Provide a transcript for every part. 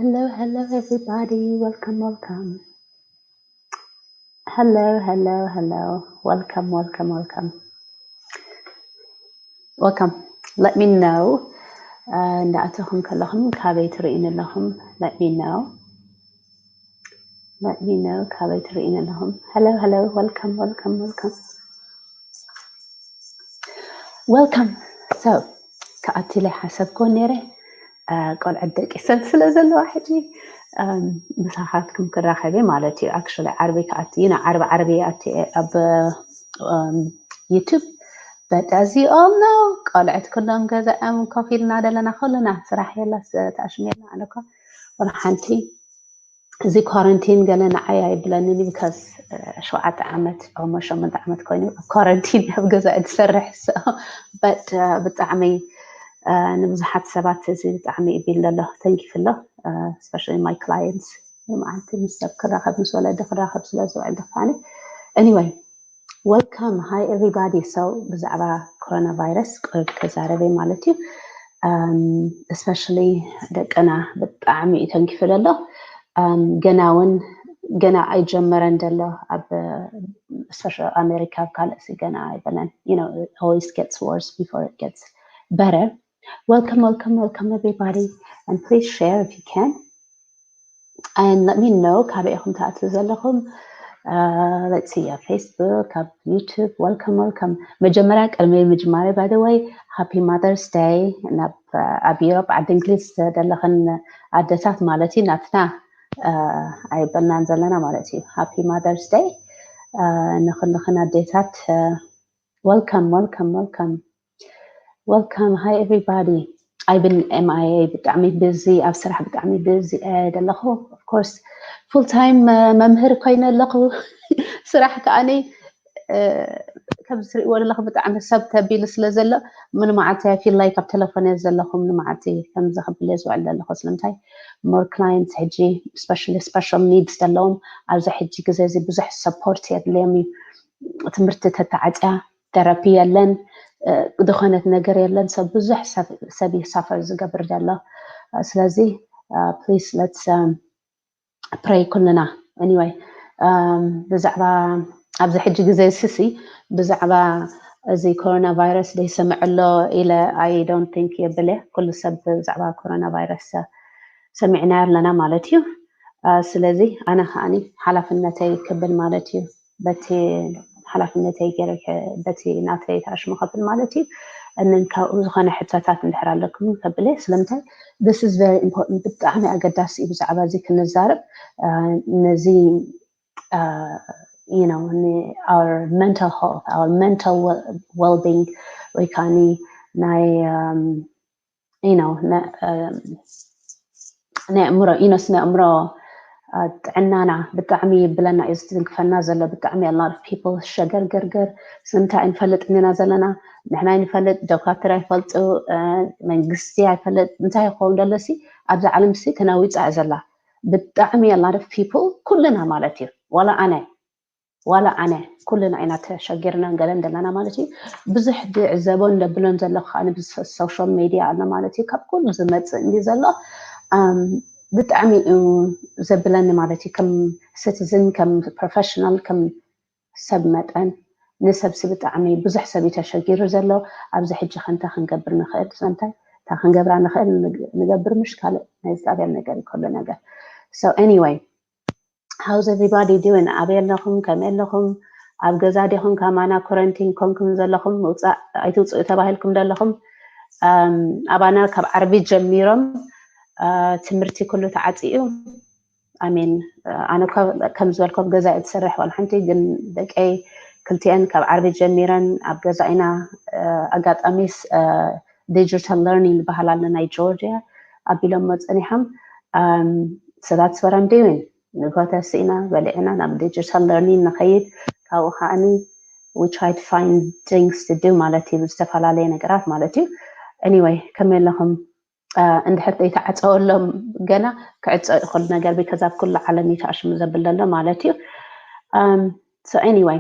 Hello, hello, everybody. Welcome, welcome. Hello, hello, hello. Welcome, welcome, welcome. Welcome. Let me know. Uh, እንዳእተኹም ከለኹም ካበይ ትርእዩኒ ኣለኹም? Let me know. Let me know ካበይ ትርእዩኒ ኣለኹም? Hello, hello. Welcome, welcome, welcome. Welcome. So, ክኣቲ ኢለ ሓሰብኩ ነይረ። Uh, ቆልዐት ደቂሰን ስለ ዘለዋ ሕጂ፣ um፣ ምሳኻትኩም ክራኸብ እየ ማለት እዩ። Actually ዓርቢ ክኣቲ ኢና፣ ዓርቢ ዓርቢ እየ ኣቲ ኣብ፣ um፣ YouTube። But as you all know፣ ቆልዐት ኩሎም ገዛኦም ኮፍ ኢልና ዘለና፣ ኩልና ስራሕ የላስ ተኣሽም የላ። ኣነ እኮ ወላ ሓንቲ እዚ ኳረንቲን ገለ ንዓይ ኣይብለንን እዩ፣ because ሸውዓተ ዓመት፣ ኦሞ ሸሞንተ ዓመት ኮይኑ ኣብ ኳረንቲን ኣብ ገዛ ትሰርሕ። So፣ but ብጣዕሚ ንብዙሓት ሰባት እዚ ብጣዕሚ ይቢል ዘሎ፣ ተንኪፍ ኣሎ። Especially my clients፣ መዓልቲ ምስ ሰብ ክራኸብ፣ ምስ ወለዲ ክራኸብ ስለ ዝውዕል ድፋኒ። Anyway፣ welcome, hi everybody። So ብዛዕባ ኮሮና ቫይረስ ቁሩብ ክዛረበ ማለት እዩ። Especially ደቅና ብጣዕሚ እዩ ተንኪፉ ዘሎ። ገና እውን ገና ኣይጀመረን ዘሎ ኣብ ኣሜሪካ፣ ኣብ ካልእ ሲ ገና ኣይበለን። You know, it always gets worse before it gets better. Welcome, welcome, welcome everybody, and please share if you can. And let me know ካበይ ኢኹም ትኣትዉ ዘለኹም። Let's see, ኣብ Facebook፣ ኣብ YouTube። Welcome, welcome። መጀመርያ ቅድሚ ምጅማረ፣ by the way, happy Mother's Day ናብ ኣብ ዩሮፕ ዓዲ እንግሊዝ ዘለኽን ኣደታት ማለት እዩ። ናትና ኣይበልናን ዘለና ማለት እዩ። Happy Mother's Day ንኹልኽን ኣዴታት። Welcome, welcome, welcome. Welcome, hi everybody. I've been M I A፣ ብጣዕሚ busy፣ ኣብ ስራሕ ብጣዕሚ busy እየ ዘለኹ። Of course full time መምህር ኮይነ ኣለኹ። ስራሕ ከዓኒ ከም ትሪእዎ ዘለኹ ብጣዕሚ ሰብ ተቢሉ ስለ ዘሎ፣ ምንመዓልቲ I feel like ኣብ ቴሌፎን እየ ዘለኹ፣ ምንመዓልቲ ከምዚ ከብል እየ ዝውዕል ዘለኹ። ስለምንታይ፣ more clients ሕጂ፣ especially special needs ዘለዎም፣ ኣብዚ ሕጂ ግዜ እዚ ብዙሕ support የድልዮም እዩ። ትምህርቲ ተተዓፅያ፣ therapy የለን፣ ዝኾነት ነገር የለን። ሰብ ብዙሕ ሰብ እዩ suffer ዝገብር ዘሎ። ስለዚ please let's pray ኩልና። Anyway፣ ብዛዕባ ኣብዚ ሕጂ ግዜ ስሲ ብዛዕባ እዚ ኮሮና ቫይረስ ደይሰምዕ ኣሎ ኢለ I don't think የብለ። ኩሉ ሰብ ብዛዕባ ኮሮና ቫይረስ ሰሚዕና ኣለና ማለት እዩ። ስለዚ ኣነ ከዓኒ ሓላፍነተይ ክብል ማለት እዩ፣ በቲ ሓላፍነተይ ገይረ በቲ ናተይ ተኣሽሙ ከብል ማለት እዩ። እንን ካብኡ ዝኾነ ሕቶታት እንድሕር ኣለኩም ከብል እየ። ስለምንታይ፣ this is very important፣ ብጣዕሚ ኣገዳሲ እዩ ብዛዕባ እዚ ክንዛረብ። ነዚ you know our mental health, our mental well-being፣ ወይ ከዓኒ ናይ you know ናይ ኣእምሮ፣ you know ስነ ኣእምሮ ጥዕናና ብጣዕሚ ብለና እዩ ዝትንክፈና ዘሎ። ብጣዕሚ a lot of people ሸገርገርገር። ስለምንታይ ኣይንፈልጥን ኢና ዘለና? ንሕና ኣይንፈልጥ፣ ዶካትር ኣይፈልጡ፣ መንግስቲ ኣይፈልጥ። እንታይ ይኸውን ደሎ ሲ ኣብዚ ዓለም ሲ ተናዊፃ እያ ዘላ። ብጣዕሚ a lot of people፣ ኩልና ማለት እዩ፣ ዋላ ኣነ ዋላ ኣነ፣ ኩልና ኢና ተሸጊርናን ገለን ዘለና ማለት እዩ። ብዙሕ ዝዕዘቦን ዘብሎን ዘለኹ ከዓኒ ብሶሻል ሜድያ ኣሎ ማለት እዩ። ካብ ኩሉ ዝመፅእ እንዲ ዘሎ ብጣዕሚ እዩ ዘብለኒ ማለት እዩ። ከም ሲቲዝን፣ ከም ፕሮፌሽናል፣ ከም ሰብ መጠን ንሰብሲ ብጣዕሚ ብዙሕ ሰብ እዩ ተሸጊሩ ዘሎ። ኣብዚ ሕጂ ከ እንታይ ክንገብር ንኽእል? እንታይ እንታይ ክንገብራ ንኽእል? ንገብር ምሽ ካልእ ናይ እግዚኣብሔር ነገር እዩ ኩሉ ነገር። So anyway, how's everybody doing? ኣበይ ኣለኹም? ከመይ ኣለኹም? ኣብ ገዛ ዲኹም? ከማና ኮረንቲን ኮንኩም ዘለኹም? ምውፃእ ኣይትውፅኡ ተባሂልኩም ዘለኹም? ኣባና ካብ ዓርቢ ጀሚሮም ትምህርቲ ኩሉ ተዓፂኡ። ኣሜን። ኣነ ከም ዝበልኮ ኣብ ገዛ እየ ትሰርሕ ዋላ ሓንቲ፣ ግን ደቀይ ክልቲአን ካብ ዓርቢ ጀሚረን ኣብ ገዛ ኢና። ኣጋጣሚስ digital learning ዝበሃል ኣሎ ናይ ጆርጅያ ኣቢሎሞ ፀኒሖም። So that's what I'm doing። ንግሆ ተሲእና በሊዕና ናብ digital learning ንኸይድ። ካብኡ ከዓኒ we try to find things to do ማለት እዩ፣ ዝተፈላለየ ነገራት ማለት እዩ። Anyway፣ ከመይ ኣለኹም? እንድሕር ዘይተዓፀወሎም ገና ክዕፀ ይኽእል ነገር፣ because ኣብ ኩሉ ዓለም እዩ ተኣሽሙ ዘብል ዘሎ ማለት እዩ። So anyway፣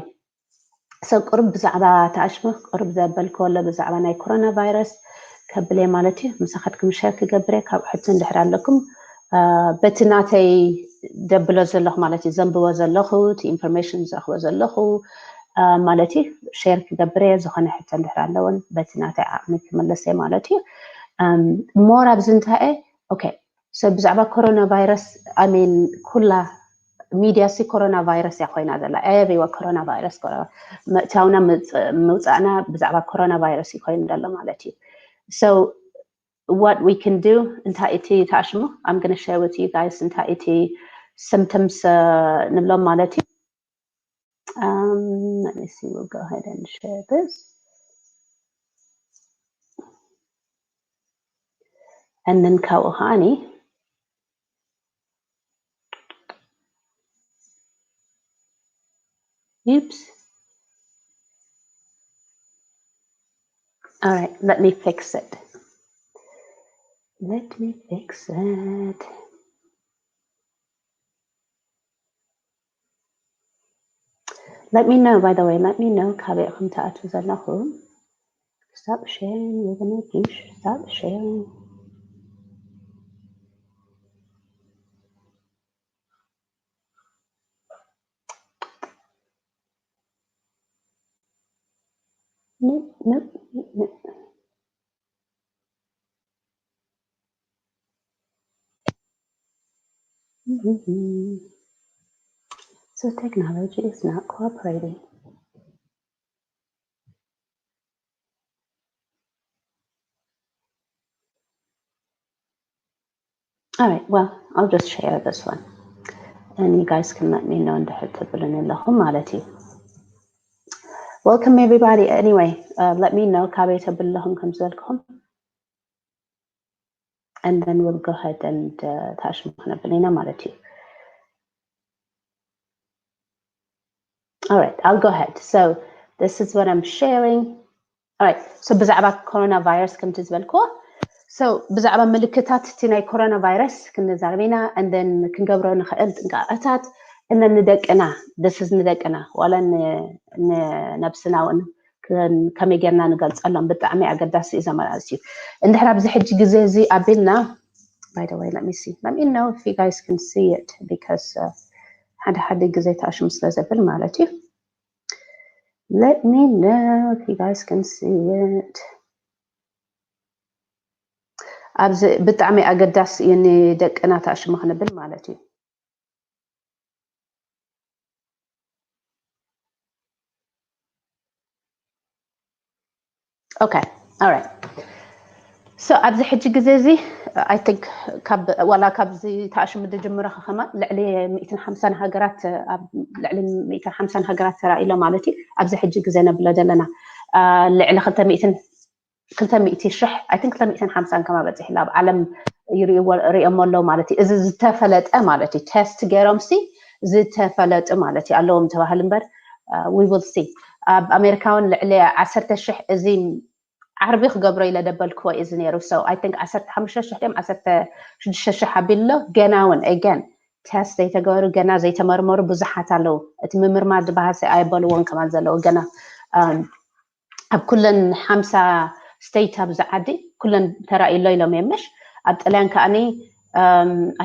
so ቁሩብ ብዛዕባ ተኣሽሙ ቁሩብ ዘበልክዎ ኣሎ ብዛዕባ ናይ ኮሮና ቫይረስ ከብለ ማለት እዩ። ምሳኻትኩም ሸር ክገብር እየ። ካብ ሕቶ እንድሕር ኣለኩም በቲ ናተይ ደብሎ ዘለኹ ማለት እዩ፣ ዘንብቦ ዘለኹ፣ እቲ ኢንፎርሜሽን ዝረኽቦ ዘለኹ ማለት እዩ፣ ሼር ክገብር እየ። ዝኾነ ሕቶ እንድሕር ኣለውን በቲ ናተይ ዓቕሚ ክምለስ እየ ማለት እዩ። ሞር ኣብዚ እንታይ እየ፣ ኦኬ፣ ሶ ብዛዕባ ኮሮና ቫይረስ፣ ኣይ ሚን፣ ኩላ ሚድያ ሲ ኮሮና ቫይረስ እያ ኮይና ዘላ። ኤቭሪዋ ኮሮና ቫይረስ፣ ምእታውና ምውፃእና ብዛዕባ ኮሮና ቫይረስ እዩ ኮይኑ ዘሎ ማለት እዩ። So what we can do፣ እንታይ እቲ ተኣሽሙ፣ I'm gonna share with you guys እንታይ እቲ symptoms ንብሎም ማለት እዩ። Um, let me see, we'll go ahead and share this. And then ካብኡ ከዓኒ Oops. All right, let me fix it. Let me fix it. Let me know, by the way, let me know ካበይ ኢኹም ትኣትዉ ዘለኹም። Stop sharing, you're gonna stop sharing. Nope, nope, nope, nope. Mm-hmm. So technology is not cooperating. All right, well, I'll just share this one. And you guys can let me know እንድሕር ትብሉኒ ኣለኹም ማለት እዩ። Welcome everybody. Anyway, uh, let me know ካበይ ተብሉ ኣለኹም ከም ዝበልኩኹም. And then we'll go ahead and uh, ተኣሽሙ ክነብል ኢና ማለት እዩ። All right, I'll go ahead. So this is what I'm sharing. All right, so ብዛዕባ ኮሮና ቫይረስ ከምቲ ዝበልክዎ፣ so ብዛዕባ ምልክታት እቲ ናይ ኮሮና ቫይረስ ክንዛረብ ኢና፣ and then ክንገብሮ ንኽእል ጥንቃቐታት፣ and then ንደቅና፣ this is ንደቅና ዋላ ንነብስና እውን ከመይ ጌርና ንገልፀሎም ብጣዕሚ ኣገዳሲ እዩ ዘመላልስ እዩ። እንድሕር ኣብዚ ሕጂ ግዜ እዚ ኣቢልና፣ by the way, let me see, let me know if you guys can see it, because uh, ሓደ ሓደ ግዜ ተኣሽሙ ስለ ዘብል ማለት እዩ። Let me know if you guys can see it. ኣብዚ ብጣዕሚ ኣገዳሲ እዩ ንደቅና ተኣሽሙ ክንብል ማለት እዩ። Okay, all right. So ኣብዚ ሕጂ ግዜ እዚ I think ካብ ዋላ ካብዚ ተኣሽሙ ዝጅምረ ከኸማ ልዕሊ ሚእትን ሓምሳን ሃገራት ኣብ ልዕሊ ሚእትን ሓምሳን ሃገራት ተራኢሎ ማለት እዩ። ኣብዚ ሕጂ ግዜ ነብሎ ዘለና ልዕሊ ክልተ ሚእትን ክልተ ሚእቲ ሽሕ I think ክልተ ሚእትን ሓምሳን ከማ በፂሕላ ኣብ ዓለም ይርእይዎ ሪኦሞ ኣለዉ ማለት እዩ። እዚ ዝተፈለጠ ማለት እዩ። ቴስት ገይሮም ሲ ዝተፈለጡ ማለት እዩ ኣለዎም ተባህሉ እምበር we will see። ኣብ ኣሜሪካ እውን ልዕሊ ዓሰርተ ሽሕ እዚ ዓርቢ ክገብሮ ኢለ ደበልክዎ እዩ እዚ ነይሩ። So I think ዓሰርተ ሓሙሽተ ሽሕ ድዮም ዓሰርተ ሽዱሽተ ሽሕ ኣቢሉ ኣሎ። ገና እውን again ቴስት ዘይተገበሩ ገና ዘይተመርመሩ ብዙሓት ኣለዉ። እቲ ምምርማር ዝበሃል ኣየበልዎን ከማን ዘለዉ ገና ኣብ ኩለን ሓምሳ ስቴት ኣብዚ ዓዲ ኩለን ተራእዩ ኣሎ ኢሎም እዮም ምሽ ኣብ ጥልያን ከዓኒ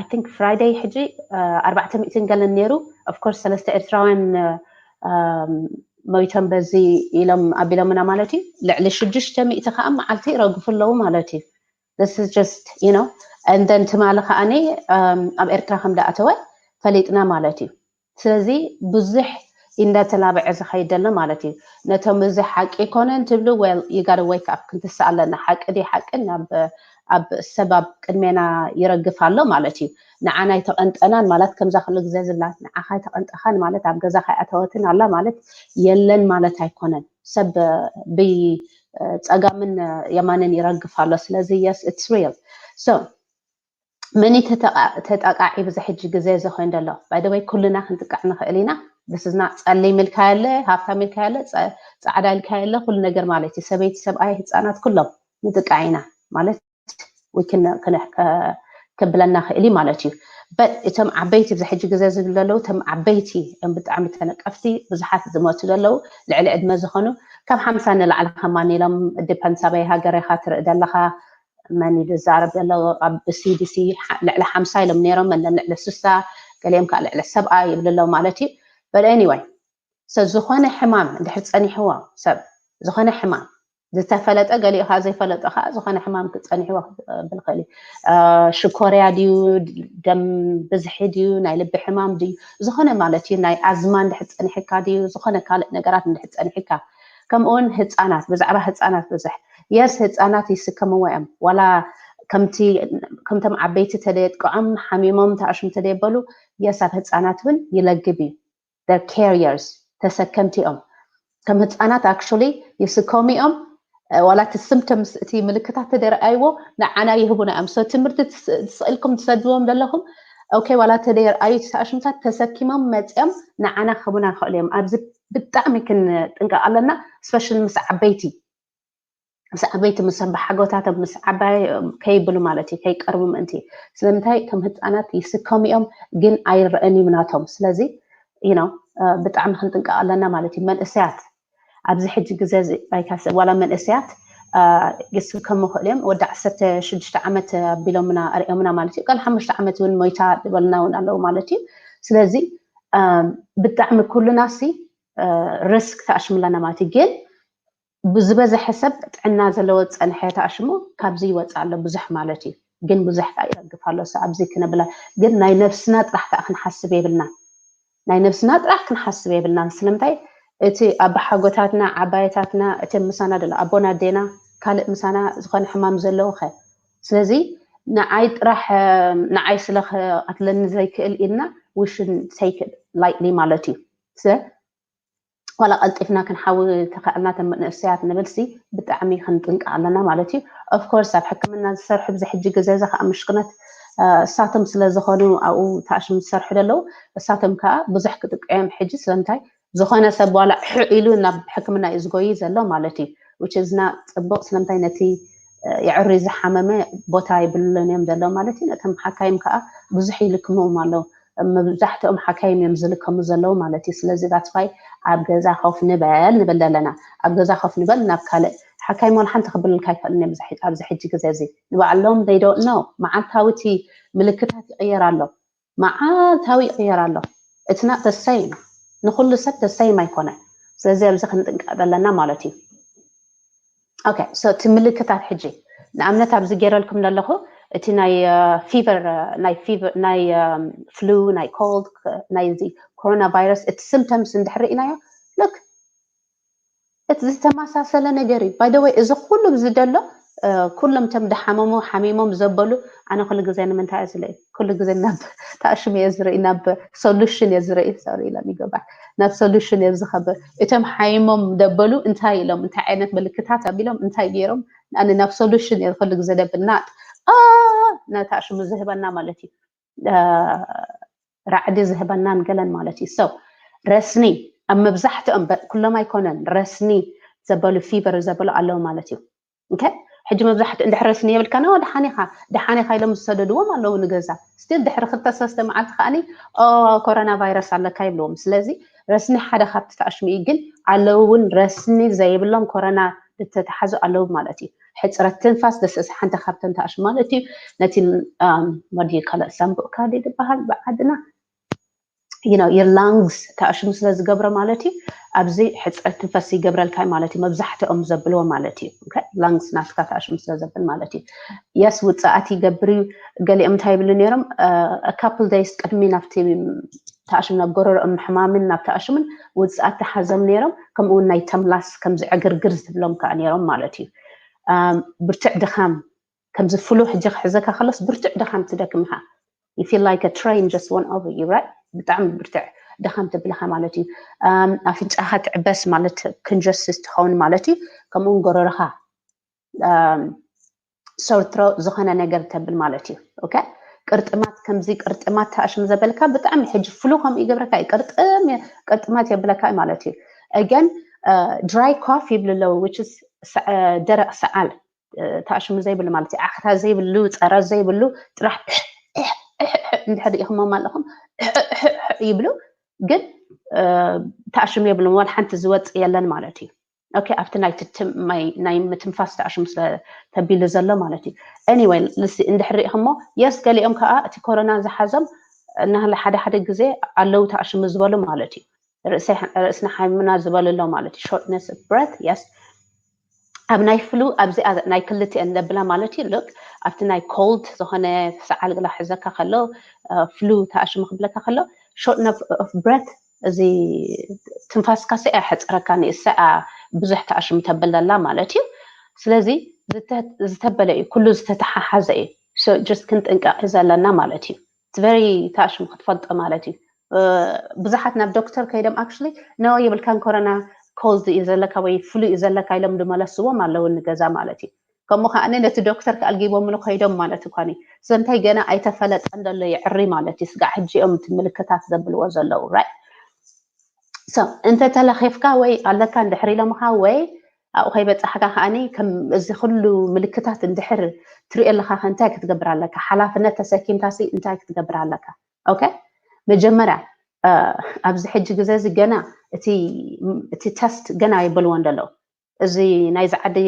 I think ፍራይደይ ሕጂ ኣርባዕተ ሚእትን ገለን ነይሩ። Of course ሰለስተ ኤርትራውያን ሞይቶም በዚ ኢሎም ኣቢሎምና ማለት እዩ። ልዕሊ ሽዱሽተ ሚእቲ ከዓ መዓልቲ ይረግፉ ኣለዉ ማለት እዩ። This is just you know and then ትማሊ ከዓኒ ኣብ ኤርትራ ከም ደኣተወ ፈሊጥና ማለት እዩ። ስለዚ ብዙሕ እንዳተላበዐ ዝኸይድ ዘሎ ማለት እዩ። ነቶም እዚ ሓቂ ይኮነን ትብሉ well you gotta wake up ክንትስእ ኣለና። ሓቂ ድዩ ሓቂ ናብ ኣብ ሰብ ኣብ ቅድሜና ይረግፍ ኣሎ ማለት እዩ። ንዓና ኣይተቐንጠናን ማለት ከምዛ ኩሉ ግዜ ዝብላ ንዓኻ ኣይተቐንጠኻን ማለት ኣብ ገዛ ከይኣተወትን ኣላ ማለት የለን ማለት ኣይኮነን። ሰብ ብፀጋምን የማንን ይረግፍ ኣሎ። ስለዚ yes it's real። So መን ተጠቃዒ ብዚ ሕጂ ግዜ እዚ ኮይኑ ዘሎ? By the way ኩልና ክንጥቃዕ ንኽእል ኢና። ብስዝና ጸሊም ኢልካ የለ ሃብታም ኢልካ የለ ጻዕዳ ኢልካ የለ ኩሉ ነገር ማለት እዩ። ሰበይቲ ሰብኣይ ህፃናት ኩሎም ንጥቃዕ ኢና ማለት ክብለና ክእል እዩ ማለት እዩ። But እቶም ዓበይቲ ብዚ ሕጂ ግዜ ዝብሉ ዘለዉ እቶም ዓበይቲ እዮም ብጣዕሚ ተነቀፍቲ ብዙሓት ዝሞቱ ዘለዉ ልዕሊ ዕድመ ዝኾኑ ካብ ሓምሳ ንላዕሊ ከማን ኢሎም depends ኣበይ ሃገር ኢኻ ትርኢ ዘለኻ መን እዩ ዝዛረብ ዘሎ? ኣብ C D C ልዕሊ ሓምሳ ኢሎም ነይሮም፣ መን ልዕሊ ስሳ፣ ገሊኦም ከዓ ልዕሊ ሰብዓ ይብሉ ኣለዉ ማለት እዩ። But anyway፣ so ዝኾነ ሕማም እንድሕር ጸኒሕዎ ሰብ፣ ዝኾነ ሕማም ዝተፈለጠ፣ ገሊኡ ከዓ ዘይፈለጠ ከዓ ዝኾነ ሕማም ክጸኒሕዎ ክብል ይኽእል እዩ። ሽኮርያ ድዩ፣ ደም ብዝሒ ድዩ፣ ናይ ልቢ ሕማም ድዩ፣ ዝኾነ ማለት እዩ፣ ናይ ኣዝማ እንድሕር ጸኒሕካ ድዩ፣ ዝኾነ ካልእ ነገራት እንድሕር ጸኒሕካ፣ ከምኡ እውን ህጻናት፣ ብዛዕባ ህጻናት ብዙሕ፣ የስ፣ ህጻናት ይስከምዎ እዮም። ዋላ ከምቲ ከምቶም ዓበይቲ ተደየጥቀዖም ሓሚሞም ተኣሽም ተደየበሉ፣ የስ፣ ኣብ ህጻናት እውን ይለግብ እዩ። They're carriers፣ ተሰከምቲ እዮም። ከም ህጻናት actually ይስከሙ እዮም። ዋላ እቲ symptoms፣ እቲ ምልክታት ተደረኣይዎ ንዓና ይህቡና እዮም። So ትምህርቲ ትስእልኩም ትሰድዎም ዘለኹም፣ okay፣ ዋላ ተደየርኣዩ ተኣሽምታት ተሰኪሞም መጽኦም ንዓና ክህቡና ይኽእሉ እዮም። ኣብዚ ብጣዕሚ ክንጥንቀቕ ኣለና፣ especially ምስ ዓበይቲ ምስ ዓበይቲ ምስ ኣባሓጎታቶም ምስ ዓባይ ከይብሉ ማለት እዩ፣ ከይቀርቡ ምእንቲ። ስለምንታይ ከም ህፃናት ይስከሙ እዮም፣ ግን ኣይረአን እዩ ናቶም። ስለዚ you know ብጣዕሚ ክንጥንቀቕ ኣለና ማለት እዩ። መንእሰያት ኣብዚ ሕጂ ግዜ ዋላ መንእሰያት ይስከሙ ይኽእሉ እዮም። ወዲ ዓሰርተ ሽዱሽተ ዓመት ኣቢሎምና ኣሪኦምና ማለት እዩ። ቃል ሓሙሽተ ዓመት እውን ሞይታ ዝበልና እውን ኣለዉ ማለት እዩ። ስለዚ ብጣዕሚ ኩሉና ሲ ሪስክ ተኣሽሙ ኣለና ማለት እዩ። ግን ብዝበዝሐ ሰብ ጥዕና ዘለዎ ዝፀንሐ ተኣሽሙ ካብዚ ይወፅእ ኣሎ ብዙሕ ማለት እዩ። ግን ብዙሕ ከዓ ይረግፍ ኣሎ። So ኣብዚ ክነብላ ግን ናይ ነብስና ጥራሕ ከዓ ክንሓስብ የብልና። ናይ ነብስና ጥራሕ ክንሓስብ የብልና። ስለምንታይ እቲ ኣባሓጎታትና ዓባየታትና እቲ ምሳና ደሎ ኣቦና ኣዴና ካልእ ምሳና ዝኾነ ሕማም ዘለዎ ኸ ስለዚ ንዓይ ጥራሕ ንዓይ ስለ ክቐትለኒ ዘይክእል ኢልና we shouldn't take it lightly ማለት እዩ። ስለ ዋላ ቀልጢፍና ክንሓዊ ተኸእልና ተመንእሰያት ንብልሲ ብጣዕሚ ክንጥንቀቕ ኣለና ማለት እዩ። Of course ኣብ ሕክምና ዝሰርሑ ብዚ ሕጂ ግዜ እዚ ከዓ ምሽክነት እሳቶም ስለ ዝኾኑ ኣብኡ ተኣሽም ዝሰርሑ ዘለዉ እሳቶም ከዓ ብዙሕ ክጥቅዑ እዮም። ሕጂ ስለምንታይ ዝኾነ ሰብ ዋላ ሕዕ ኢሉ ናብ ሕክምና እዩ ዝጎይ ዘሎ ማለት እዩ። Which is not ፅቡቕ። ስለምንታይ ነቲ የዕሪ ዝሓመመ ቦታ ይብሉን እዮም ዘለዉ ማለት እዩ። ነቶም ሓካይም ከዓ ብዙሕ ይልክምዎም ኣለዉ። መብዛሕትኦም ሓካይም እዮም ዝልከሙ ዘለዉ ማለት እዩ። ስለዚ that's why ኣብ ገዛ ኮፍ ንበል ንብል ዘለና። ኣብ ገዛ ኮፍ ንበል፣ ናብ ካልእ ሓካይም ዋላ ሓንቲ ክብልልካ ኣይክእልን እዮም ኣብዚ ሕጂ ግዜ እዚ። ንባዕሎም they don't know። መዓልታዊ እቲ ምልክታት ይቕየር ኣሎ። መዓልታዊ ይቕየር ኣሎ። It's not the same። ንኹሉ ሰብ the same ኣይኮነን። ስለዚ ኣብዚ ክንጥንቀቕ ኣለና ማለት እዩ። Okay፣ so እቲ ምልክታት ሕጂ ንኣብነት ኣብዚ ገይረልኩም ዘለኹ እቲ ናይ ፊቨር ናይ ፊቨር ናይ ፍሉ ናይ ኮልድ ናይ እዚ ኮሮና ቫይረስ እቲ symptoms እንድሕር ርኢናዮ look እቲ ዝተመሳሰለ ነገር እዩ። By the way እዚ ኩሉ እዚ ደሎ ኩሎም እቶም ድሓመሙ ሓሚሞም ዘበሉ ኣነ ኩሉ ግዜ ንምንታይ እየ ዝርኢ ኩሉ ግዜ ናብ ተኣሽም እየ ዝርኢ ናብ solution እየ ዝርኢ sorry let me go back ናብ solution እየ ዝኸብር እቶም ሓይሞም ደበሉ እንታይ ኢሎም እንታይ ዓይነት ምልክታት ኣቢሎም እንታይ ገይሮም ኣነ ናብ solution እየ ኩሉ ግዜ ደብል not ነታ ሽሙ ዝህበና ማለት እዩ ራዕዲ ዝህበናን ገለን ማለት እዩ so ረስኒ ኣብ መብዛሕትኦም ኩሎም ኣይኮነን ረስኒ ዘበሉ fever ዘበሉ ኣለዉ ማለት እዩ okay ሕጂ መብዛሕትኡ እንድሕር ረስኒ የብልካ no ደሓን ኢኻ ደሓን ኢኻ ኢሎም ዝሰደድዎም ኣለዉ ንገዛ still ድሕሪ ክልተ ሰለስተ መዓልቲ ከዓኒ ኮሮና ቫይረስ ኣለካ ይብልዎም ስለዚ ረስኒ ሓደ ካብቲ ተኣሽሙ እዩ ግን ኣለዉ እውን ረስኒ ዘይብሎም ኮሮና ዝተተሓዙ ኣለዉ ማለት እዩ ሕፅረት ትንፋስ ደስስ ሓንቲ ካብተን ተኣሽሙ ማለት እዩ ነቲ what do you call it ሳምቡእካ ድዩ ዝበሃል ብዓድና you know your lungs ተኣሽሙ ስለ ዝገብሮ ማለት እዩ ኣብዚ ሕፅረት ትንፋስ ይገብረልካ ማለት እዩ መብዛሕትኦም ዘብልዎ ማለት እዩ lungs ናትካ ተኣሽሙ ስለ ዘብል ማለት እዩ yes ውፅኣት ይገብር እዩ ገሊኦም እንታይ ይብሉ ነይሮም couple days ቅድሚ ናብቲ ተኣሽም ናብ ጎረርኦም ሕማምን ናብ ተኣሽምን ውፅኣት ተሓዞም ነይሮም ከምኡውን ናይ ተምላስ ከምዚ ዕግርግር ዝብሎም ከዓ ነይሮም ማለት እዩ ብርትዕ ድኻም ከምዚ ፍሉ ሕጂ ክሕዘካ ከሎስ ብርትዕ ድኻም ትደክምካ you feel like a train just went over you right ብጣዕሚ ብርትዕ ድኻም ትብልካ ማለት እዩ ኣፍንጫኻ ትዕበስ ማለት congested ትኸውን ማለት እዩ ከምኡውን ጎረርኻ sore throat ዝኾነ ነገር ተብል ማለት እዩ okay ቅርጥማት ከምዚ ቅርጥማት ተኣሽም ዘበልካ ብጣዕሚ ሕጂ ፍሉ ከምኡ ይገብረካ እዩ ቅርጥም ቅርጥማት የብለካ ማለት እዩ again dry cough ይብሉ ኣለዉ which is ደረቅ ሰዓል ተኣሽሙ ዘይብሉ ማለት እዩ ዓኽታ ዘይብሉ ፀረ ዘይብሉ ጥራሕ እንድሕር ኢኹሞም ኣለኹም ይብሉ ግን ተኣሽሙ የብሎም ዋላ ሓንቲ ዝወፅእ የለን ማለት እዩ okay ኣብቲ ናይ ትትም ናይ ናይ ምትንፋስ ተኣሽሙ ስለ ተቢሉ ዘሎ ማለት እዩ። Anyway ልሲ እንድሕር ሪኢኹሞ yes ገሊኦም ከዓ እቲ ኮሮና ዝሓዞም እናሃለ ሓደ ሓደ ግዜ ኣለዉ ተኣሽሙ ዝበሉ ማለት እዩ። ርእስና ሓሚሙና ዝበሉ ኣሎ ማለት እዩ። Shortness of breath yes ኣብ ናይ flu ኣብዚ ናይ ክልቲኤን ዘብላ ማለት እዩ። Look ኣብቲ ናይ cold ዝኾነ ሰዓል ግላ ሕዘካ ከሎ flu ተኣሽሙ ክብለካ ከሎ shortness of breath እዚ ትንፋስካ ሰ ኣሕፅረካ ንእሰ ብዙሕ ተኣሽሙ ተብል ዘላ ማለት እዩ። ስለዚ ዝተበለ እዩ፣ ኩሉ ዝተተሓሓዘ እዩ። So just ክንጥንቀቕ ዘለና ማለት እዩ። It's very ተኣሽሙ ክትፈልጦ ማለት እዩ። ብዙሓት ናብ ዶክተር ከይዶም actually no የብልካን ኮሮና cold እዩ ዘለካ ወይ flu እዩ ዘለካ ኢሎም ዝመለስዎም ኣለዉ ንገዛ ማለት እዩ። ከምኡ ከዓ ነቲ ዶክተር ከኣልጊቦምሉ ከይዶም ማለት እኳ እዩ። ስለምንታይ ገና ኣይተፈለጠን ዘሎ የዕሪ ማለት እዩ። ስጋዕ ሕጂ እዮም እቲ ምልክታት ዘብልዎ ዘለዉ right so እንተ ተለኺፍካ ወይ ኣለካ እንድሕር ኢሎምኻ ወይ ኣብኡ ከይበፃሕካ ከዓኒ ከም እዚ ኩሉ ምልክታት እንድሕር ትሪኦ ኣለካ እንታይ ክትገብር ኣለካ? ሓላፍነት ተሰኪምካ ሲ እንታይ ክትገብር ኣለካ? Okay መጀመርያ ኣብዚ ሕጂ ግዜ እዚ ገና እቲ test ገና ኣይበልዎን ዘለዉ። እዚ ናይዚ ዓዲ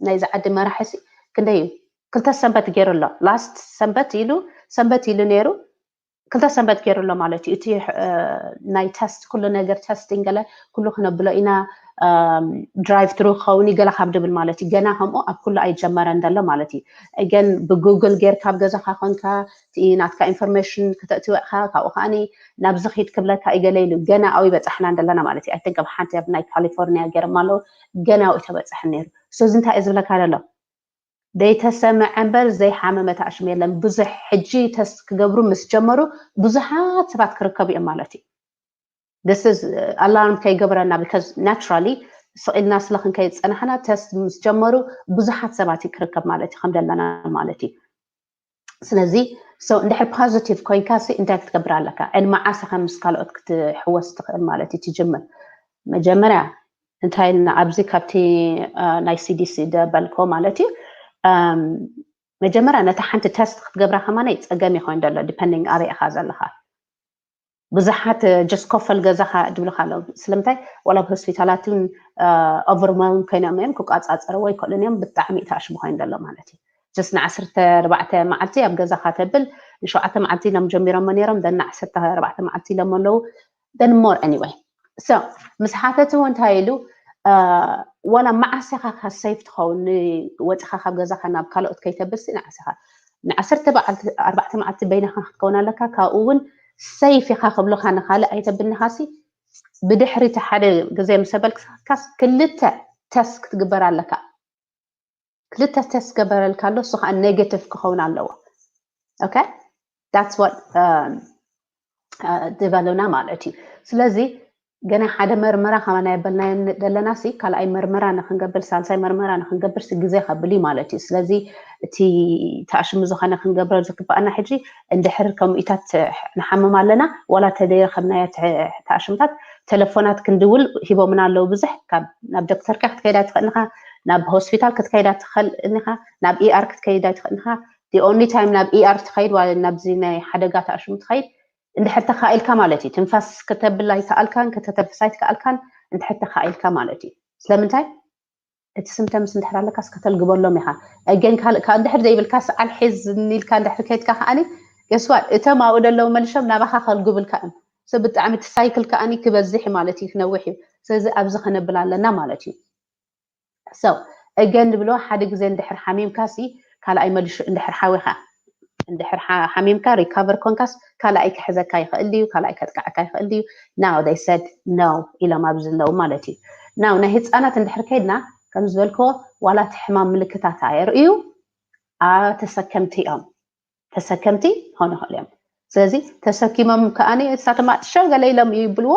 ናይዚ ዓዲ መራሒ ሲ ክንደይ እዩ? ክልተ ሰንበት ገይሩ ኣሎ። Last ሰንበት ኢሉ ሰንበት ኢሉ ነይሩ ክልተ ሰንበት ገይሩ ኣሎ ማለት እዩ። እቲ ናይ test ኩሉ ነገር testing ገለ ኩሉ ክነብሎ ኢና drive through ክኸውን እዩ ገለ ካብ ድብል ማለት እዩ። ገና ከምኡ ኣብ ኩሉ ኣይጀመረን ዘሎ ማለት እዩ። Again ብ Google ጌርካ ኣብ ገዛኻ ኮንካ እቲ ናትካ information ክተእትወ ኢኻ ካብኡ ከዓኒ ናብዚ ኺድ ክብለካ እዩ ገለ ኢሉ ገና ኣብኡ ይበፃሕና ዘለና ማለት እዩ። I think ኣብ ሓንቲ ኣብ ናይ ካሊፎርኒያ ገይሮም ኣለዉ ገና ኣብኡ ተበፅሐ ነይሩ። So እዚ እንታይ እዩ ዝብለካ ዘሎ? ዘይተሰምዐ እምበር ዘይሓመመ ተኣሽሙ የለን። ብዙሕ ሕጂ test ክገብሩ ምስ ጀመሩ ብዙሓት ሰባት ክርከቡ እዮም ማለት እዩ። This is alarm ከይገብረና because naturally ስቕ ኢልና ስለ ክንከይድ ዝፀናሕና test ምስ ጀመሩ ብዙሓት ሰባት እዩ ክርከብ ማለት እዩ ከም ዘለና ማለት እዩ። ስለዚ so እንድሕር positive ኮይንካ ሲ እንታይ ክትገብር ኣለካ? And መዓስ ኢኻ ምስ ካልኦት ክትሕወስ ትኽእል ማለት እዩ ትጅምር? መጀመርያ እንታይ ኢልና ኣብዚ ካብቲ ናይ C D C ደበልኮ ማለት እዩ መጀመርያ ነታ ሓንቲ test ክትገብራ ከማነይ ፀገም ይኮን ዘሎ depending ኣበይ ኢኻ ዘለኻ። ብዙሓት just ኮፈል ገዛኻ ድብልካ ኣለዉ። ስለምንታይ ዋላ ኣብ ሆስፒታላትን overwhelm ኮይኖም እዮም ክቋፃፀርዎ ይክእሉን እዮም። ብጣዕሚ እዩ ተኣሽሙ ኮይኑ ዘሎ ማለት እዩ። Just ንዓሰርተ ኣርባዕተ መዓልቲ ኣብ ገዛኻ ተብል ንሸውዓተ መዓልቲ ኢሎም ጀሚሮሞ ነይሮም then ንዓሰርተ ኣርባዕተ መዓልቲ ኢሎም ኣለዉ then more anyway so ምስ ሓተትዎ እንታይ ኢሉ ዋላ መዓስ ኢኻ safe ትኸውን ወፂኻ ካብ ገዛኻ ናብ ካልኦት ከይተብል ሲ ንዓስ ኢኻ ንዓሰርተ ኣርባዕተ መዓልቲ በይንኻ ክትከውን ኣለካ። ካብኡ እውን safe ኢኻ ክብሉኻ ንኻልእ ኣይተብል ንኻሲ ብድሕሪ እቲ ሓደ ግዜ ምስ በልካስ ክልተ test ክትግበር ኣለካ። ክልተ test ክግበረልካ ኣሎ እሱ ከዓ negative ክኸውን ኣለዎ። Okay that's what ዝበሉና ማለት እዩ። ስለዚ ገና ሓደ መርመራ ከማና የበልናዮ ዘለና ሲ ካልኣይ መርመራ ንክንገብር ሳልሳይ መርመራ ንክንገብር ሲ ግዜ ከብል እዩ ማለት እዩ። ስለዚ እቲ ተኣሽሙ ዝኾነ ክንገብሮ ዝግባኣና ሕጂ እንድሕር ከምኡታት ንሓምም ኣለና ዋላ ተደይረከብናዮ ተኣሽምታት ተለፎናት ክንድውል ሂቦምና ኣለዉ ብዙሕ ካብ ናብ ዶክተርካ ክትከይዳ ትኽእል ኢኻ ናብ ሆስፒታል ክትከይዳ ትኽእል ኢኻ ናብ ER ክትከይዳ ትኽእል ኢኻ። The only time ናብ ER ትኸይድ ዋ ናብዚ ናይ ሓደጋ ተኣሽሙ ትኸይድ እንድሕር ተኻኢልካ ማለት እዩ። ትንፋስ ከተብል ኣይከኣልካን ከተተንፍስ ኣይትከኣልካን እንድሕር ተኻኢልካ ማለት እዩ። ስለምንታይ እቲ symptoms እንድሕር ኣለካስ ከተልግበሎም ኢኻ። Again ካልእ እንድሕር ዘይብልካ ሰዓል ሒዝ ኢልካ እንድሕር ከይድካ ከዓኒ guess what እቶም ኣብኡ ዘለዉ መልሶም ናባኻ ከልግብልካ እዮም። So ብጣዕሚ እቲ cycle ከዓኒ ክበዝሕ ማለት እዩ ክነውሕ እዩ። ስለዚ ኣብዚ ከነብል ኣለና ማለት እዩ። So again ንብሎ ሓደ ግዜ እንድሕር ሓሚምካ ሲ ካልኣይ መልሹ እንድሕር ሓዊኻ እንድሕር ሓሚምካ recover ኮንካስ ካልኣይ ክሕዘካ ይኽእል ድዩ ካልኣይ ከጥቃዕካ ይኽእል ድዩ? Now they said no ኢሎም ኣብዚ ዘለዉ ማለት እዩ። Now ናይ ህፃናት እንድሕር ከይድና ከም ዝበልክዎ ዋላ እቲ ሕማም ምልክታት ኣየርእዩ ተሰከምቲ እዮም። ተሰከምቲ ክኾኑ ይኽእሉ እዮም። ስለዚ ተሰኪሞም ከዓኒ እሳቶም ኣጥሸው ገለ ኢሎም ይብልዎ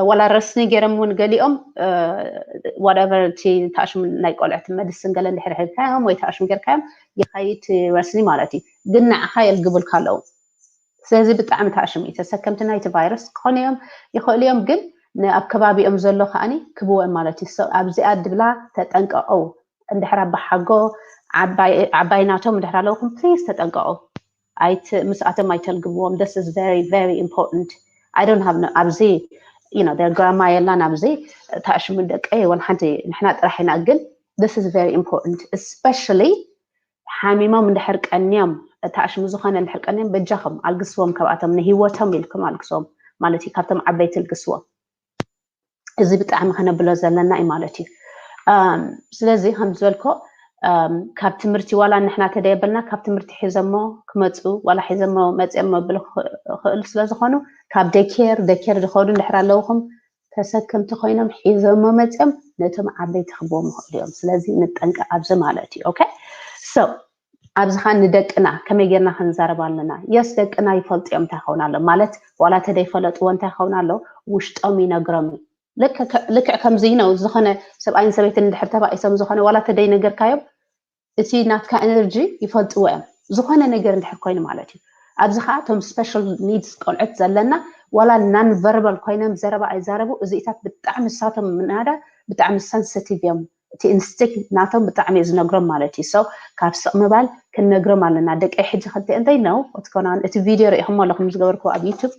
ዋላ ረስኒ ገይሮም እውን ገሊኦም whatever እቲ ተኣሽሙ ናይ ቆልዑ እቲ medicine ገለ እንድሕር ሂብካዮም ወይ ተኣሽሙ ጌርካዮም ይኸይድ ረስኒ ማለት እዩ። ግን ንዓኻ የልግቡልካ ኣለዉ። ስለዚ ብጣዕሚ ተኣሽሙ እዩ። ተሰከምቲ ናይቲ ቫይረስ ክኾኑ እዮም ይኽእሉ እዮም፣ ግን ኣብ ከባቢኦም ዘሎ ከዓኒ ክብዎም ማለት እዩ። ኣብዚኣ ድብላ ተጠንቀቐው። እንድሕር ኣባሓጎ ዓባይ ናቶም እንድሕር ኣለውኩም please ተጠንቀቑ። ኣይት ምስኣቶም ኣይተልግብዎም። This is very very important። I don't have ኣብዚ you know, their grandma የላን ኣብዚ። ተኣሽሙ ደቀይ ወላ ሓንቲ ንሕና ጥራሕ ኢና። ግን this is very important, especially ሓሚሞም እንድሕር ቀንዮም፣ ተኣሽሙ ዝኾነ እንድሕር ቀንዮም፣ በጃኹም ኣልግስዎም፣ ካብኣቶም ንህይወቶም ኢልኩም ኣልግስዎም ማለት እዩ። ካብቶም ዓበይቲ ኣልግስዎም። እዚ ብጣዕሚ ከነብሎ ዘለና እዩ ማለት እዩ። ስለዚ ከም ዝበልኮ ካብ ትምህርቲ ዋላ ንሕና ተደየበልና ካብ ትምህርቲ ሒዘሞ ክመፁ ዋላ ሒዘሞ መፅኦም መብሉ ክእሉ ስለዝኾኑ ካብ ደኬር ደኬር ዝኸዱ እንድሕር ኣለውኹም ተሰከምቲ ኮይኖም ሒዞሞ መፅኦም ነቶም ዓበይቲ ክቦም ይኽእሉ እዮም። ስለዚ ንጠንቀ ኣብዚ ማለት እዩ። ኦኬ so ኣብዚ ኸዓ ንደቅና ከመይ ጌርና ክንዛረብ ኣለና? የስ ደቅና ይፈልጡ እዮም እንታይ ይኸውን ኣሎ ማለት ዋላ ተደይፈለጥዎ እንታይ ይኸውን ኣሎ ውሽጦም ይነግሮም እዩ። ልክዕ ከምዚ ነው ዝኾነ ሰብኣይን ሰበይትን እንድሕር ተባኢሶም ዝኾነ ዋላ ተደይነገርካዮም እቲ ናትካ ኤነርጂ ይፈልጥዎ እዮም። ዝኾነ ነገር እንድሕር ኮይኑ ማለት እዩ። ኣብዚ ከዓ እቶም special needs ቆልዑት ዘለና ዋላ non verbal ኮይኖም ዘረባ ኣይዛረቡ እዚኢታት ብጣዕሚ ንሳቶም ምናዳ ብጣዕሚ sensitive እዮም። እቲ instinct ናቶም ብጣዕሚ እዩ ዝነግሮም ማለት እዩ። so ካብ ስቕ ምባል ክንነግሮም ኣለና። ደቀይ ሕጂ ክልተ እንታይ ነው እቲ ኮናን እቲ ቪድዮ ርኢኹሞ ኣለኹም ዝገበርኩ ኣብ YouTube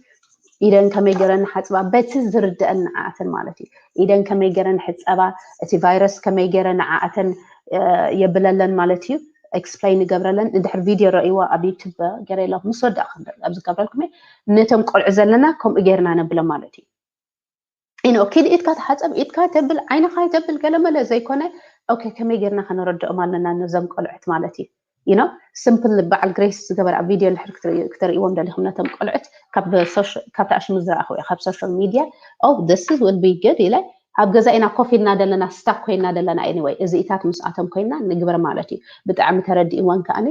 ኢደን ከመይ ገረን ሓፅባ በቲ ዝርድአን ንዓኣተን ማለት እዩ። ኢደን ከመይ ገረን ሕፀባ እቲ ቫይረስ ከመይ ገረ ንዓኣተን የብለለን ማለት እዩ። explain ይገብረለን እንድሕር ቪድዮ ረእይዎ ኣብ YouTube ገረ ኣለኹ ምስ ወዳእ ኣብዚ ገብረልኩም ነቶም ቆልዑ ዘለና ከምኡ ጌርና ነብለ ማለት እዩ። you know ኪድ ኢድካ ተሓፀብ ኢድካ ተብል ዓይንኻ ተብል ገለመለ ዘይኮነ okay ከመይ ጌርና ከነረድኦም ኣለና ነዞም ቆልዑት ማለት እዩ። you know simple በዓል ግሬስ ዝገበረ ኣብ ቪድዮ እንድሕር ክትርእይዎም ደሊኹም ነቶም ቆልዑት ካብ ተኣሽሙ ዝረኣኹ እየ ካብ social media oh this is will be good ኢለ ኣብ ገዛ ኢና ኮፍ ኢልና ደለና stuck ኮይና ደለና anyway እዚኢታት ምስኣቶም ኮይና ንግበር ማለት እዩ። ብጣዕሚ ተረዲእወን ከኣኒ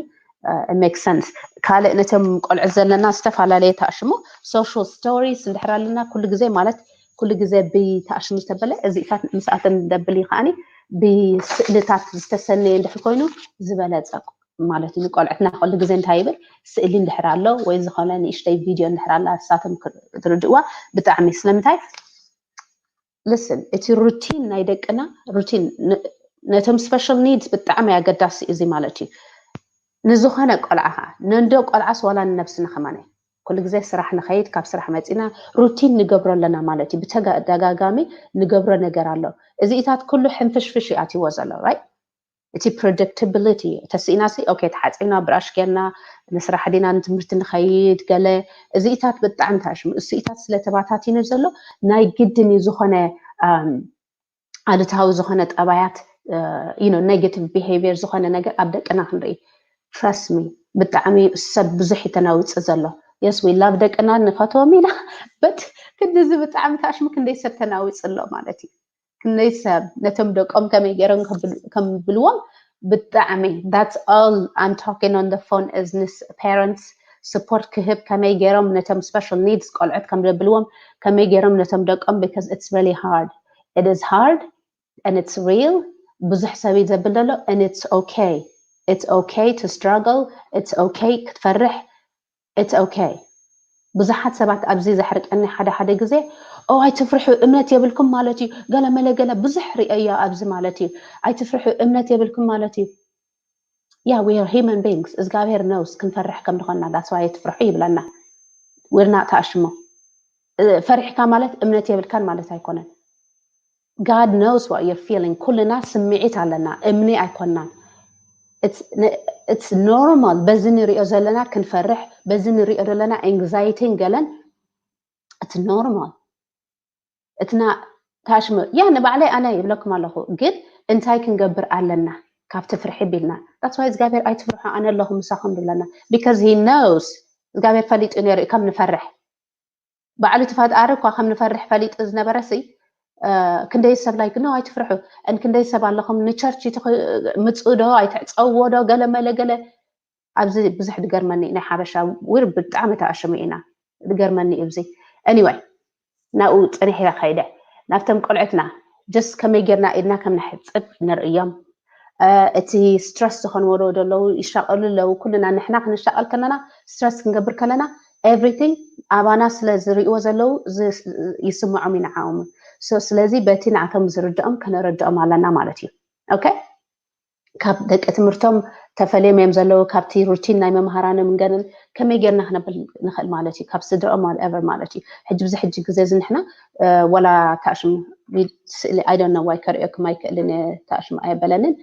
make sense ካልእ ነቶም ቆልዑት ዘለና ዝተፈላለየ ተኣሽሙ social stories እንድሕር ኣለና ኩሉ ግዜ ማለት ኩሉ ግዜ ብተኣሽሙ ዝተበለ እዚኢታት ምስኣቶም ደብል እዩ ከኣኒ ብስእልታት ዝተሰነየ እንድሕር ኮይኑ ዝበለፀ ማለት እዩ። ቆልዕትና ኩሉ ግዜ እንታይ ይብል ስእሊ እንድሕር ኣሎ ወይ ዝኾነ ንእሽተይ ቪድዮ እንድሕር ኣላ ንሳቶም ክትርድእዋ ብጣዕሚ ስለምንታይ listen እቲ routine ናይ ደቅና routine ነቶም special needs ብጣዕሚ ኣገዳሲ እዚ ማለት እዩ። ንዝኾነ ቆልዓ ከዓ ነንዶ ቆልዓስ ዋላ ንነብስና ከማነ ኩሉ ግዜ ስራሕ ንኸይድ ካብ ስራሕ መፂና routine ንገብሮ ኣለና ማለት እዩ። ብተደጋጋሚ ንገብሮ ነገር ኣሎ። እዚኢታት ኩሉ ሕንፍሽፍሽ ይኣትዎ ዘሎ right እቲ predictability ተስኢና ሲ okay ተሓፂብና ብራሽ ጌርና ንስራሕ ዲና ንትምህርቲ ንኸይድ ገለ እዚኢታት ብጣዕሚ ተኣሽሙ እሱኢታት ስለተባታቲኑ ዘሎ ናይ ግድን እዩ ዝኾነ ኣሉታዊ ዝኾነ ጠባያት you know negative behavior ዝኾነ ነገር ኣብ ደቅና ክንርኢ trust me ብጣዕሚ ሰብ ብዙሕ ይተናውፅ ዘሎ yes we love ደቅና ንፈትዎም ኢና but ክንድዚ ብጣዕሚ ተኣሽሙ ክንደይ ሰብ ተናዊፅ ኣሎ ማለት እዩ። ክንደይ ሰብ ነቶም ደቆም ከመይ ገይሮም ከብልዎም ብጣዕሚ that's all I'm talking on the phone is ንስ parents support ክህብ ከመይ ገይሮም ነቶም special needs ቆልዑት ከም ዘብልዎም ከመይ ገይሮም ነቶም ደቆም because it's really hard it is hard and it's real ብዙሕ ሰብ እዩ ዘብል ዘሎ and it's okay it's okay to struggle it's okay ክትፈርሕ it's okay ብዙሓት ሰባት ኣብዚ ዘሕርቀኒ ሓደ ሓደ ግዜ ኦ ኣይትፍርሑ እምነት የብልኩም ማለት እዩ ገለ መለ ገለ ብዙሕ ርእዮ ኣብዚ ማለት እዩ ኣይትፍርሑ እምነት የብልኩም ማለት እዩ yeah we are human beings እግዚኣብሔር knows ክንፈርሕ ከም ዝኾንና that's why ኣይትፍርሑ ይብለና we're not ተኣሽሞ ፈሪሕካ ማለት እምነት የብልካን ማለት ኣይኮነን God knows what you're feeling ኩልና ስምዒት ኣለና እምኒ ኣይኮናን it's normal በዚ ንሪኦ ዘለና ክንፈርሕ በዚ ንሪኦ ዘለና anxiety ን ገለን it's normal እትና ታሽሙ ያ ንባዕለይ ኣነ ይብለኩም ኣለኹ ግን እንታይ ክንገብር ኣለና ካብቲ ፍርሒ ቢልና that's why እግዚኣብሔር ኣይትፍርሑ ኣነ ኣለኹ ምሳኹም ይብለና because he knows እግዚኣብሔር ፈሊጡ ነይሩ እዩ ከም ንፈርሕ ባዕሉ እቲ ፈጣሪ እኳ ከም ንፈርሕ ፈሊጡ ዝነበረ ሲ ክንደይ ሰብ like no ኣይትፍርሑ and ክንደይ ሰብ ኣለኹም ንቸርች ምፅኡ ዶ ኣይትዕፀውዎ ዶ ገለ መለ ገለ ኣብዚ ብዙሕ ድገርመኒ ናይ ሓበሻ we're ብጣዕሚ ተኣሽሙ ኢና ድገርመኒ እዩ እዚ anyway ናብኡ ፅንሕ ኢለ ከይደ ናብቶም ቆልዑትና just ከመይ ጌርና ኢድና ከም ንሕፅብ ንርእዮም እቲ stress ዝኾንዎ ዶ ዘለዉ ይሻቀሉ ኣለዉ ኩልና ንሕና ክንሻቀል ከለና stress ክንገብር ከለና everything ኣባና ስለ ዝርእዎ ዘለዉ ይስምዖም እዩ ንዓኦም so ስለዚ በቲ ንዓቶም ዝርድኦም ከነረድኦም ኣለና ማለት እዩ okay ካብ ደቂ ትምህርቶም ተፈልዮም እዮም ዘለዉ ካብቲ ሩቲን ናይ መምሃራኖም ገንን ከመይ ጌርና ክነብል ንኽእል ማለት እዩ ካብ ስድረኦም whatever ማለት እዩ። ሕጂ ብዚ ሕጂ ግዜ እዚ ንሕና ወላ ታሽም ስእሊ I don't know why ከርእየኩም ኣይክእልን እየ ታሽም ኣየበለንን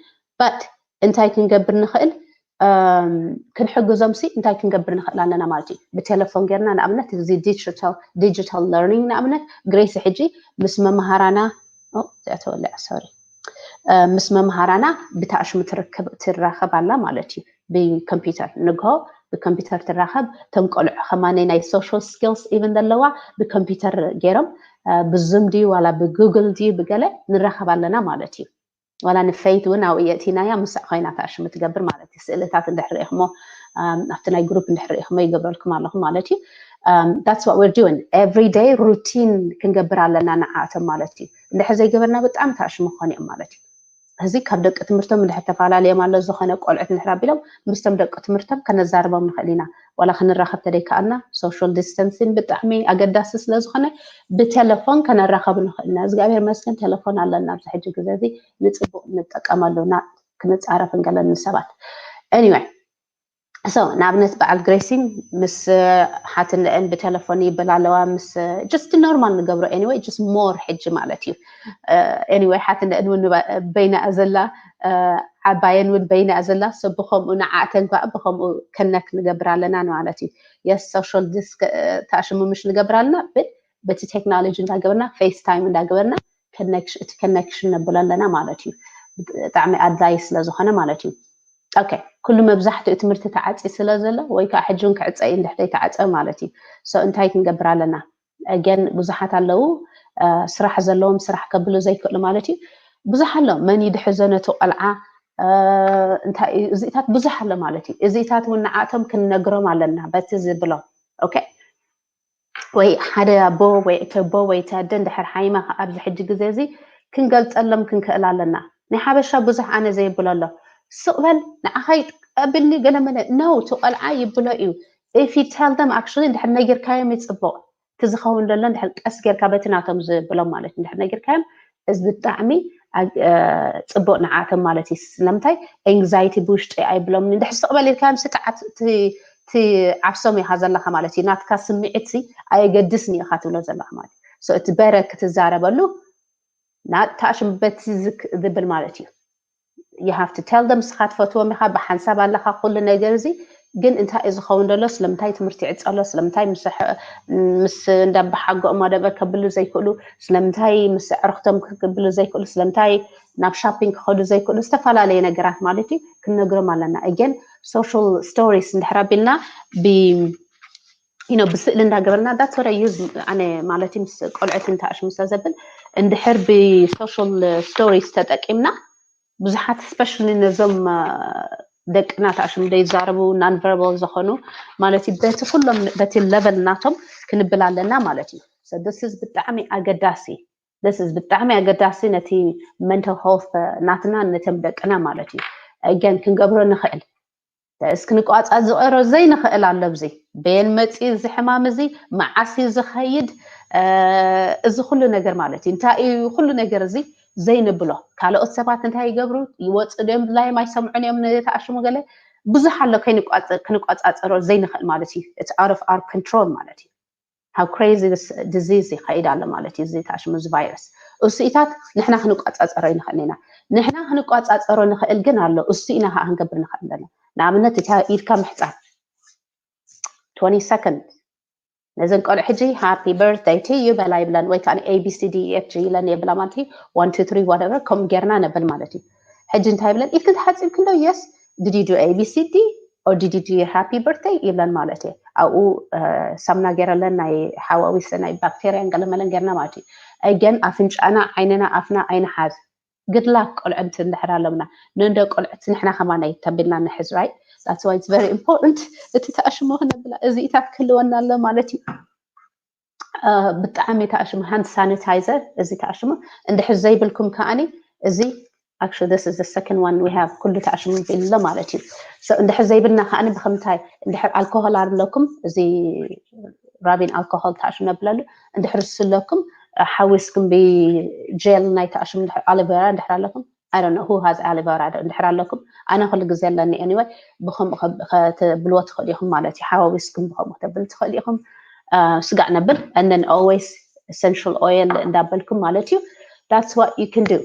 but እንታይ ክንገብር ንኽእል ክንሕግዞም ሲ እንታይ ክንገብር ንኽእል ኣለና ማለት እዩ። ብቴሌፎን ጌርና ንኣብነት እዚ digital learning ንኣብነት ግሬሲ ሕጂ ምስ መምሃራና ተወልዕ ሶሪ ምስ መምሃራና ብታሽሙ ትራኸብ ኣላ ማለት እዩ። ብኮምፒውተር ንግሆ ብኮምፒውተር ትራኸብ። እቶም ቆልዑ ከማነይ ናይ social skills even ዘለዋ ብኮምፒውተር ገይሮም ብዙም ድዩ ዋላ ብጉግል ድዩ ብገለ ንራኸብ ኣለና ማለት እዩ። ዋላ ንፈይት እውን ኣብኡ የእቲናያ ምስዕ ኮይና ታሽሙ ትገብር ማለት እዩ። ስእልታት እንድሕር ርኢኽሞ ኣብቲ ናይ ግሩፕ እንድሕር ርኢኽሞ ይገብረልኩም ኣለኹ ማለት እዩ። That's what we're doing every day routine ክንገብር ኣለና ንዓኣቶም ማለት እዩ። እንድሕር ዘይገበርና ብጣዕሚ ታሽሙ ክኾኑ እዮም ማለት እዩ። እዚ ካብ ደቂ ትምህርቶም እንድሕር ተፈላለዮም ኣሎ ዝኾነ ቆልዑት እንድሕር ኣቢሎም ምስቶም ደቂ ትምህርቶም ከነዛርቦም ንኽእል ኢና። ዋላ ክንራኸብ ተደይከኣልና social distancing ብጣዕሚ ኣገዳሲ ስለ ዝኾነ ብቴሌፎን ከነራኸብ ንኽእል ኢና። እግዚኣብሔር መስገን ቴሌፎን ኣለና ኣብዚ ሕጂ ግዜ እዚ ንፅቡቅ ንጠቀመሉ እና ክንፃረፍ እንገለን ንሰባት anyway so ንኣብነት በዓል ግሬሲን ምስ ሓትነአን ብቴሌፎን ይብል ኣለዋ ምስ just normal ንገብሮ anyway just more ሕጂ ማለት እዩ። Anyway ሓትነአን እውን በይና ዘላ ዓባየን እውን በይና ዘላ ብከምኡ ንዓእተን ከዓ ብከምኡ connect ንገብር ኣለና ማለት እዩ። Yes social taሽሙ ምሽ ንገብር ኣለና but በቲ ቴክኖሎጂ እንዳገበርና face time እንዳገበርና እቲ connection ነብሎ ኣለና ማለት እዩ። ብጣዕሚ ኣድላይ ስለዝኾነ ማለት እዩ። Okay ኩሉ መብዛሕትኡ ትምህርቲ ተዓፂ ስለ ዘሎ ወይ ከዓ ሕጂ እውን ክዕፀ እዩ እንድሕር ዘይተዓፀ ማለት እዩ። So እንታይ ክንገብር ኣለና? Again ብዙሓት ኣለዉ ስራሕ ዘለዎም ስራሕ ከብሉ ዘይክእሉ ማለት እዩ። ብዙሕ ኣሎ መን ይድሕዞ ነቲ ቆልዓ እንታይ እዚታት ብዙሕ ኣሎ ማለት እዩ። እዚታት እውን ንዓቶም ክንነግሮም ኣለና በቲ ዝብሎም okay ወይ ሓደ ኣቦ ወይ እቲ ኣቦ ወይ እቲ ኣደ እንድሕር ሓይማ ኣብዚ ሕጂ ግዜ እዚ ክንገልፀሎም ክንክእል ኣለና። ናይ ሓበሻ ብዙሕ ኣነ ዘይብሎ ኣሎ ስቕ በል ንዓኻ ይቀብልኒ ገለመለ no እቲ ቆልዓ ይብሎ እዩ። If you tell them actually እንድሕር ነጊርካዮም ይፅቡቕ እቲ ዝኸውን ዘሎ እንድሕር ቀስ ጌርካ በቲ ናቶም ዝብሎም ማለት እንድሕር ነጊርካዮም እዚ ብጣዕሚ ፅቡቅ ንዓቶም ማለት እዩ። ስለምንታይ anxiety ብውሽጢ ኣይብሎምን እንድሕር ስቕ በል ኢልካዮም ስጣዓት እቲ ዓብሶም ኢኻ ዘለኻ ማለት እዩ። ናትካ ስምዒት ሲ ኣየገድስን ኢኻ ትብሎ ዘለኻ ማለት እዩ። እቲ በረ ክትዛረበሉ ናታሽም በቲ ዝብል ማለት እዩ። You have to tell them ስኻ ትፈትዎም ኢኻ ብሓንሳብ ኣለኻ ኩሉ ነገር እዚ ግን እንታይ እዩ ዝኸውን ዘሎ ስለምንታይ ትምህርቲ ይዕፀሎ ስለምንታይ ምስ እንዳባሓጎኦም whatever ከብሉ ዘይክእሉ ስለምንታይ ምስ ዕርክቶም ክብሉ ዘይክእሉ ስለምንታይ ናብ shopping ክኸዱ ዘይክእሉ ዝተፈላለየ ነገራት ማለት እዩ ክንነግሮም ኣለና። Again social stories እንድሕር ኣቢልና ብ you know ብስእሊ እንዳገበርና that's what I use ኣነ ማለት ምስ ቆልዑት እንተኣሽሙ ስለ ዘብል እንድሕር ብ social stories ተጠቂምና ብዙሓት especially ነዞም ደቅና ተኣሽሙ ዘይዛረቡ non verbal ዝኾኑ ማለት እዩ በቲ ኩሎም በቲ level ናቶም ክንብል ኣለና ማለት እዩ። So this is ብጣዕሚ ኣገዳሲ this is ብጣዕሚ ኣገዳሲ ነቲ mental health ናትና ነቶም ደቅና ማለት እዩ። Again ክንገብሮ ንኽእል እስኪ ንቋፃፀሮ ዘይንኽእል ኣሎ ኣብዚ በየን መፂኡ እዚ ሕማም እዚ መዓስ እዩ ዝኸይድ እዚ ኩሉ ነገር ማለት እዩ እንታይ እዩ ኩሉ ነገር እዚ ዘይንብሎ ካልኦት ሰባት እንታይ ይገብሩ ይወፁ ድዮም ድላዮም ኣይሰምዑን እዮም ንተኣሽሙ ገለ ብዙሕ ኣሎ ክንቋፃፀሮ ዘይንኽእል ማለት እዩ it's out of our control ማለት እዩ። How crazy this disease ይኸይድ ኣሎ ማለት እዩ እዚ ተኣሽሙ እዚ virus እሱኢታት ንሕና ክንቋፃፀሮ ይንኽእል ኢና። ንሕና ክንቋፃፀሮ ንኽእል ግን ኣሎ እሱ ኢና ከዓ ክንገብር ንኽእል ኣለና። ንኣብነት እታ ኢድካ ምሕፃብ twenty second ነዘን ቆልዑ ሕጂ happy birthday to you በላ ይብለን ወይ ከዓ abcd efg ኢለን የብላ ማለት እዩ one two three whatever ከም ጌርና ነብል ማለት እዩ። ሕጂ እንታይ ይብለን ኢድክን ተሓፂብክን ዶ yes did you do abcd or did you do your happy birthday ይብለን ማለት እዩ። ኣብኡ ሳምና ጌረለን ናይ ሓዋዊሰ ናይ ባክቴርያን ገለመለን ጌርና ማለት እዩ። Again ኣፍንጫና ዓይንና ኣፍና ኣይንሓዝ good luck ቆልዑት እንድሕር ኣሎምና ንእንዶ ቆልዑት ንሕና ከማን ኣይተቢልና ንሕዝ right that's why it's very important እቲ ተኣሽሞ ክነብላ እዚኢታት ክህልወና ኣሎ ማለት እዩ። ብጣዕሚ ተኣሽሙ hand sanitizer እዚ ተኣሽሙ እንድሕር ዘይብልኩም ከኣኒ እዚ actually this is the second one we have ኩሉ ተኣሽሙ ቢሎ ማለት እዩ። So እንድሕር ዘይብልና ከኣኒ ብከምታይ እንድሕር ኣልኮሆል ኣለኩም እዚ ራቢን ኣልኮሆል ተኣሽሙ ነብለሉ እንድሕር ስለኩም ሓዊስኩም ብጀል ናይ ተኣሽሙ aloe vera እንድሕር ኣለኩም I don't know who has aloe vera እንድሕር ኣለኩም፣ ኣነ ኩሉ ግዜ ኣለኒ። Anyway ብከምኡ ከብ- ከተብልዎ ትኽእሉ ኢኹም ማለት እዩ። ሓዋዊስኩም ብከምኡ ከተብል ትኽእሉ ኢኹም። ስጋዕ ነብል and then always essential oil እንዳበልኩም ማለት እዩ። That's what you can do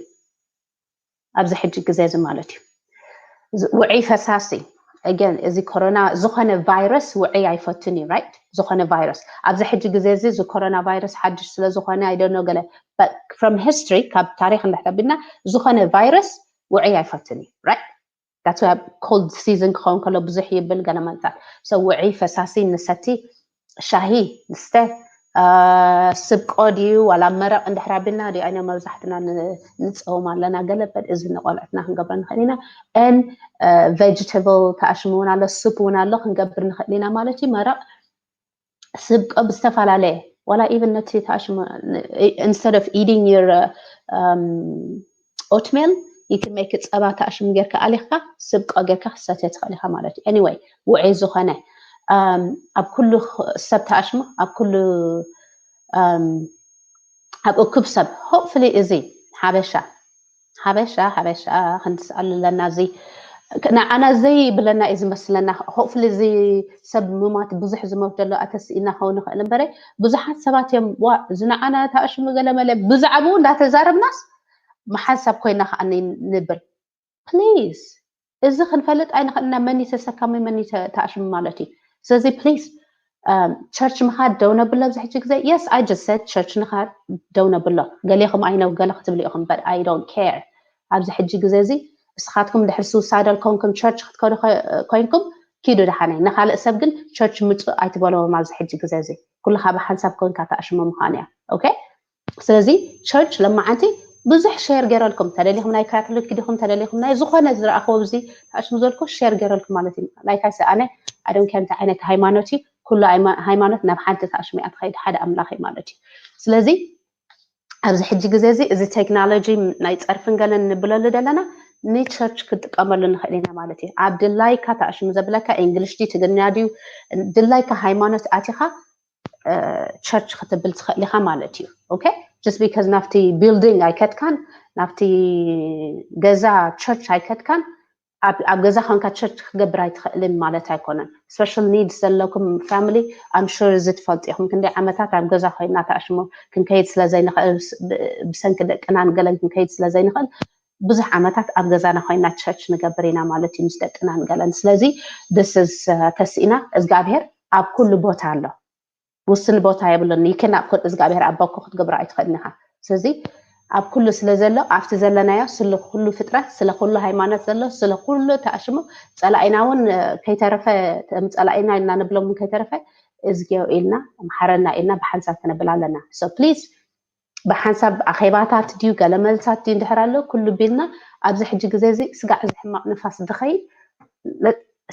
ኣብዚ ሕጂ ግዜ እዚ ማለት እዩ። ውዒ ፈሳሲ፣ again እዚ ኮሮና ዝኾነ ቫይረስ ውዒ ኣይፈቱን እዩ። Right? ዝኾነ ቫይረስ ኣብዚ ሕጂ ግዜ እዚ እዚ ኮሮና ቫይረስ ሓድሽ ስለዝኾነ I don't know ገለ from history ካብ ታሪክ እንዳሕተቢና ዝኾነ ቫይረስ ውዒ ኣይፈቱን እዩ። Right? That's why cold season ክኸውን ከሎ ብዙሕ ይብል ገለ ማለት። So ውዒ ፈሳሲ ንሰቲ፣ ሻሂ ንስተ፣ ስብቆ ድዩ ዋላ መረቕ እንድሕር ኣቢልና ድዩ? ኣይነ መብዛሕትና ንፀውም ኣለና። ገለ በድ እዚ ንቆልዕትና ክንገብረ ንኽእል ኢና። And vegetable ተኣሽሙ እውን ኣሎ፣ ሱፕ እውን ኣሎ ክንገብር ንኽእል ኢና ማለት እዩ። መረቕ ስብቆ ብዝተፈላለየ ዋላ even ነቲ ተኣሽሙ instead of eating your oatmeal you can make ጸባ ተኣሽሙ ጌርካ ኣሊኽካ ስብቆ ጌርካ ክሰትዮ ትኽእል ኢኻ ማለት እዩ። Anyway ውዒ ዝኾነ ኣብ ኩሉ ሰብ ተኣሽሙ ኣብ ኩሉ ኣብ እኩብ ሰብ hopefully እዚ ሓበሻ ሓበሻ ሓበሻ ክንስኣሉ ኣለና። እዚ ንዓና ዘይብለና እዩ ዝመስለና። Hopefully እዚ ሰብ ምማት ብዙሕ ዝመት ዘሎ ኣተስኢና ከው ንኽእል እምበረ ብዙሓት ሰባት እዮም ዋ እዚ ንዓና ተኣሽሙ ገለመለ ብዛዕባኡ እንዳተዛረብናስ መሓንሳብ ኮይና ከዓ ንብል። Please እዚ ክንፈልጥ ኣይንኽእልና። መን ተሰካሚ መን ተኣሽሙ ማለት እዩ። ስለዚ please ቸርች ምኻድ ደው ነብሎ ኣብዚ ሕጂ ግዜ። Yes I just said ቸርች ንኻድ ደው ነብሎ። ገሌኹም ኣይነው ገለ ክትብሉ ኢኹም but I don't care። ኣብዚ ሕጂ ግዜ እዚ እስኻትኩም ድሕሪ suicidal ኮንኩም ቸርች ክትከዱ ኮይንኩም ኪዱ ደሓነይ። ንኻልእ ሰብ ግን ቸርች ምፁ ኣይትበለዎም ኣብዚ ሕጂ ግዜ እዚ። ኩልኻ ብሓንሳብ ኮንካ ተኣሽሞ ምዃን እያ። Okay ስለዚ ቸርች ለማዓንቲ ብዙሕ ሸር ገይረልኩም ተደሊኹም ናይ ካቶሊክ ዲኹም ተደሊኹም ናይ ዝኾነ ዝረኣኽዎ ኣብዚ ተኣሽሙ ዘልኩ ሸር ገይረልኩም ማለት እዩ። Like I said ኣነ I don't care እንታይ ዓይነት ሃይማኖት እዩ ኩሉ ሃይማኖት ናብ ሓንቲ ተኣሽሙ እያ ትኸይድ ሓደ ኣምላኽ እዩ ማለት እዩ። ስለዚ ኣብዚ ሕጂ ግዜ እዚ እዚ ቴክኖሎጂ ናይ ፀርፍን ገለን ንብለሉ ዘለና ንቸርች ክጥቀመሉ ንኽእል ኢና ማለት እዩ። ኣብ ድላይካ ተኣሽሙ ዘብለካ እንግሊሽ ድዩ ትግርኛ ድዩ ድላይካ ሃይማኖት ኣቲኻ ቸርች ክትብል ትኽእል ኢኻ ማለት እዩ። Okay just because ናብቲ building ኣይከድካን ናብቲ ገዛ ቸርች ኣይከድካን ኣብ ገዛ ኮንካ ቸርች ክትገብር ኣይትኽእልን ማለት ኣይኮነን። Special needs ዘለኩም family I'm sure እዚ ትፈልጡ ኢኹም። ክንደይ ዓመታት ኣብ ገዛ ኮይና ተኣሽሙ ክንከይድ ስለዘይንኽእል ብሰንኪ ደቅናን ገለን ክንከይድ ስለዘይንኽእል ብዙሕ ዓመታት ኣብ ገዛና ኮይና ቸርች ንገብር ኢና ማለት እዩ ምስ ደቅናን ገለን። ስለዚ this is ተስኢና እግዚኣብሔር ኣብ ኩሉ ቦታ ኣሎ። ውስን ቦታ የብሉን። You cannot put እግዚኣብሔር ኣብ ባኮ ክትገብሮ ኣይትኽእልን ኢኻ። ስለዚ ኣብ ኩሉ ስለ ዘሎ ኣብቲ ዘለናዮ ስለ ኩሉ ፍጥረት ስለ ኩሉ ሃይማኖት ዘሎ ስለ ኩሉ ተኣሽሙ ጸላኢና እውን ከይተረፈ ጸላኢና ኢልና ንብሎም እውን ከይተረፈ እዝግዮ ኢልና መሓረና ኢልና ብሓንሳብ ክነብል ኣለና። So please ብሓንሳብ ኣኼባታት ድዩ ገለ መልሳት ድዩ እንድሕር ኣሎ ኩሉ ቢልና ኣብዚ ሕጂ ግዜ እዚ ስጋዕ እዚ ሕማቕ ንፋስ ድኸይድ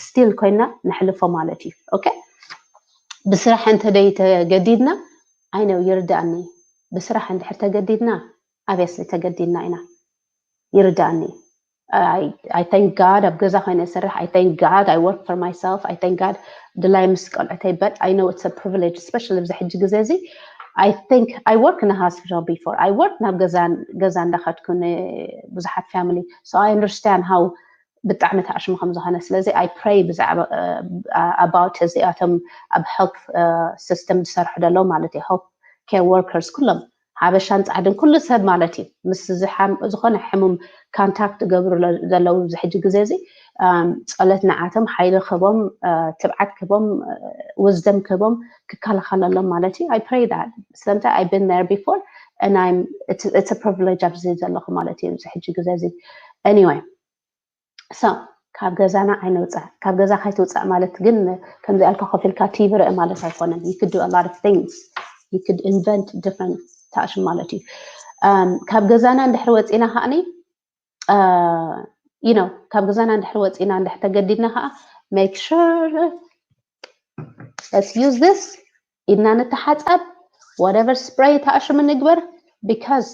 still ኮይና ንሕልፎ ማለት እዩ። Okay ብስራሕ እንተደይ ተገዲድና I know ይርዳእኒ። ብስራሕ እንድሕር ተገዲድና obviously ተገዲድና ኢና ይርዳእኒ። I thank God ኣብ ገዛ ኮይነ ይሰርሕ። I thank God I work for myself. I thank God ድላይ ምስ ቆልዕተይ but I know it's a privilege especially ኣብዚ ሕጂ ግዜ እዚ I think I work in a hospital before I work ናብ ገዛ ገዛ እንዳኸድኩ ብዙሓት family so I understand how ብጣዕሚ ተኣሽሙ ከም ዝኾነ ስለዚ I pray ብዛዕባ about እዚኣቶም ኣብ health system ዝሰርሑ ደለው ማለት እዩ health care workers ኩሎም ሓበሻን ፃዕድን ኩሉ ሰብ ማለት እዩ ምስ ዝኾነ ሕሙም contact ዝገብሩ ዘለዉ እዚ ሕጂ ግዜ እዚ ጸሎት ንዓቶም ሓይሊ ክህቦም ትብዓት ክህቦም wisdom ክህቦም ክከላኸለሎም ማለት እዩ። I pray that ስለምንታይ I've been there before and I'm it's a privilege ኣብዚ ዘለኹ ማለት እዩ እዚ ሕጂ ግዜ እዚ anyway so ካብ ገዛና ኣይነውፃእ። ካብ ገዛ ከይትውፃእ ማለት ግን ከምዚ ኣልካ ኮፍ ኢልካ ቲቪ ርእ ማለት ኣይኮነን። You could do a lot of things. You could invent different ተኣሽም ማለት እዩ። ካብ ገዛና እንድሕር ወፂና ከዓኒ you know ካብ ገዛና እንድሕር ወፂና እንድሕር ተገዲድና ከዓ make sure let's use this ኢድና ንተሓፀብ whatever spray ተኣሽም ንግበር because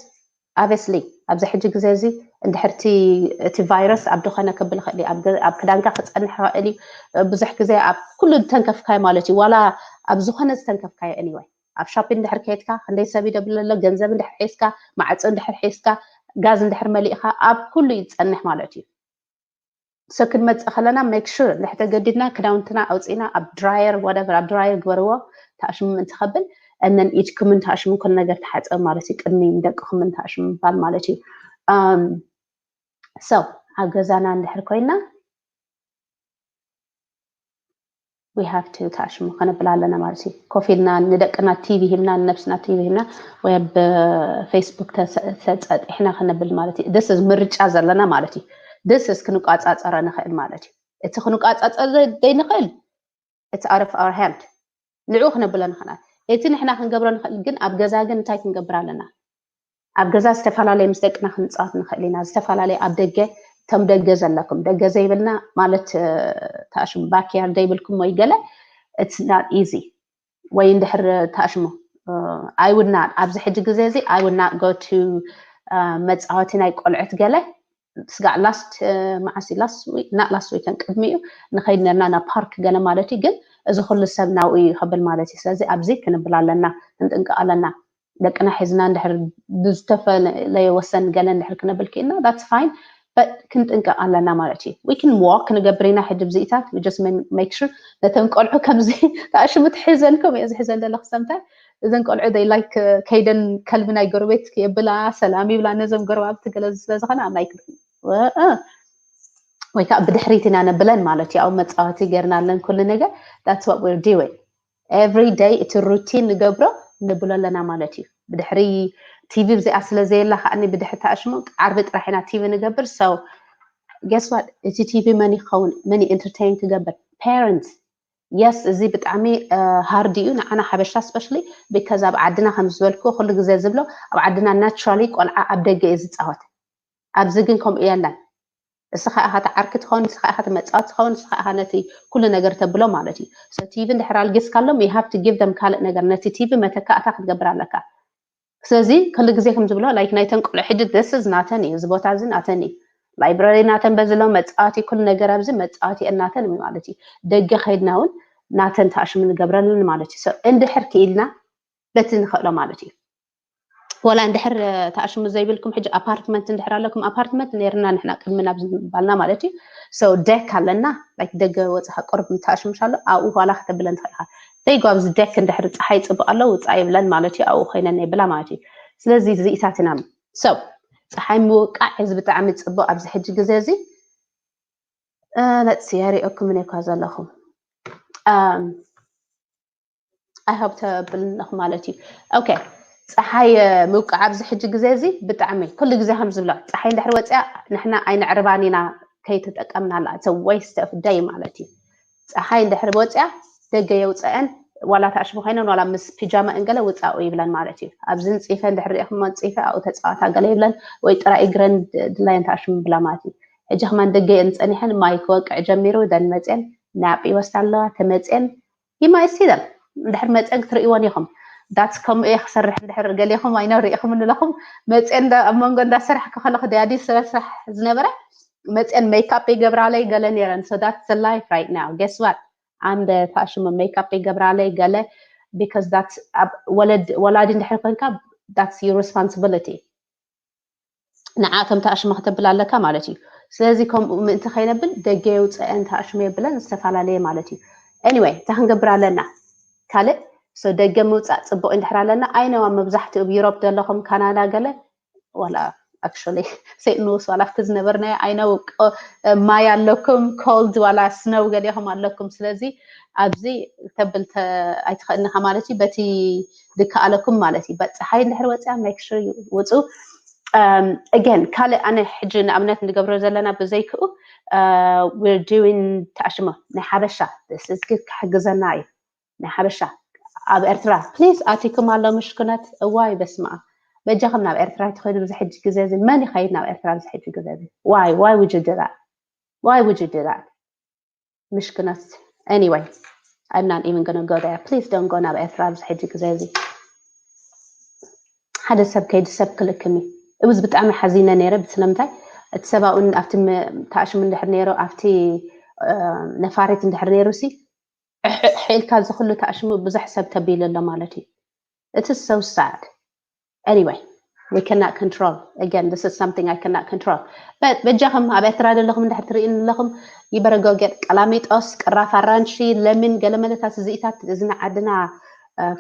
obviously ኣብዚ ሕጂ ግዜ እዚ እንድሕርቲ እቲ ቫይረስ ኣብ ድኾነ ክብል ይኽእል እዩ ኣብ ክዳንካ ክፀንሕ ይኽእል እዩ ብዙሕ ግዜ ኣብ ኩሉ ዝተንከፍካዮ ማለት እዩ ዋላ ኣብ ዝኾነ ዝተንከፍካዮ anyway ኣብ shopping እንድሕር ከየድካ ክንደይ ሰብ ይደብለሎ ገንዘብ እንድሕር ሒዝካ ማዕፆ እንድሕር ሒዝካ ጋዝ እንድሕር መሊእካ ኣብ ኩሉ ይፀንሕ ማለት እዩ። So ክንመፅእ ከለና make sure እንድሕር ተገዲድና ክዳውንትና ኣውፂእና ኣብ ድራየር whatever ኣብ ድራየር ግበርዎ። ተኣሽሙ ምእንቲ ከብል እነን ኢድኩምን ተኣሽሙ ኩሉ ነገር ተሓፀብ ማለት እዩ። ቅድሚ ንደቅኹምን ተኣሽሙ ምባል ማለት እዩ። So ኣብ ገዛና እንድሕር ኮይና we have to ተኣሽሙ ከነብል ኣለና ማለት እዩ። ኮፍ ኢልና ንደቅና ቲቪ ሂብና ንነብስና ቲቪ ሂብና ወይ ኣብ ፌስቡክ ተፀጢሕና ከነብል ማለት እዩ። This is ምርጫ ዘለና ማለት እዩ። This is ክንቋፃፀሮ ንኽእል ማለት እዩ። እቲ ክንቋፃፀሮ ዘይንኽእል it's out of our hand ንዕኡ ክነብሎ ንኽእል። እቲ ንሕና ክንገብሮ ንኽእል ግን ኣብ ገዛ ግን እንታይ ክንገብር ኣለና? ኣብ ገዛ ዝተፈላለየ ምስ ደቅና ክንፃወት ንኽእል ኢና። ዝተፈላለየ ኣብ ደገ እቶም ደገ ዘለኩም ደገ ዘይብልና ማለት ተኣሽሙ ባክያርድ ዘይብልኩም ወይ ገለ it's not easy ወይ እንድሕር ተኣሽሙ I would not ኣብዚ ሕጂ ግዜ እዚ I would not go to መፃወቲ ናይ ቆልዑት ገለ ስጋዕ last መዓስ last week not last week ቅድሚኡ ንኸይድ ነርና ናብ ፓርክ ገለ ማለት እዩ። ግን እዚ ኩሉ ሰብ ናብኡ እዩ ከብል ማለት እዩ። ስለዚ ኣብዚ ክንብል ኣለና፣ ክንጥንቀቕ ኣለና። ደቅና ሒዝና እንድሕር ብዝተፈለየ ወሰን ገለ እንድሕር ክነብል ክኢልና that's fine but ክንጥንቀቕ ኣለና ማለት እዩ። We can walk ክንገብር ኢና ሕጂ ብዚኢታት we just make sure ነተን ቆልዑ ከምዚ ተኣሽሙ ትሕዘን ከምኡ እየ ዝሕዘን ዘለኹ sometimes እዘን ቆልዑ they like ከይደን ከልቢ ናይ ጎረቤት የብላ ሰላም ይብላ ነዞም ጎረባብቲ ገለ ስለዝኾነ I'm like ወይ ከዓ ብድሕሪት ኢና ነብለን ማለት እዩ። ኣብ መፃወቲ ገርናለን ኩሉ ነገር that's what we're doing every day እቲ ሩቲን ንገብሮ ንብሎ ኣለና ማለት እዩ። ብድሕሪ ቲቪ ብዚኣ ስለ ዘየላ ከዓኒ ብድሕሪ ተኣሽሙ ዓርቢ ጥራሕ ኢና ቲቪ ንገብር። So guess what እቲ ቲቪ መን ይኸውን መን ኢንተርቴን ክገብር? ፓረንትስ። የስ እዚ ብጣዕሚ ሃርድ እዩ ንዓና ሓበሻ especially because ኣብ ዓድና ከም ዝበልኩ ኩሉ ግዜ ዝብሎ ኣብ ዓድና ናቹራሊ ቆልዓ ኣብ ደገ እዩ ዝፃወት። ኣብዚ ግን ከምኡ የለን። እስኻ ኢኻ ትዓርኪ ትኸውን፣ እስኻ ኢኻ ትመፃወት ትኸውን፣ እስኻ ኢኻ ነቲ ኩሉ ነገር ተብሎ ማለት እዩ። So ቲቪ እንድሕር ኣልጊስካሎም you have to give them ካልእ ነገር ነቲ ቲቪ መተካእታ ክትገብር ኣለካ። ስለዚ ኩሉ ግዜ ከም ዝብሎ like ናይተን ቆልዑ ሕጂ this is ናተን እዩ፣ እዚ ቦታ እዚ ናተን እዩ፣ ላይብረሪ ናተን በዚ ሎም መፃወቲ ኩሉ ነገር ኣብዚ መፃወቲ ናተን እዩ ማለት እዩ። ደገ ከይድና እውን ናተን ተኣሽሙ ንገብረለን ማለት እዩ። So እንድሕር ክኢልና በቲ ንኽእሎ ማለት እዩ። ወላ እንድሕር ተኣሽሙ ዘይብልኩም ሕጂ ኣፓርትመንት እንድሕር ኣለኩም ኣፓርትመንት ነርና ንሕና ቅድሚ ናብ ዝባልና ማለት እዩ። So ደክ ኣለና like ደገ ወፅኻ ቁርብ ተኣሽሙሽ ኣሎ ኣብኡ ዋላ ከተብለን ትኽእል ኢኻ። ደይጎ ኣብዚ ደክ እንድሕር ፀሓይ ፅቡቅ ኣሎ ውፃእ ይብለን ማለት እዩ ኣብኡ ኮይነን የብላ ማለት እዩ። ስለዚ ዝኢታት ኢና so ፀሓይ ምውቃዕ እዚ ብጣዕሚ ፅቡቅ ኣብዚ ሕጂ ግዜ እዚ let's see ኣሪኦኩም እኔ እኳ ዘለኹም I hope ተብልንኹ ማለት እዩ። Okay ፀሓይ ምውቃዕ ኣብዚ ሕጂ ግዜ እዚ ብጣዕሚ ኩሉ ግዜ ከም ዝብሎ ፀሓይ እንድሕር ወፅያ ንሕና ኣይነዕርባን ኢና ከይተጠቀምናላ it's waste of day ማለት እዩ። ፀሓይ እንድሕር ወፅያ ደገ የውፀአን ዋላ ተኣሽሙ ኮይነን ዋላ ምስ ፒጃማ እንገለ ውፃኡ ይብለን ማለት እዩ። ኣብዚ ንፂፈ እንድሕር ሪኢኹም ንፂፈ ኣብኡ ተፃወታ ገለ ይብለን ወይ ጥራይ እግረን ድላየን ተኣሽሙ ብላ ማለት እዩ። ሕጂ ከማን ደገ የን ፀኒሐን ማይ ክወቅዕ ጀሚሩ ደን መፅየን ናፕ ይወስዳ ኣለዋ ተመፅየን ይማይስ ይደል እንድሕር መፅየን ክትርእይወን ኢኹም that's ከምኡ እየ ክሰርሕ እንድሕር ገሌኹም ኣይነው ርኢኹም እንለኹም መፅየን ኣብ መንጎ እንዳሰራሕ ከኸለኹ ዳያዲ ስለ ስራሕ ዝነበረ መፅየን ሜካፕ ይገብራለይ ገለ ነይረን so that's the life right now guess what I'm the ተኣሽሙ ሜካፕ ይገብራለይ ገለ because that's ወላዲ እንድሕር ኮንካ that's your responsibility ንዓ ከም ተኣሽመ ክተብል ኣለካ ማለት እዩ። ስለዚ ከምኡ ምእንቲ ከይነብል ደገ የውፅአን ተኣሽመ የብለን ዝተፈላለየ ማለት እዩ። Anyway እንታይ ክንገብር ኣለና ካልእ so ደገ ምውፃእ ፅቡቅ እንድሕር ኣለና ኣይነዋ መብዛሕትኡ ብ ዩሮፕ ዘለኹም ካናዳ ገለ ዋላ actually ሴንት ሉዊስ ዋላ ኣብቲ ዝነበርናዮ I know ማይ ኣለኩም cold ዋላ snow ገሊኹም ኣለኩም ስለዚ ኣብዚ ተብል ኣይትኽእልንኻ ማለት እዩ በቲ ዝከኣለኩም ማለት እዩ ፀሓይ እንድሕር ወፅያ make sure ውፁ again ካልእ ኣነ ሕጂ ንኣብነት ንገብሮ ዘለና ብዘይክኡ we're doing ተኣሽሞ ናይ ሓበሻ ክሕግዘና እዩ ናይ ሓበሻ ኣብ ኤርትራ please ኣቲኩም ኣሎ ምሽኩናት እዋይ በስመኣብ በጃኹም ናብ ኤርትራ ትኸዱ ብዚ ሕጂ ግዜ እዚ መን ይኸይድ ናብ ኤርትራ ብዚ ሕጂ ግዜ እዚ why why would you do that why would you do that ምሽኩናት anyway I'm not even gonna go there please don't go ናብ ኤርትራ ብዚ ሕጂ ግዜ እዚ ሓደ ሰብ ከይዲ ሰብ ክልክም እዩ እውዝ ብጣዕሚ ሓዚነ ነይረ ብስለምንታይ እቲ ሰብ ኣብኡ ኣብቲ ተኣሽሙ እንድሕር ነይሩ ኣብቲ ነፋሪት እንድሕር ነይሩ ሲ ሕልካ እዚ ኩሉ ተኣሽሙ ብዙሕ ሰብ ተቢሉ ኣሎ ማለት እዩ it's so sad anyway we cannot control. Again, this is something I cannot control. But በጃኹም ኣብ ኤርትራ ዘለኹም እንድሕር ትርእይኒ ኣለኹም፣ you better go get ቀላሚጦስ፣ ቅራፍ ኣራንሺ፣ ለሚን፣ ገለ መለታት እዚኢታት እዚ ንዓድና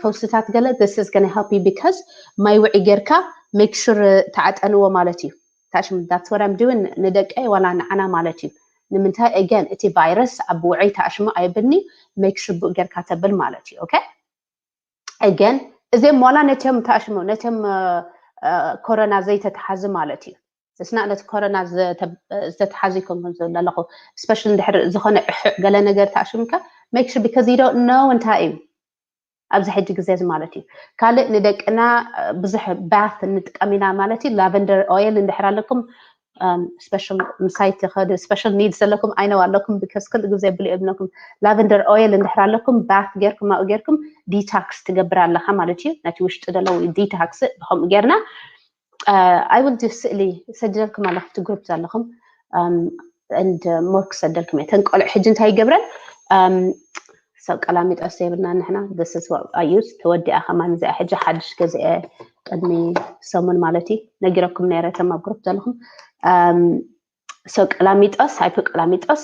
ፈውስታት ገለ this is gonna help you because ማይ ውዒ ጌርካ make sure ተዓጠንዎ ማለት እዩ። ታሽም that's what I'm doing ንደቀይ ዋላ ንዓና ማለት እዩ። ንምንታይ again እቲ ቫይረስ ኣብ ውዑይ ታሽሙ ኣይብልኒ make sure ብኡ ጌርካ ተብል ማለት እዩ። Okay again እዚኦም ዋላ ነቶም ታሽሙ ነቶም ኮሮና ዘይተተሓዙ ማለት እዩ። እስና ነቲ ኮሮና ዝተተሓዙ ይኮንኩም ዝብል ኣለኹ special እንድሕር ዝኾነ ዕሑዕ ገለ ነገር ታሽምካ make sure because you don't know እንታይ እዩ ኣብዚ ሕጂ ግዜ እዚ ማለት እዩ። ካልእ ንደቅና ብዙሕ bath ንጥቀም ኢና ማለት እዩ። Lavender oil እንድሕር ኣለኩም special ምሳይ ትኸዱ special needs ዘለኩም I know ኣለኩም because ኩሉ ግዜ ብሉ የብለኩም። Lavender oil እንድሕር ኣለኩም bath ጌርኩም ኣብኡ ጌርኩም detox ትገብር ኣለኻ ማለት እዩ። ነቲ ውሽጢ ዘለዉ detox ብከምኡ ጌርና I will do ስእሊ ሰድደልኩም ኣለኹ እቲ group ዘለኹም and more ክሰደልኩም እየ። ተን ቆልዑ ሕጂ እንታይ ይገብረን ሰብ ቀላሚጦስ የብልና ንሕና this is what I use ተወዲኣ ከማን እዚኣ ሕጂ ሓድሽ ገዚአ ቅድሚ ሰሙን ማለት እዩ ነጊረኩም ነይረ እቶም ኣብ group ዘለኹም ሰብ ቀላሚጦስ hypo ቀላሚጦስ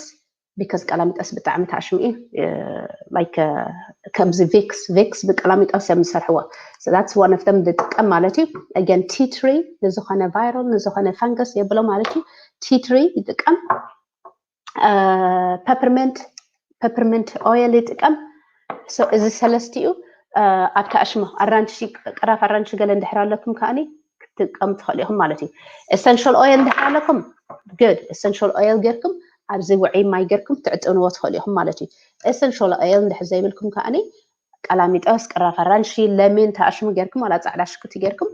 because ቀላሚጦስ ብጣዕሚ ታሽሙ እዩ like ከምዚ Vicks Vicks ብቀላሚጦስ እዮም ዝሰርሕዎ so that's one of them ዝጥቀም ማለት እዩ። Again tea tree ንዝኾነ viral ንዝኾነ fungus የብሎ ማለት እዩ። Tea tree ይጥቀም peppermint peppermint oil ይጥቀም። So እዚ ሰለስቲኡ ኣብ ታሽሙ ኣራንሺ ቅራፍ ኣራንሺ ገለ እንድሕር ኣለኩም ከኣኒ ክትጥቀሙ ትኽእሉ ኢኹም ማለት እዩ። Essential oil እንድሕር ኣለኩም good essential oil ጌርኩም ኣብዚ ውዑይ ማይ ጌርኩም ትዕጥንዎ ትኽእሉ ኢኹም ማለት እዩ። Essential oil እንድሕር ዘይብልኩም ከኣኒ ቀላሚጦስ ቅራፍ ኣራንሺ ለሚን ታሽሙ ጌርኩም ዋላ ፃዕዳ ሽኩርቲ ጌርኩም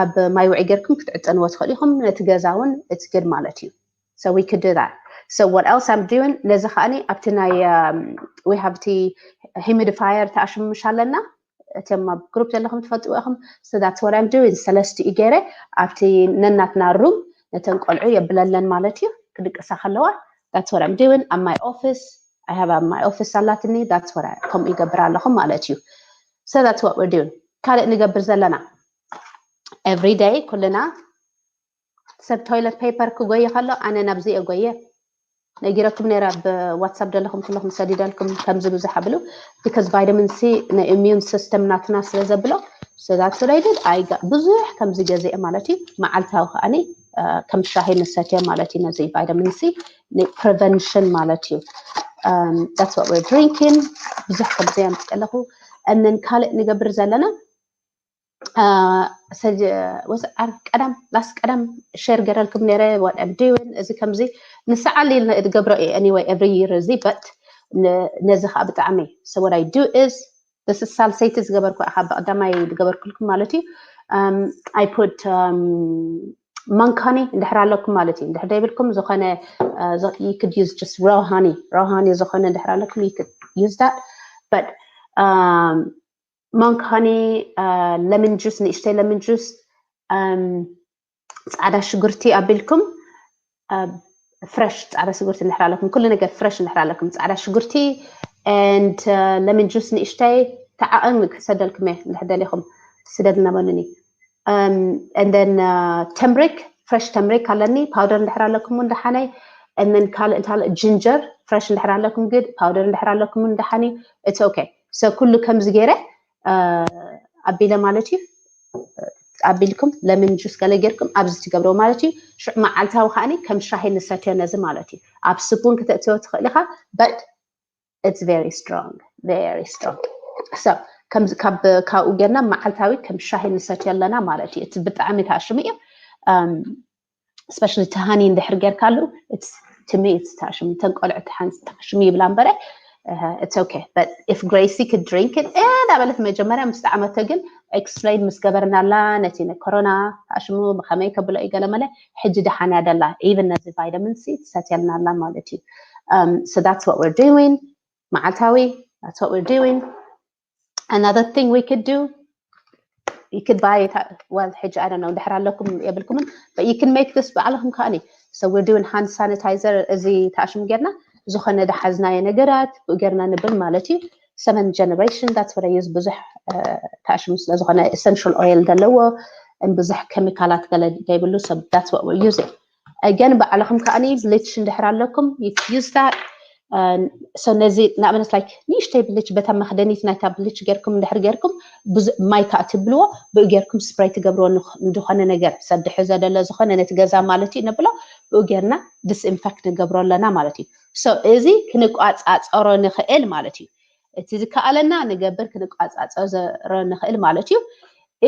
ኣብ ማይ ውዑይ ጌርኩም ክትዕጥንዎ ትኽእሉ ኢኹም። ነቲ ገዛ እውን it's good ማለት እዩ። So we could do that. So what else I'm doing ነዚ ከኣኒ ኣብቲ ናይ we have እቲ humidifier ተኣሽሙ ምሽ ኣለና እቶም ኣብ group ዘለኹም ትፈልጥዎ ኢኹም። So that's what I'm doing ሰለስቲኡ ገይረ ኣብቲ ነናትና room ነተን ቆልዑ የብለለን ማለት እዩ ክድቅሳ ከለዋ that's what I'm doing ኣብ my office I have ኣብ my office ኣላትኒ that's what ከምኡ ይገብር ኣለኹ ማለት እዩ። So that's what we're doing ካልእ ንገብር ዘለና everyday ኩልና ሰብ toilet paper ክጎየ ከሎ ኣነ ናብዚ እየ ጎየ ነጊረኩም ነይረ ኣብ WhatsApp ዘለኹም ኩለኹም ሰዲደልኩም ከምዚ ብዙሕ ኣብሉ because vitamin C ን immune system ናትና ስለ ዘብሎ so that's what I did I got ብዙሕ ከምዚ ገዚአ ማለት እዩ። መዓልታዊ ከኣኒ ከም ሻሂ ንሰትዮ ማለት እዩ። ነዚ vitamin C ን prevention ማለት እዩ። That's what we're drinking ብዙሕ ከምዚ ኣምፅእ ኣለኹ። And then ካልእ ንገብር ዘለና ቀደም last ቀደም share ገረልኩም ነይረ what I'm doing እዚ ከምዚ ንሰዓል ኢልና እትገብሮ እየ anyway every year እዚ but ነዚ ከዓ ብጣዕሚ so what I do is this is ሳልሰይቲ ዝገበርኩ ካብ ብቀዳማይ ዝገበርኩልኩም ማለት እዩ። I put ማንካኒ እንድሕር ኣለኩም ማለት እዩ። እንድሕር ዘይብልኩም ዝኾነ you could use just raw honey raw honey ዝኾነ እንድሕር ኣለኩም you could use that but ማንካኒ lemon juice ንእሽተይ lemon juice ፃዕዳ ሽጉርቲ ኣቢልኩም fresh ፃዕዳ ሽጉርቲ እንድሕር ኣለኩም ኩሉ ነገር fresh እንድሕር ኣለኩም ፃዕዳ ሽጉርቲ and lemon juice ንእሽተይ ተዓቐሚ ክሰደልኩም እየ እንድሕር ደሊኹም ስደድ እናበሉኒ and then turmeric fresh turmeric ኣለኒ powder እንድሕር ኣለኩም እውን ደሓነይ and then ካልእ እንታ ginger fresh እንድሕር ኣለኩም good powder እንድሕር ኣለኩም እውን ደሓን እዩ። It's okay so ኩሉ ከምዚ ገይረ ኣቢለ ማለት እዩ ኣቢልኩም lemon juice ገለ ጌርኩም ኣብዚ ትገብርዎ ማለት እዩ። ሽዑ መዓልታዊ ከዓኒ ከም ሻሂ ንሰትዮ ነዚ ማለት እዩ። ኣብ soup እውን ክተእትዮ ትኽእል ኢኻ but it's very strong very strong so ከምዚ ካብ ካብኡ ጌርና መዓልታዊ ከም ሻሂ ንሰትዮ ኣለና ማለት እዩ። እቲ ብጣዕሚ ታሽሙ እዩ። Especially እቲ honey እንድሕር ጌርካሉ to me it's ታሽሙ እተን ቆልዑ ታሽሙ ይብላ እምበረ it's okay but if Gracie could drink it እንዳበለት መጀመርያ ምስ ጣዕመቶ ግን explain ምስ ገበርናላ ነቲ ንኮሮና ታሽሙ ብኸመይ ከብሎ እዩ ገለመለ ሕጂ ደሓን እያ ደላ even ነዚ vitamin C ትሰትየልና ኣላ ማለት እዩ። So that's what we're doing መዓልታዊ that's what we're doing another thing we could do you could buy it well ሕጂ I don't know ድሕር ኣለኩም የብልኩምን but you can make this ባዕልኹም ከኣኒ so we're doing hand sanitizer እዚ ታሽሙ ጌርና ዝኾነ ደሓዝናዮ ነገራት ብኡ ጌርና ንብል ማለት እዩ። Seven generation that's what I use ብዙሕ ታሽሙ ስለ ዝኾነ essential oil ዘለዎ ብዙሕ ኬሚካላት ገለ ዘይብሉ። So that's what we're using. Again ባዕልኹም ከዓኒ ብሊች እንድሕር ኣለኩም you use that. So ነዚ ንኣብነት like ንእሽተይ ብሊች በታ መክደኒት ናይታ ብሊች ጌርኩም እንድሕር ጌርኩም ማይ ከዓ ትብልዎ ብኡ ጌርኩም ስፕሬይ ትገብርዎ ዝኾነ ነገር ሰብ ድሕዘ ደሎ ዝኾነ ነቲ ገዛ ማለት እዩ ነብሎ ብኡ ጌርና ዲስኢንፌክት ንገብሮ ኣለና ማለት እዩ። So እዚ ክንቋፃፀሮ ንኽእል ማለት እዩ። እቲ ዝከኣለና ንገብር ክንቋፃፀሮ ንኽእል ማለት እዩ።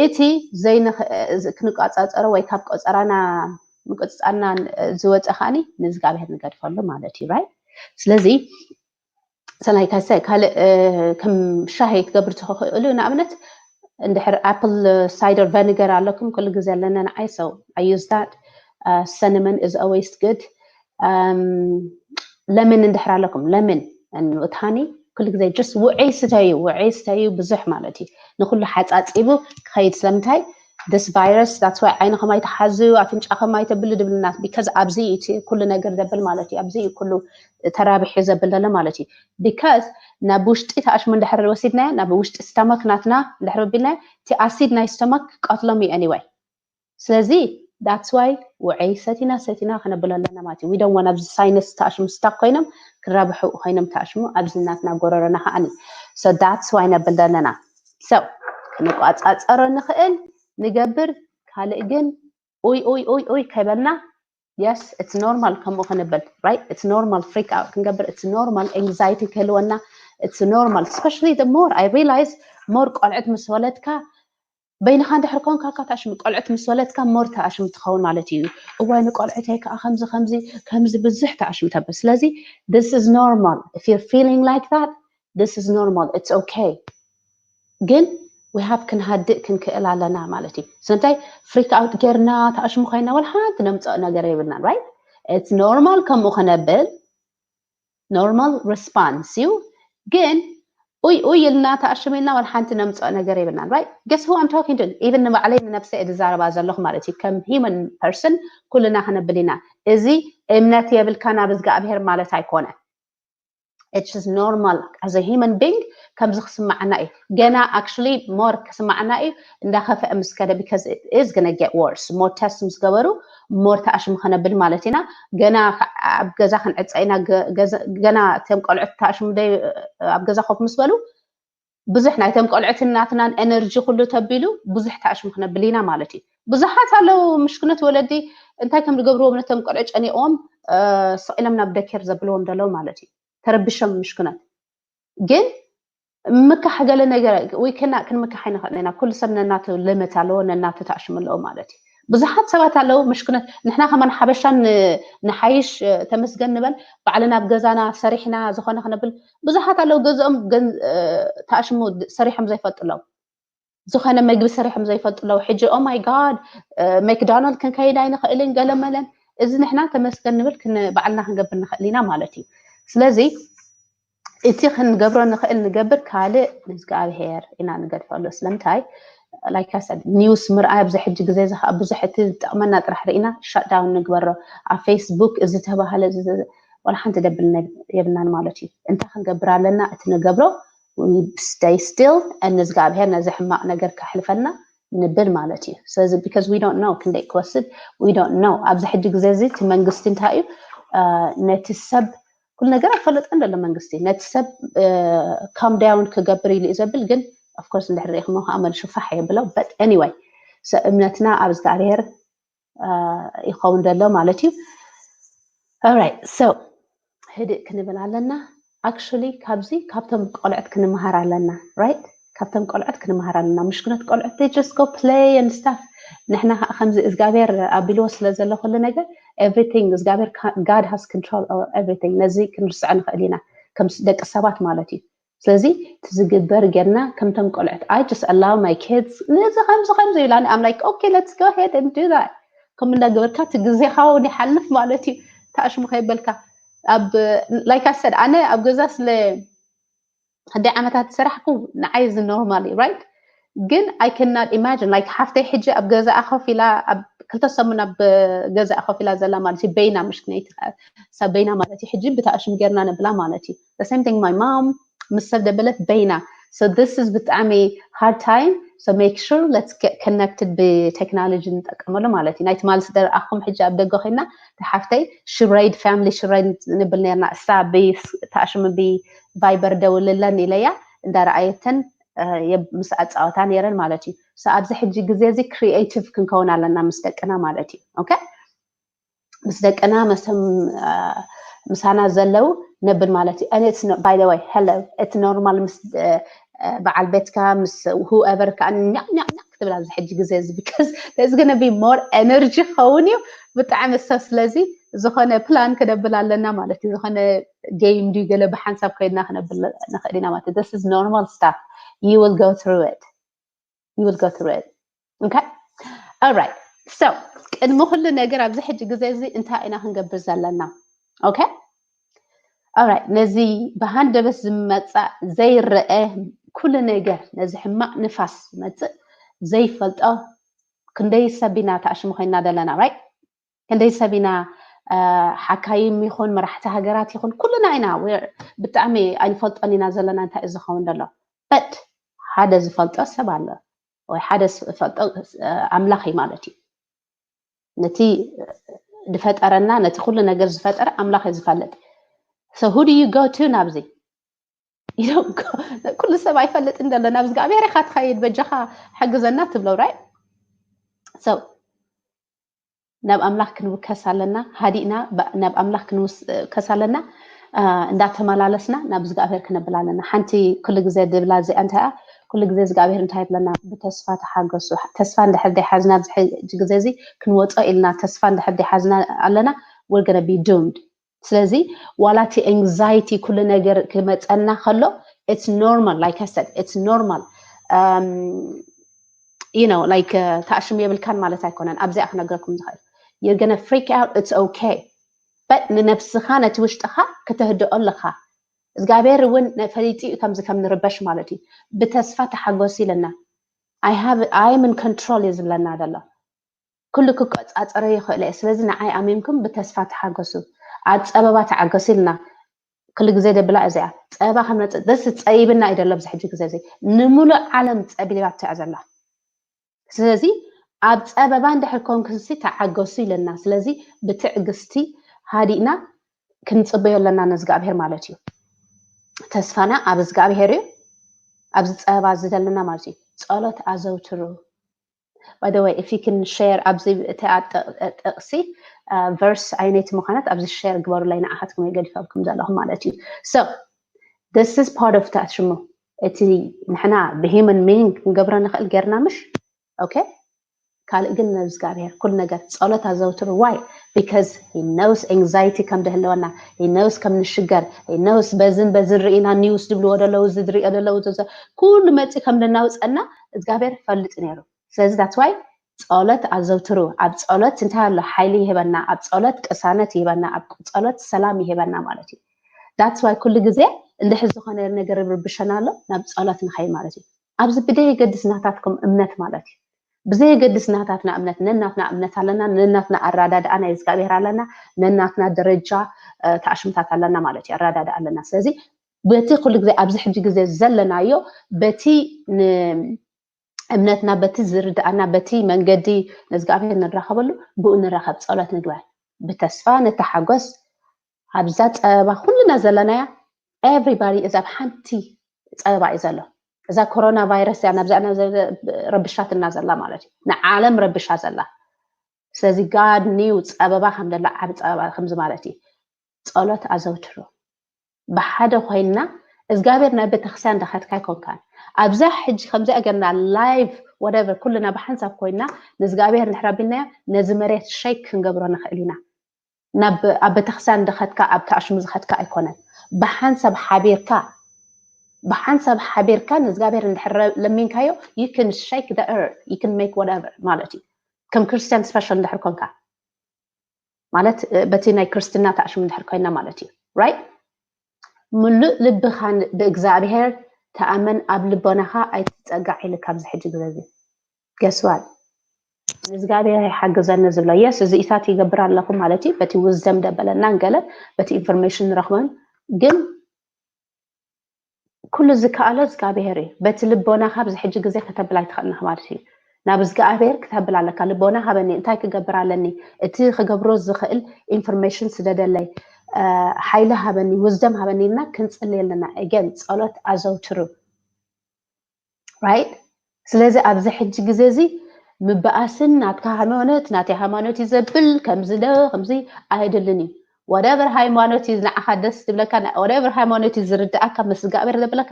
እቲ ክንቋፃፀሮ ወይ ካብ ቆፀራና ምቁፅፃርና ዝወፀ ከዓኒ ንእግዚኣብሔር ንገድፈሉ ማለት እዩ። ራይት? ስለዚ ሰናይካሰ ካልእ ከም ሻሂ ክትገብር ትኽእሉ ንኣብነት እንድሕር ኣፕል ሳይደር ቨኒገር ኣለኩም ኩሉ ግዜ ኣለና ንዓይ ሰው I use that. Cinnamon is always good. ለምን እንድሕር ኣለኩም ለምን ውትሃኒ ኩሉ ግዜ just ውዒ ስተዩ ውዒ ስተዩ ብዙሕ ማለት እዩ ንኩሉ ሓፃፂቡ ክኸይድ ስለምንታይ this virus that's why ዓይንኹም ኣይትሓዙ ኣፍንጫኹም ኣይተብሉ ድብልና because ኣብዚ እቲ ኩሉ ነገር ዘብል ማለት እዩ ኣብዚ ኩሉ ተራብሒ ዘብል ዘሎ ማለት እዩ because ናብ ውሽጢ ተኣሽሙ እንድሕር ወሲድናዮ ናብ ውሽጢ ስተመክ ናትና እንድሕር ቢልናዮ እቲ ኣሲድ ናይ ስተመክ ቀትሎም እዩ anyway ስለዚ that's why ውዐይ ሰቲና ሰቲና ከነብል ኣለና ማለት እዩ we don't want ኣብዚ ሳይነስ ተኣሽሙ ስታክ ኮይኖም ክራብሑ ኮይኖም ተኣሽሙ ኣብዚ ናትና ጎረሮና ከዓኒ so that's why ነብል ዘለና so ክንቋፃፀሮ ንኽእል ንገብር ካልእ ግን ኡይ ኡይ ኡይ ኡይ ከይበልና yes it's normal ከምኡ ክንብል right it's normal freak out ክንገብር it's normal anxiety ክህልወና it's normal especially the more I realize more ቆልዕት ምስ ወለድካ በይንኻ እንድሕር ኮንካ እካ ተኣሽሙ ቆልዕት ምስ ወለድካ more ተኣሽሙ ትኸውን ማለት እዩ እዋይ ንቆልዕተይ ከዓ ከምዚ ከምዚ ከምዚ ብዙሕ ተኣሽሙ ተብል ስለዚ this is normal if you're feeling like that this is normal it's okay ግን we have ክንሃድእ ክንክእል ኣለና ማለት እዩ ስለምንታይ freak out ጌርና ተኣሽሙ ኮይና ወላ ሓንቲ ነምፅኦ ነገር የብልናን right it's normal ከምኡ ክነብል normal response እዩ ግን ኡይ ኡይ ኢልና ተኣሽሙ ኢልና ወላ ሓንቲ ነምፅኦ ነገር የብልናን right guess who I'm talking to even ንባዕለይ ንነብሰይ እዝዛረባ ዘለኹ ማለት እዩ ከም human person ኩልና ክነብል ኢና እዚ እምነት የብልካ ናብ እግዚኣብሔር ማለት ኣይኮነ it's just normal as a human being ከምዚ ክስማዓና እዩ ገና actually more ክስማዓና እዩ እንዳኸፍአ ምስ ከደ because it is gonna get worse more test ምስ ገበሩ more ተኣሽሙ ከነብል ማለት ኢና ገና ኣብ ገዛ ክንዕፀ ኢና ገና እቶም ቆልዑት ተኣሽሙ ኣብ ገዛ ኮፍ ምስ በሉ ብዙሕ ናይቶም ቆልዑት ናትናን ኤነርጂ ኩሉ ተቢሉ ብዙሕ ተኣሽሙ ክነብል ኢና ማለት እዩ ብዙሓት ኣለዉ ምሽክነት ወለዲ እንታይ ከም ዝገብርዎም ነቶም ቆልዑ ጨኒቕዎም ስቕ ኢሎም ናብ ደኬር ዘብልዎም ዘለዉ ማለት እዩ ተረቢሾም ምሽክነት ግን ምካሕ ገለ ነገር we cannot ክንምካሕ ኣይንኽእል ኢና ኩሉ ሰብ ነናቱ ልምት ኣለዎ ነናቱ ተኣሽሙ ኣለዎ ማለት እዩ ብዙሓት ሰባት ኣለዉ ምሽክነት ንሕና ከማን ሓበሻ ንሓይሽ ተመስገን ንበል ባዕልና ኣብ ገዛና ሰሪሕና ዝኾነ ክነብል ብዙሓት ኣለዉ ገዝኦም ተኣሽሙ ሰሪሖም ዘይፈልጡ ኣለዉ ዝኾነ መግቢ ሰሪሖም ዘይፈልጡ ኣለዉ ሕጂ oh my God መክዶናልድ ክንከይድ ኣይንኽእልን ገለመለን እዚ ንሕና ተመስገን ንብል ባዕልና ክንገብር ንኽእል ኢና ማለት እዩ ስለዚ እቲ ክንገብሮ ንኽእል ንገብር ካልእ ንእግዚኣብሔር ኢና ንገድፈሉ ስለምንታይ like I said news ምርኣይ ኣብዚ ሕጂ ግዜ እዚ ከዓ ብዙሕ እቲ ዝጠቕመና ጥራሕ ርኢና shut down ንግበሮ ኣብ ፌስቡክ እዚ ተባሃለ ዋላ ሓንቲ ደብል የብልናን ማለት እዩ እንታይ ክንገብር ኣለና እቲ ንገብሮ stay still ንእግዚኣብሔር ነዚ ሕማቕ ነገር ከሕልፈልና ንብል ማለት እዩ ስለዚ because we don't know ክንደይ ክወስድ we don't know ኣብዚ ሕጂ ግዜ እዚ እቲ መንግስቲ እንታይ እዩ ነቲ ሰብ ኩሉ ነገር ኣይፈለጠን ዘሎ መንግስቲ ነቲ ሰብ calm down ክገብር ኢሉ እዩ ዘብል ግን of course እንድሕር ርኢኹሞ ከዓ መልሹ ፋሕ የብሎ but anyway እምነትና ኣብ እግዚኣብሔር ይኸውን ዘሎ ማለት እዩ alright so ህድእ ክንብል ኣለና actually ካብዚ ካብቶም ቆልዑት ክንመሃር ኣለና right ካብቶም ቆልዑት ክንመሃር ኣለና ምሽክነት ቆልዑት they just go play and stuff ንሕና ከዓ ከምዚ እግዚኣብሔር ኣቢልዎ ስለ ዘሎ ኩሉ ነገር everything እግዚኣብሔር God has control over everything ነዚ ክንርስዖ ንኽእል ኢና ከም ደቂ ሰባት ማለት እዩ ስለዚ እቲ ዝግበር ጌርና ከምቶም ቆልዑት I just allow my kids ነዚ ከምዚ ከምዚ ኢላኒ I'm like okay let's go ahead and do that ከም እንዳገበርካ እቲ ግዜኻ እውን ይሓልፍ ማለት እዩ ተኣሽሙ ከይበልካ ኣብ like I said ኣነ ኣብ ገዛ ስለ ክንደይ ዓመታት ዝሰራሕኩ ንዓይ እዚ normal እዩ right ግን I cannot imagine like ሓፍተይ ሕጂ ኣብ ገዛኣ ኮፍ ኢላ ኣብ ክልተ ሰሙን ኣብ ገዛኣ ኮፍ ኢላ ዘላ ማለት እዩ በይና ምሽ ክነይቲ በይና ማለት እዩ ሕጂ ብተኣሽም ጌርና ነብላ ማለት እዩ same thing my mom ምስ ሰብ ደበለት በይና so this is ብጣዕሚ hard time So make sure let's get connected ብቴክኖሎጂ ንጠቀመሉ ማለት እዩ። ናይ ትማሊ ስደር ኣኹም ሕጂ ኣብ ደገ ኮይና ሓፍተይ ሽረይድ ፋሚሊ ሽረይድ ንብል ነርና። እሳ ብተኣሽሙ ብቫይበር ደውልለን ኢለያ እንዳረኣየተን ምስ ኣፃወታ ነረን ማለት እዩ። ኣብዚ ሕጂ ግዜ እዚ ክሪኤቲቭ ክንከውን ኣለና ምስ ደቅና ማለት እዩ። ኦኬ ምስ ደቅና መሰም ምሳና ዘለው ነብል ማለት እዩ። By the way hello እቲ ኖርማል ምስ በዓል ቤትካ ምስ whoever ከዓ ኛኛኛ ክትብል ኣብዚ ሕጂ ግዜ እዚ because there's gonna be more energy ኸውን እዩ ብጣዕሚ ሰብ ስለዚ ዝኾነ ፕላን ክነብል ኣለና ማለት እዩ። ዝኾነ ጌም ድዩ ገለ ብሓንሳብ ኮይና ክነብል ንኽእል ኢና ማለት እዩ። This is normal stuff. You will go through it. You will go through it. Okay? All right. So ቅድሚ ኩሉ ነገር ኣብዚ ሕጂ ግዜ እዚ እንታይ ኢና ክንገብር ዘለና? Okay? All right. ነዚ ብሃንደበት ዝመፃእ ዘይረአ ኩሉ ነገር ነዚ ሕማቕ ንፋስ ዝመፅእ ዘይፈልጦ ክንደይ ሰብ ኢና ተኣሽሙ ኮይና ዘለና right? ክንደይ ሰብ ኢና ሓካይም ይኹን መራሕቲ ሃገራት ይኹን ኩልና ኢና ብጣዕሚ ኣይንፈልጦን ኢና ዘለና እንታይ እዩ ዝኸውን ዘሎ but ሓደ ዝፈልጦ ሰብ ኣሎ ወይ ሓደ ዝፈልጦ ኣምላኽ እዩ ማለት እዩ። ነቲ ዝፈጠረና ነቲ ኩሉ ነገር ዝፈጠረ ኣምላኽ እዩ ዝፈልጥ። So who do you go to ናብዚ? ኩሉ ሰብ ኣይፈልጥን ዘሎ ናብ እግዚኣብሔር ኢኻ ትኸይድ በጃኻ ሓግዘና ትብሎ right? So ናብ ኣምላኽ ክንውከስ ኣለና። ሃዲእና ናብ ኣምላኽ ክንውከስ ኣለና። እንዳተመላለስና ናብ እግዚኣብሔር ክነብል ኣለና። ሓንቲ ኩሉ ግዜ ድብላ እዚኣ እንታይ ኩሉ ግዜ እግዚኣብሔር እንታይ ይብለና? ብተስፋ ተሓገሱ። ተስፋ እንድሕር ደይሓዝና ኣብዚ ሕጂ ግዜ እዚ ክንወፆ ኢልና ተስፋ እንድሕር ደይሓዝና ኣለና we're gonna be doomed. ስለዚ ዋላ እቲ anxiety ኩሉ ነገር ክመፀና ከሎ it's normal like I said it's normal. You know like ተኣሽሙ የብልካን ማለት ኣይኮነን። ኣብዚኣ ክነግረኩም ዝኽእል you're gonna freak out it's okay. But ንነብስኻ ነቲ ውሽጥኻ ክተህድኦ ኣለኻ። እግዚኣብሔር እውን ፈሊጡ እዩ ከምዚ ከም ንርበሽ ማለት እዩ። ብተስፋ ተሓጎስ ኢለና I have I am in control እዩ ዝብለና ዘሎ። ኩሉ ክቆፃፀሮ ይኽእል እየ። ስለዚ ንዓይ ኣሚንኩም ብተስፋ ተሓገሱ። ኣብ ፀበባ ተዓገሱ ኢልና ኩሉ ግዜ ደብላ እዚኣ ፀበባ ከመፅእ ደስ ፀይብና እዩ ዘሎ ኣብዚ ሕጂ ግዜ እዚ ንምሉእ ዓለም ፀቢባቶ እያ ዘላ። ስለዚ ኣብ ፀበባ እንድሕር ኮንኩንሲ ተዓገሱ ኢለና። ስለዚ ብትዕግስቲ ሃዲእና ክንፅበዮ ኣለና ንእግዚኣብሔር ማለት እዩ። ተስፋና ኣብ እግዚኣብሔር እዩ። ኣብዚ ፀበባ እዚ ዘለና ማለት እዩ። ፀሎት ኣዘውትሩ። By the way if you can share ኣብዚ ጥቕሲ ቨርስ ኣይነይቲ ምዃነት ኣብዚ ሸር ግበሩላይ ንዓኻትኩም የገዲፈልኩም ዘለኹም ማለት እዩ። So this is part of that ሽሙ እቲ ንሕና ብሂመን ሚንግ ክንገብሮ ንኽእል ጌርና ምሽ okay ካልእ ግን ነብዝጋብሔር ኩሉ ነገር ጸሎት ኣዘውትሩ why because he knows anxiety ከም ደህለወና he knows ከም ንሽገር he knows በዝን በዝን ርኢና news ድብልዎ ደለዉ እዚ ድሪኦ ደለዉ ኩሉ መጺ ከም ደናውጸና እግዚኣብሔር ፈልጥ ነይሩ። ስለዚ that's why ጸሎት ኣዘውትሩ። ኣብ ጸሎት እንታይ ኣሎ? ሓይሊ ይህበና። ኣብ ጸሎት ቅሳነት ይህበና። ኣብ ጸሎት ሰላም ይህበና ማለት እዩ። That's why ኩሉ ግዜ እንድሕር ዝኾነ ነገር ይርብሸና ኣሎ ናብ ጸሎት ንኸይ ማለት እዩ። ኣብዚ ብደይ ገድስ ናታትኩም እምነት ማለት እዩ። ብዘይ ገድስ ናታትና እምነት ነናትና እምነት ኣለና። ነናትና ኣራዳድኣ ናይ እግዚኣብሔር ኣለና። ነናትና ደረጃ ተኣሽምታት ኣለና ማለት እዩ። ኣራዳድኣ ኣለና። ስለዚ በቲ ኩሉ ግዜ ኣብዚ ሕጂ ግዜ ዘለናዮ በቲ እምነትና በቲ ዝርድኣና በቲ መንገዲ ንእግዚኣብሔር ንራኸበሉ ብኡ ንራኸብ ጸሎት ንግበር። ብተስፋ ንተሓጎስ። ኣብዛ ጸበባ ኩልና ዘለናያ everybody is ኣብ ሓንቲ ጸበባ እዩ ዘሎ። እዛ ኮሮና ቫይረስ እያ ናብዛ ረብሻትና ዘላ ማለት እዩ። ንዓለም ረብሻ ዘላ። ስለዚ God knew ጸበባ ከም ዘላ ዓቢ ጸበባ ከምዚ ማለት እዩ። ጸሎት ኣዘውትሩ። ብሓደ ኮይንና እግዚኣብሔር ናብ ቤተክርስትያን እንዳኸድካ ኣይኮንካን ኣብዛ ሕጂ ከምዚኣ ገርና live whatever ኩልና ብሓንሳብ ኮይንና ንእግዚኣብሔር እንድሕር ኣቢልናዮ ነዚ መሬት ሸይክ ክንገብሮ ንኽእል ኢና። ናብ ኣብ ቤተክርስትያን እንዳኸድካ ኣብ ተኣሽሙ ዝኸድካ ኣይኮነን። ብሓንሳብ ሓቢርካ ብሓንሳብ ሓቢርካ ንእግዚኣብሔር እንድሕር ለሚንካዮ you can shake the earth you can make whatever ማለት እዩ። ከም ክርስትያን special እንድሕር ኮንካ ማለት በቲ ናይ ክርስትና ተኣሽሙ እንድሕር ኮይና ማለት እዩ። Right? ምሉእ ልብኻ ብእግዚኣብሔር ተኣመን ኣብ ልቦናኻ ኣይትፀጋዕ ኢሉ ካብዚ ሕጂ ግዜ እዚ guess what ንእግዚኣብሔር ይሓግዘኒ ዝብሎ yes እዚ ኢሳት ይገብር ኣለኹ ማለት እዩ። በቲ wisdom ደበለና ገለ በቲ information ንረኽቦን ግን ኩሉ ዝከኣሎ እግዚኣብሔር እዩ። በቲ ልቦናኻ ኣብዚ ሕጂ ግዜ ከተብል ኣይትኽእልን ኢኻ ማለት እዩ። ናብ እግዚኣብሔር ክተብል ኣለካ። ልቦና ሃበኒ፣ እንታይ ክገብር ኣለኒ? እቲ ክገብሮ ዝኽእል ኢንፎርሜሽን ስደደለይ፣ ሓይሊ ሃበኒ፣ ዊዝደም ሃበኒ ኢልና ክንጽሊ ኣለና። ኤገን ጸሎት ኣዘውትሩ። ራይት? ስለዚ ኣብዚ ሕጂ ግዜ እዚ ምብኣስን ናትካ ሃይማኖት ናተይ ሃይማኖት እዩ ዘብል ከምዚ ዶ ከምዚ ኣይድልን እዩ። ወደቨር ሃይማኖት እዩ ንዓኻ ደስ ዝብለካ፣ ወደቨር ሃይማኖት እዩ ዝርድኣካ ምስ እግዚኣብሔር ዘብለካ፣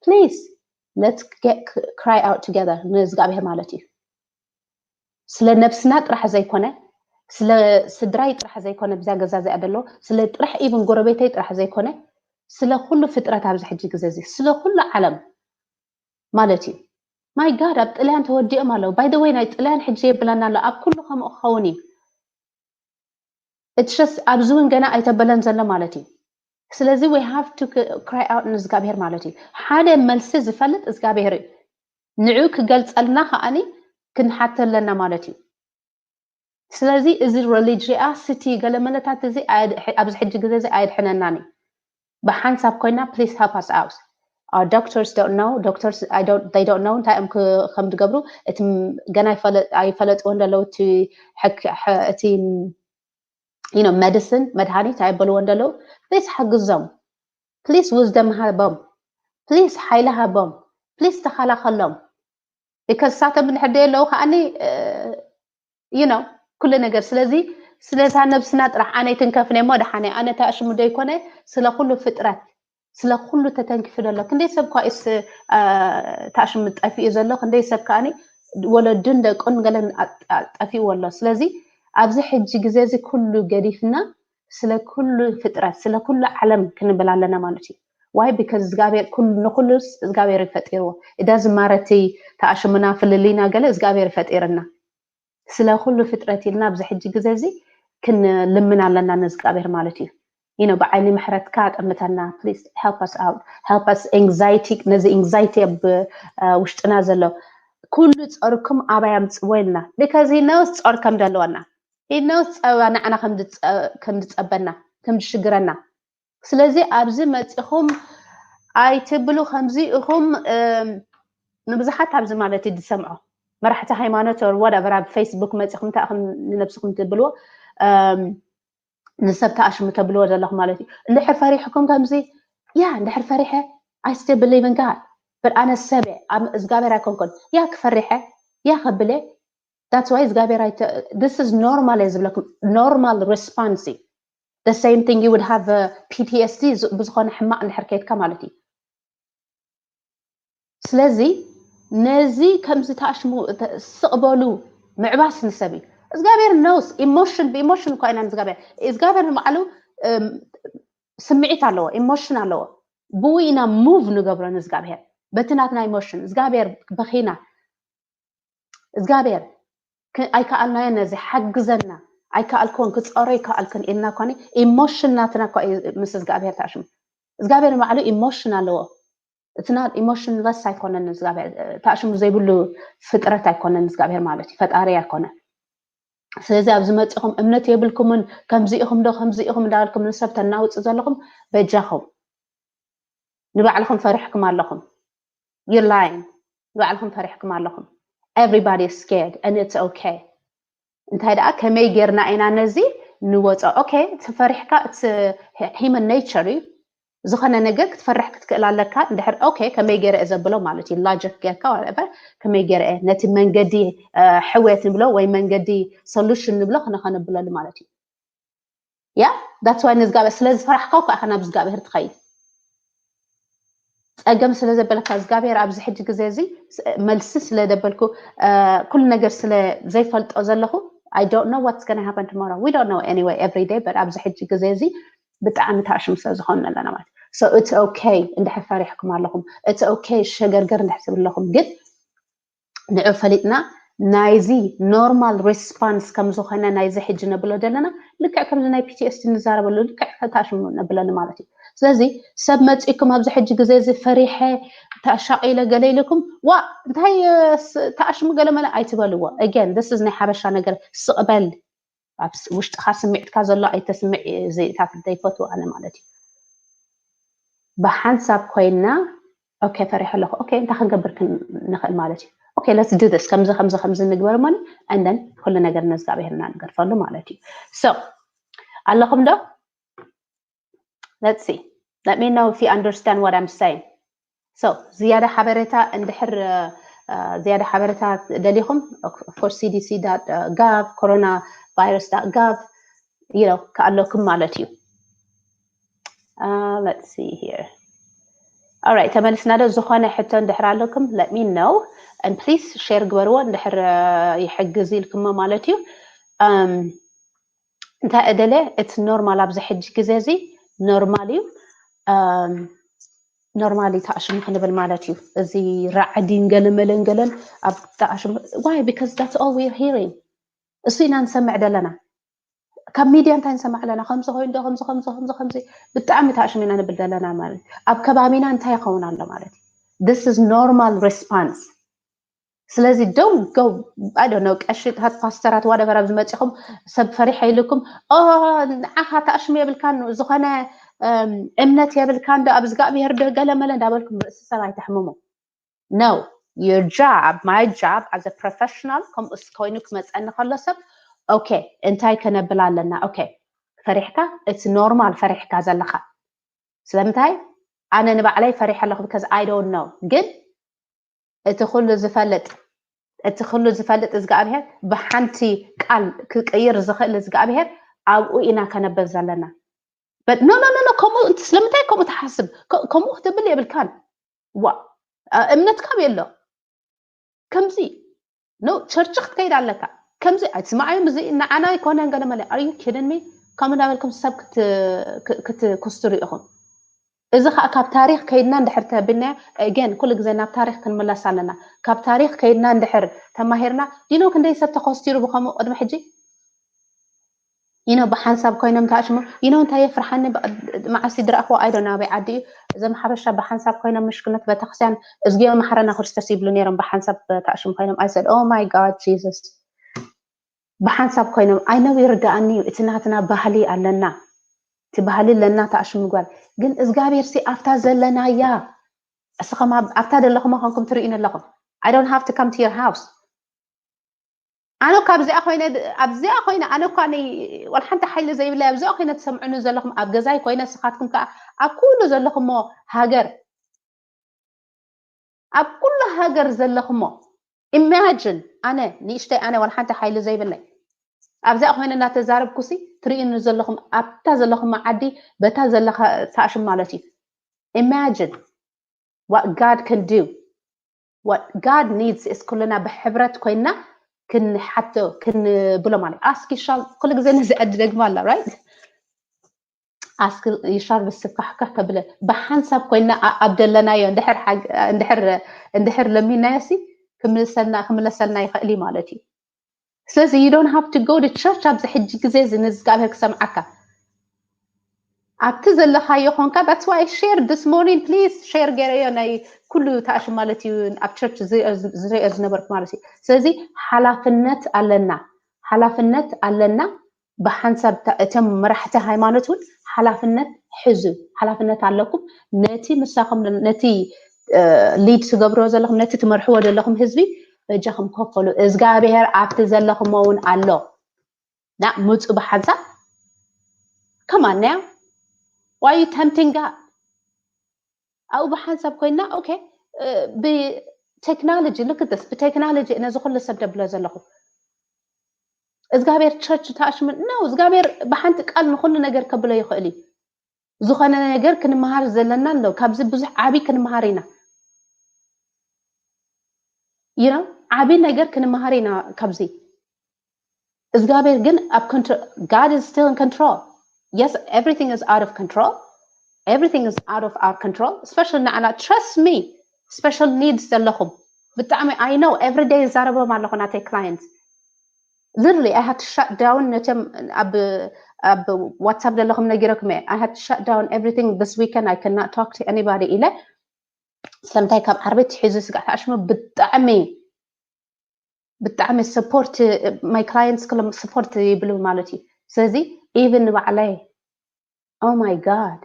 ፕሊዝ ለት ክራይ ኣውት ቱገር ንእግዚኣብሔር ማለት እዩ። ስለ ነብስና ጥራሕ ዘይኮነ፣ ስለ ስድራይ ጥራሕ ዘይኮነ፣ ብዛ ገዛ እዚኣ ዘሎ ስለ ጥራሕ ኢቭን ጎረቤተይ ጥራሕ ዘይኮነ፣ ስለ ኩሉ ፍጥረት ኣብዚ ሕጂ ግዜ እዚ ስለ ኩሉ ዓለም ማለት እዩ። ማይ ጋድ ኣብ ጥልያን ተወዲኦም ኣለዉ። ባይ ወይ ናይ ጥልያን ሕጂ የብለና ኣሎ። ኣብ ኩሉ ከምኡ ክኸውን እዩ። እትሸስ ኣብዚ እውን ገና ኣይተበለን ዘሎ ማለት እዩ። ስለዚ we have to cry out ንእግዚኣብሔር ማለት እዩ። ሓደ መልሲ ዝፈልጥ እግዚኣብሔር እዩ። ንዑ ክገልጸልና ከዓኒ ክንሓተ ኣለና ማለት እዩ። ስለዚ እዚ ሪሊጂያ ስቲ ገለመለታት እዚ ኣብዚ ሕጂ ግዜ እዚ ኣየድሕነናን እዩ። ብሓንሳብ ኮይና please help us out. Our doctors don't know, doctors I don't they don't know እንታይ እዮም ከም ዝገብሩ። እቲ ገና ኣይፈለጥዎ እንደለዉ እቲ እቲ you know medicine መድሃኒት ኣየበልዎ እንደለዉ please ሓግዞም። Please wisdom ሃቦም። Please ሓይሊ ሃቦም። Please ተኸላኸሎም። Because ሳቶም እንድሕር ደየለዉ ከዓኒ you know ኩሉ ነገር። ስለዚ ስለዛ ነብስና ጥራሕ ኣነ ኣይትንከፍን እሞ ደሓነ ኣነ ተኣሽሙ ደይኮነ ስለ ኩሉ ፍጥረት ስለ ኩሉ ተተንኪፉ ዘሎ ክንደይ ሰብ ኳ ኢስ ተኣሽሙ ጠፊኡ ዘሎ ክንደይ ሰብ ከዓኒ ወለዱን ደቁን ገለን ጠፊእዎ ኣሎ። ስለዚ ኣብዚ ሕጂ ግዜ እዚ ኩሉ ገዲፍና ስለ ኩሉ ፍጥረት ስለ ኩሉ ዓለም ክንብል ኣለና ማለት እዩ። Why? Because እግዚኣብሔር ኩሉ ንኩሉስ እግዚኣብሔር እዩ ፈጢርዎ። It doesn't matter እቲ ተኣሽሙና ፍልልይና ገለ እግዚኣብሔር እዩ ፈጢርና። ስለ ኩሉ ፍጥረት ኢልና ኣብዚ ሕጂ ግዜ እዚ ክንልምን ኣለና ንእግዚኣብሔር ማለት እዩ። You know ብዓይኒ ምሕረትካ ጠምተና please help us out, help us anxiety ነዚ anxiety ኣብ ውሽጥና ዘሎ ኩሉ ጸርኩም ኣባይ ኣምጽዎ ኢልና because he knows ጸር ከም ዘለወና he knows ጸባ ንዓና ከም ዝጸበና ከም ዝሽግረና። ስለዚ ኣብዚ መጺኹም ኣይትብሉ ከምዚ ኢኹም ንብዙሓት ኣብዚ ማለት እዩ ዝሰምዖ መራሕቲ ሃይማኖት or whatever ኣብ ፌስቡክ መጺኹም እንታይ ኢኹም ንነብስኹም ትብልዎ ንሰብ ተኣሽሙ ተብልዎ ዘለኹም ማለት እዩ። እንድሕር ፈሪሕኩም ከምዚ ያ እንድሕር ፈሪሐ I still believe in God but ኣነ ሰብ እየ እግዚኣብሔር ኣይኮንኩን ያ ክፈሪሐ ያ ከብለ that's why እግዚኣብሔር this is normal እየ ዝብለኩም normal response እዩ። The same thing you would have PTSD ብዝኾነ ሕማቕ እንድሕር ከይድካ ማለት እዩ። ስለዚ ነዚ ከምዚ ተኣሽሙ ስቕ በሉ ምዕባስ ንሰብ እዩ። እግዚኣብሔር knows emotion ብኢሞሽን እኳ ኢና ንእግዚኣብሔር እግዚኣብሔር ንባዕሉ ስምዒት ኣለዎ ኢሞሽን ኣለዎ። ብኡ ኢና ሙቭ ንገብሮ ንእግዚኣብሔር በቲ ናትና ኢሞሽን እግዚኣብሔር በኺና እግዚኣብሔር ኣይከኣልናዮ ነዚ ሓግዘና ኣይከኣልክዎን ክፀሮ ይከኣልክን ኢልና ኮነ ኢሞሽን ናትና እኳ ምስ እግዚኣብሔር ተኣሽሙ እግዚኣብሔር ንባዕሉ ኢሞሽን ኣለዎ። እቲ ና ኢሞሽንለስ ኣይኮነን እግዚኣብሔር ተኣሽሙ ዘይብሉ ፍጥረት ኣይኮነን እግዚኣብሔር ማለት እዩ ፈጣሪ ኣይኮነ። ስለዚ ኣብዚ መፂኹም እምነት የብልኩምን ከምዚ ኢኹም ዶ ከምዚ ኢኹም እንዳበልኩም ንሰብ ተናውፁ ዘለኹም በጃኹም ንባዕልኹም ፈሪሕኩም ኣለኹም። You're lying ንባዕልኹም ፈሪሕኩም ኣለኹም። Everybody is scared and it's okay። እንታይ ደኣ ከመይ ጌርና ኢና ነዚ ንወፆ okay ትፈሪሕካ it's human nature እዩ። ዝኾነ ነገር ክትፈርሕ ክትክእል ኣለካ እንድሕር okay ከመይ ገይረ እየ ዘብሎ ማለት እዩ logic ጌርካ whatever ከመይ ገይረ እየ ነቲ መንገዲ ሕውየት ንብሎ ወይ መንገዲ solution ንብሎ ክነኸነብለሉ ማለት እዩ። Yeah that's why ንእግዚኣብሔር ስለ ዝፈራሕካ እኳ ኢኻ ናብ እግዚኣብሔር ትኸይድ። ፀገም ስለ ዘበለካ እግዚኣብሔር ኣብዚ ሕጂ ግዜ እዚ መልሲ ስለ ደበልኩ ኩሉ ነገር ስለ ዘይፈልጦ ዘለኹ I don't know what's gonna happen tomorrow. We don't know anyway every day but ኣብዚ ሕጂ ግዜ እዚ ብጣዕሚ ተኣሽሙ ስለ ዝኾንና ኣለና ማለት so it's okay እንድሕር ፈሪሕኩም ኣለኹም it's okay ሸገርገር እንድሕር ትብል ኣለኹም ግን ንዑ ፈሊጥና ናይዚ normal response ከም ዝኾነ ናይዚ ሕጂ ነብሎ ዘለና ልክዕ ከምዚ ናይ PTSD ንዛረበሉ ልክዕ ተኣሽሙ ነብለኒ ማለት እዩ። ስለዚ ሰብ መፂኩም ኣብዚ ሕጂ ግዜ እዚ ፈሪሐ ተሻቂለ ገለ ኢልኩም ዋ እንታይ ተኣሽሙ ገለ መለ ኣይትበልዎ። Again this is ናይ ሓበሻ ነገር ስቕበል ኣብ ውሽጥኻ ስምዒትካ ዘሎ ኣይተስምዕ ዘይታት ዘይፈትዎ ኣነ ማለት እዩ። ብሓንሳብ ኮይና okay ፈሪሐ ኣለኹ okay እንታይ ክንገብር ንኽእል ማለት እዩ okay let's do this ከምዚ ከምዚ ከምዚ ንግበር እሞኒ and then ኩሉ ነገር ነዝጋብሄርና ንገርፈሉ ማለት እዩ so ኣለኹም ዶ let's see let me know if you understand what I'm saying so ዝያዳ ሓበሬታ እንድሕር ዝያዳ ሓበሬታ ደሊኹም of course C D C dot gov corona virus dot gov you know ክኣለኩም ማለት እዩ let's see here alright ተመልስና ዶ ዝኾነ ሕቶ እንድሕር ኣለኩም let me know and please share ግበርዎ እንድሕር ይሕግዝ ኢልኩሞ ማለት እዩ እንታይ እደለ እቲ ኖርማል ኣብዚ ሕጂ ግዜ እዚ ኖርማል እዩ ኖርማሊ ተኣሽሙ ክንብል ማለት እዩ እዚ ራዕዲን ገለመለን ገለን ኣብ ተኣሽሙ why because that's all we're hearing እሱ ኢና ንሰምዕ ደለና ካብ ሚድያ እንታይ ንሰምዕ ኣለና ከምዚ ኮይኑ ዶ ከምዚ ከምዚ ከምዚ ከምዚ ብጣዕሚ ተኣሽሙ ኢና ንብል ደለና ማለት ኣብ ከባቢና እንታይ ይኸውን ኣሎ ማለት this is normal response ስለዚ don't go I don't know ቀሽታት ፓስተራት whatever ኣብዚ መፂኹም ሰብ ፈሪሐ ኢልኩም ንዓኻ ተኣሽሙ የብልካን ዝኾነ እምነት የብልካን ዶ ኣብ እግዚኣብሄር ዶ ገለመለ እንዳበልኩም ርእሲ ሰብ ኣይተሕምሙ no your job my job as a professional ከምኡስ ኮይኑ ክመፀኒ ከሎ ሰብ okay እንታይ ከነብል ኣለና okay ፈሪሕካ እቲ ኖርማል ፈሪሕካ ዘለኻ ስለምንታይ ኣነ ንባዕለይ ፈሪሐ ኣለኹ because I don't know ግን እቲ ኩሉ ዝፈልጥ እቲ ኩሉ ዝፈልጥ እግዚኣብሄር ብሓንቲ ቃል ክቅይር ዝኽእል እግዚኣብሄር ኣብኡ ኢና ከነብል ዘለና but no no no no ከምኡ ስለምንታይ ከምኡ ትሓስብ ከምኡ ክትብል የብልካን ዋ እምነትካ የሎ ከምዚ no ቸርች ክትከይድ ኣለካ ከምዚ ኣይትስማዓዮም እዚ ንዓና ኣይኮነን ገለ መለ are you kidding me ከምኡ እንዳበልኩም ሰብ ክትኩስትሩ ኢኹም እዚ ከዓ ካብ ታሪክ ከይድና እንድሕር ተቢልናዮ again ኩሉ ግዜ ናብ ታሪክ ክንምለስ ኣለና ካብ ታሪክ ከይድና እንድሕር ተማሂርና ዲኖ ክንደይ ሰብ ተኮስቲሩ ብከምኡ ቅድሚ ሕጂ you know ብሓንሳብ ኮይኖም ተኣሽሙ you know እንታይ የፍርሓኒ መዓስ ድረኣኽዎ I don't know ኣበይ ዓዲ እዩ እዞም ሓበሻ ብሓንሳብ ኮይኖም ምሽክነት ቤተክርስትያን እዝግዮ ማሕረና ክርስቶስ ይብሉ ነይሮም ብሓንሳብ ተኣሽሙ ኮይኖም I said oh my God Jesus ብሓንሳብ ኮይኖም I know ይርዳኣኒ እዩ እቲ ናትና ባህሊ ኣለና እቲ ባህሊ ኣለና ተኣሽሙ ጓል ግን እግዚኣብሔር ሲ ኣብታ ዘለናያ እስኸም ኣብታ ዘለኹም ኮንኩም ትርእዩኒ ኣለኹም I don't have to come to your house ኣነ እኳ ኣብዚኣ ኮይነ ኣብዚኣ ኮይነ ኣነ እኳ ወላ ሓንቲ ሓይሊ ዘይብለይ ኣብዚኣ ኮይነ ትሰምዑኒ ዘለኹም ኣብ ገዛይ ኮይነ ስኻትኩም ከዓ ኣብ ኩሉ ዘለኹሞ ሃገር ኣብ ኩሉ ሃገር ዘለኹሞ imagine ኣነ ንእሽተይ ኣነ ወላ ሓንቲ ሓይሊ ዘይብለይ ኣብዚኣ ኮይነ እናተዛረብኩሲ ትርእዩኒ ዘለኹም ኣብታ ዘለኹሞ ዓዲ በታ ዘለኻ ተኣሽም ማለት እዩ imagine what God can do what God needs is ኩልና ብሕብረት ኮይና ክንሓቶ ክንብሎ ማለት ask you shall ኩሉ ግዜ ነዚ ዕዲ ደግማ ኣላ right ask you shall receive ካሕካሕ ከብለ ብሓንሳብ ኮይና ኣብ ደለናዮ እንድሕር ለሚናዮ ሲ ክምለሰልና ክምለሰልና ይኽእል እዩ ማለት እዩ ስለዚ you don't have to go to church ኣብዚ ሕጂ ግዜ እዚ ንዝጋብሔር ክሰምዓካ ኣብቲ ዘለኻዮ ኾንካ that's why I share this morning please share ገይረዮ ናይ ኩሉ ተኣሽ ማለት እዩ ኣብ ቸርች ዝሪኦ ዝነበርኩ ማለት እዩ ስለዚ ሓላፍነት ኣለና ሓላፍነት ኣለና ብሓንሳብ እቶም መራሕቲ ሃይማኖት እውን ሓላፍነት ሕዙ ሓላፍነት ኣለኩም ነቲ ምሳኹም ነቲ ሊድ ትገብርዎ ዘለኹም ነቲ ትመርሕዎ ዘለኹም ህዝቢ በጃኹም ከፈሉ እግዚኣብሔር ኣብቲ ዘለኹሞ እውን ኣሎ ና ምፁ ብሓንሳብ ከማን ያ why you tempting God ኣብኡ ብሓንሳብ ኮይና okay ብቴክኖሎጂ ልክትስ ብቴክኖሎጂ ነዚ ኩሉ ሰብ ደብሎ ዘለኹ እግዚኣብሔር ቸርች ተኣሽምን ነው እግዚኣብሔር ብሓንቲ ቃል ንኩሉ ነገር ከብሎ ይኽእል እዩ ዝኾነ ነገር ክንመሃር ዘለና ኣሎ ካብዚ ብዙሕ ዓብይ ክንመሃር ኢና you know ዓብይ ነገር ክንመሃር ኢና ካብዚ እግዚኣብሔር ግን ኣብ control God is still in control yes everything is out of control everything is out of our control especially ንዓና trust me special needs ዘለኹም ብጣዕሚ I know every day ይዛረቦም ኣለኹ ናተይ client literally I had to shut down ነቶም ኣብ ኣብ WhatsApp ዘለኹም ነጊረኩም I had to shut down everything this weekend I cannot talk to anybody ኢለ ስለምንታይ ካብ ዓርቢ ትሒዙ ስጋዕ ተኣሽሙ ብጣዕሚ ብጣዕሚ support my clients ክሎም support ይብሉ ማለት እዩ ስለዚ even ንባዕለይ oh my God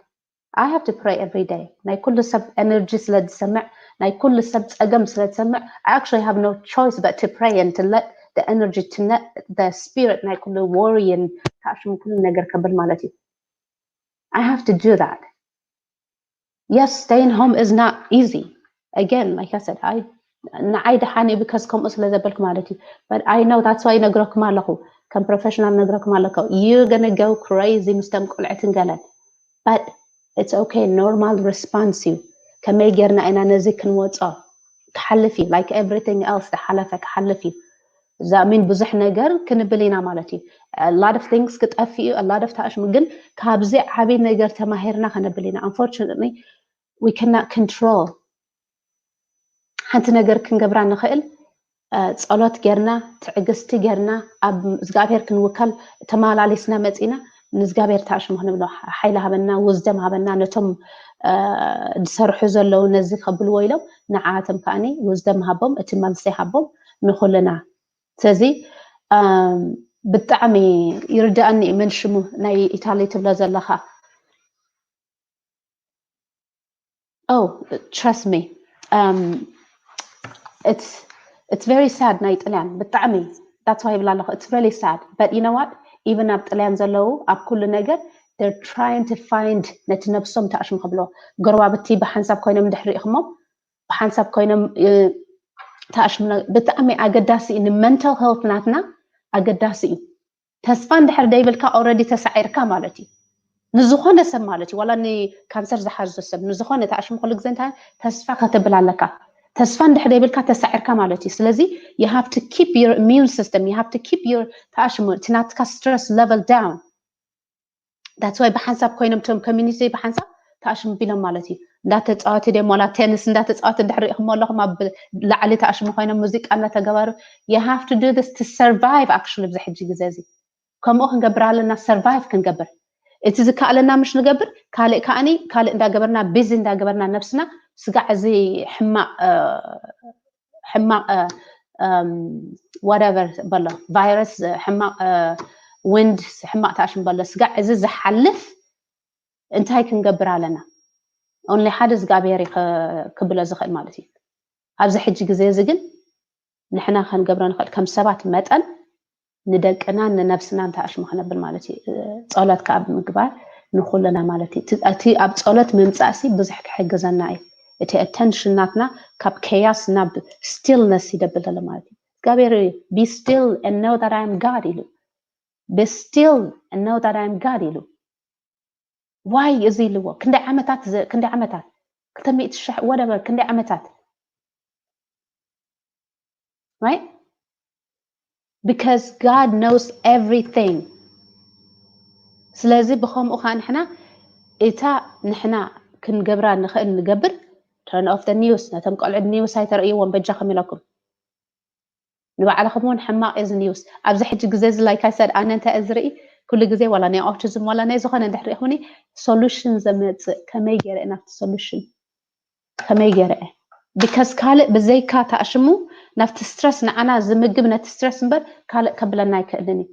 I have to pray every day. ናይ ኩሉ ሰብ energy ስለ ዝሰምዕ፣ ናይ ኩሉ ሰብ ጸገም ስለ ዝሰምዕ, I actually have no choice but to pray and to let the energy, to let the spirit ናይ ኩሉ worry and ታሽሙ ኩሉ ነገር ከብል ማለት እዩ። I have to do that. Yes, staying home is not easy. Again, like I said, I ንዓይ ደሓን እዩ because ከምኡ ስለ ዘበልኩ ማለት እዩ። But I know, that's why ነግረኩም ኣለኹ፣ ከም professional ነግረኩም ኣለኹ። You're gonna go crazy ምስቶም ቆልዕትን ገለን, but it's okay. Normal response እዩ። ከመይ ጌርና ኢና ነዚ ክንወጾ? ክሓልፍ እዩ። Like everything else ዝሓለፈ ክሓልፍ እዩ። That mean ብዙሕ ነገር ክንብል ኢና ማለት እዩ። A lot of things ክጠፍእ እዩ፣ a lot of ታሽሙ፣ ግን ካብዚ ዓብይ ነገር ተማሂርና ከነብል ኢና። Unfortunately, we cannot control። ሓንቲ ነገር ክንገብራ ንኽእል፣ ጸሎት ጌርና፣ ትዕግስቲ ጌርና፣ ኣብ እግዚኣብሔር ክንውከል ተመላሊስና መጺና ንእግዚኣብሔር ታሽሙ ክንብሎ፣ ሓይሊ ሃበና፣ wisdom ሃበና፣ ነቶም ዝሰርሑ ዘለዉ ነዚ ከብልዎ ኢሎም ንዓቶም ከዓኒ wisdom ሃቦም፣ እቲ መልሲ ሃቦም ንኹልና። ስለዚ ብጣዕሚ ይርዳእኒ እዩ። መን ሽሙ ናይ ኢታሊ ትብሎ ዘለኻ? Oh, trust me. Um, it's it's very sad ናይ ጥልያን ብጣዕሚ። That's why ይብላ ኣለኹ, it's really sad, but you know what? Even ኣብ ጥልያን ዘለዉ ኣብ ኩሉ ነገር they're trying to find ነቲ ነብሶም ታሽሙ ከብሎ። ጎረባብቲ ብሓንሳብ ኮይኖም ድሕሪ ኢኹሞም ብሓንሳብ ኮይኖም ታሽሙ። ብጣዕሚ ኣገዳሲ እዩ፣ ን mental health ናትና ኣገዳሲ እዩ። ተስፋ እንድሕር ደይብልካ already ተሳዒርካ ማለት እዩ። ንዝኾነ ሰብ ማለት እዩ፣ ዋላ ንካንሰር ዝሓዞ ሰብ፣ ንዝኾነ ታሽሙ ኩሉ ግዜ እንታይ ተስፋ ከተብል ኣለካ። ተስፋ እንድሕር ደይብልካ ተሳዒርካ ማለት እዩ። ስለዚ you have to keep your immune system, you have to keep your ታሽሙ፣ እቲ ናትካ stress level down. That's why ብሓንሳብ ኮይኖም እቶም community ብሓንሳብ ታሽሙ ቢሎም ማለት እዩ። እንዳተፃወቱ ድዮም ዋላ ቴኒስ እንዳተፃወቱ እንድሕር ሪኢኹሞ ኣለኹም ኣብ ላዕሊ ታሽሙ ኮይኖም ሙዚቃ እንዳተገበሩ። You have to do this to survive actually ኣብዚ ሕጂ ግዜ እዚ ከምኡ ክንገብር ኣለና፣ survive ክንገብር። እቲ ዝከኣለና ምሽ ንገብር፣ ካልእ ከዓኒ ካልእ እንዳገበርና፣ busy እንዳገበርና ነብስና ስጋዕ እዚ ሕማቕ ሕማቕ whatever በሎ፣ ቫይረስ፣ ሕማቕ wind፣ ሕማቕ ታሽሙ በሎ፣ ስጋዕ እዚ ዝሓልፍ እንታይ ክንገብር ኣለና? Only ሓደ እግዚኣብሔር እዩ ክብሎ ዝኽእል ማለት እዩ። ኣብዚ ሕጂ ግዜ እዚ ግን ንሕና ክንገብሮ ንኽእል ከም ሰባት መጠን ንደቅና ንነብስና እንታይ ኣሽሙ ክነብል ማለት እዩ። ጸሎት ከዓ ብምግባር ንኹልና ማለት እዩ። እቲ ኣብ ጸሎት ምምጻእሲ ብዙሕ ክሕግዘና እዩ። እቲ attention ናትና ካብ chaos ናብ stillness ይደብል ዘሎ ማለት እዩ። እግዚኣብሔር be still and know that I am God ኢሉ። Be still and know that I am God ኢሉ። Why እዚ ኢልዎ? ክንደይ ዓመታት፣ ክንደይ ዓመታት፣ ክልተ ሚእቲ ሽሕ whatever፣ ክንደይ ዓመታት፣ right? Because God knows everything። ስለዚ ብኸምኡ ከዓ ንሕና እታ ንሕና ክንገብራ ንኽእል ንገብር። Turn off the news። ነቶም ቆልዑ news ኣይተርእይዎም በጃኹም ኢለኩም። ንባዕልኹም እውን ሕማቕ እዩ እዚ news። ኣብዚ ሕጂ ግዜ እዚ like I said ኣነ እንታይ እየ ዝርኢ ኩሉ ግዜ ዋላ ናይ autism ዋላ ናይ ዝኾነ እንድሕር ርኢኹኒ solution ዘመፅእ ከመይ ገይረ ናብቲ solution ከመይ ገይረ እየ because ካልእ ብዘይካ ታእሽሙ ናብቲ stress ንዓና ዝምግብ ነቲ stress እምበር ካልእ ከብለና ኣይክእልን እዩ።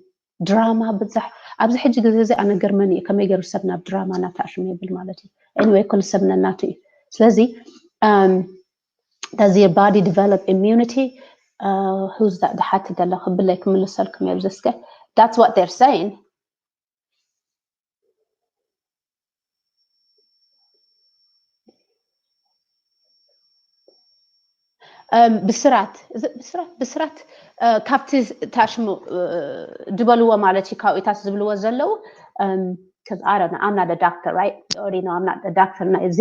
ድራማ ብዛሕ ኣብዚ ሕጂ ግዜ እዚ ኣነ ገርመኒ እዩ ከመይ ገይሩ ሰብ ናብ ድራማ ናብ ታእሽሙ ይብል ማለት እዩ። Anyway ኩሉ ሰብ ነናቱ እዩ። ስለዚ does your body develop immunity? Who's that? ድሓት ደለ ክብለይ ክምልሰልኩም እየ ብዘስከ that's what they're saying። ብስራት ብስራት ብስራት ካብቲ ታሽሙ ድበልዎ ማለት እዩ። ካብኡታት ዝብልዎ ዘለዉ ኣረና ኣምና ደ ዳክተር right? Already know ኣምና ደ ዳክተር ናይ እዚ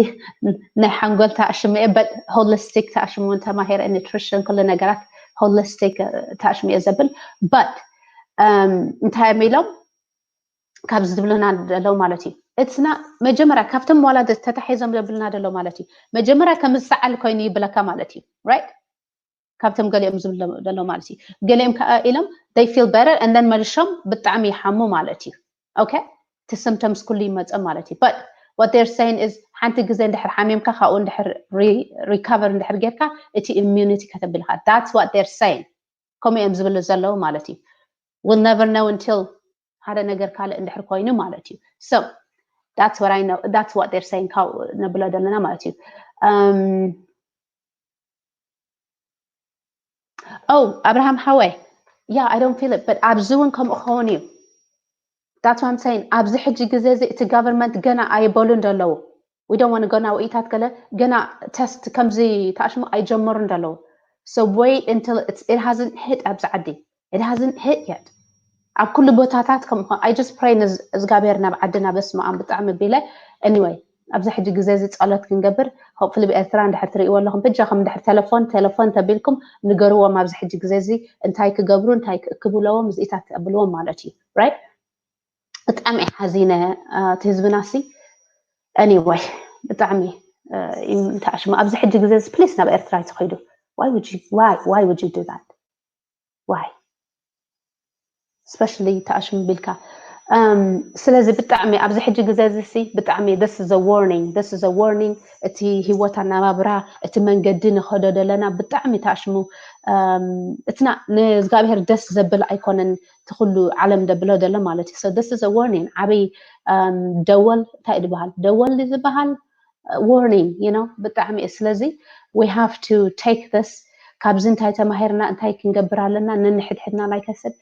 ናይ ሓንጎል ታሽሙ እየ but holistic ታሽሙ እውን ተማሂረ nutrition ኩሉ ነገራት holistic ታሽሙ እየ ዘብል but እንታይ እዮም ኢሎም ካብዚ ዝብሉና ዘለዉ ማለት እዩ። እትና መጀመርያ ካብቶም ዋላ ተታሒዞም ዘብሉና ዘለዉ ማለት እዩ። መጀመርያ ከም ዝሰዓል ኮይኑ ይብለካ ማለት እዩ right? ካብቶም ገሊኦም ዝብሉ ዘለዉ ማለት እዩ። ገሊኦም ከዓ ኢሎም they feel better and then መልሾም ብጣዕሚ ይሓሙ ማለት እዩ። Okay? እቲ symptoms ኩሉ ይመፀ ማለት እዩ። But what they're saying is ሓንቲ ግዜ እንድሕር ሓሚምካ ካብኡ እንድሕር recover እንድሕር ጌርካ እቲ immunity ከተብልካ that's what they're saying። ከምኡ እዮም ዝብሉ ዘለዉ ማለት እዩ። We'll never know until ሓደ ነገር ካልእ እንድሕር ኮይኑ ማለት እዩ። So That's what I know, that's what they're saying. ካብኡ ነብሎ ዘለና ማለት እዩ። Um, oh, Abraham ሓወይ, yeah, I don't feel it, but ኣብዚ እውን ከምኡ ክኸውን እዩ። That's what I'm saying. ኣብዚ ሕጂ ግዜ እዚ እቲ government ገና ኣይበሉን ዘለዉ። We don't want to go now ኢታት ገለ ገና test ከምዚ ተኣሽሙ ኣይጀመሩን ዘለዉ። So wait until it's, it hasn't hit ኣብዚ ዓዲ. It hasn't hit yet. ኣብ ኩሉ ቦታታት ከም I just pray ንእግዚኣብሔር ናብ ዓድና በስመ ኣብ ብጣዕሚ ቢለ። Anyway ኣብዚ ሕጂ ግዜ እዚ ጸሎት ክንገብር hopefully ብኤርትራ እንድሕር ትርእይዎ ኣለኹም በጃኹም እንድሕር ቴሌፎን ቴሌፎን ተቢልኩም ንገርዎም ኣብዚ ሕጂ ግዜ እዚ እንታይ ክገብሩ እንታይ ክእክብለዎም እዚኢታት ተብልዎም ማለት እዩ። Right? ብጣዕሚ ሓዚነ እቲ ህዝብና ሲ anyway ብጣዕሚ እንተኣሽሙ ኣብዚ ሕጂ ግዜ ፕሊስ ናብ ኤርትራ ኣይትኸይዱ። Why would you why why would you do that? Why? Especially ተኣሽሙ ቢልካ ስለዚ ብጣዕሚ ኣብዚ ሕጂ ግዜ እዚ ሲ ብጣዕሚ this is a warning, this is a warning። እቲ ህይወት ኣናባብራ እቲ መንገዲ ንኸዶ ዘለና ብጣዕሚ ተኣሽሙ እትና ንእግዚኣብሔር ደስ ዘብል ኣይኮነን። እቲ ኩሉ ዓለም ደብሎ ዘሎ ማለት እዩ። So this is a warning። ዓብይ ደወል እንታይ እዩ ዝበሃል? ደወል ዝበሃል warning you know ብጣዕሚ እዩ። ስለዚ we have to take this። ካብዚ እንታይ ተማሂርና እንታይ ክንገብር ኣለና? ነንሕድሕድና like I said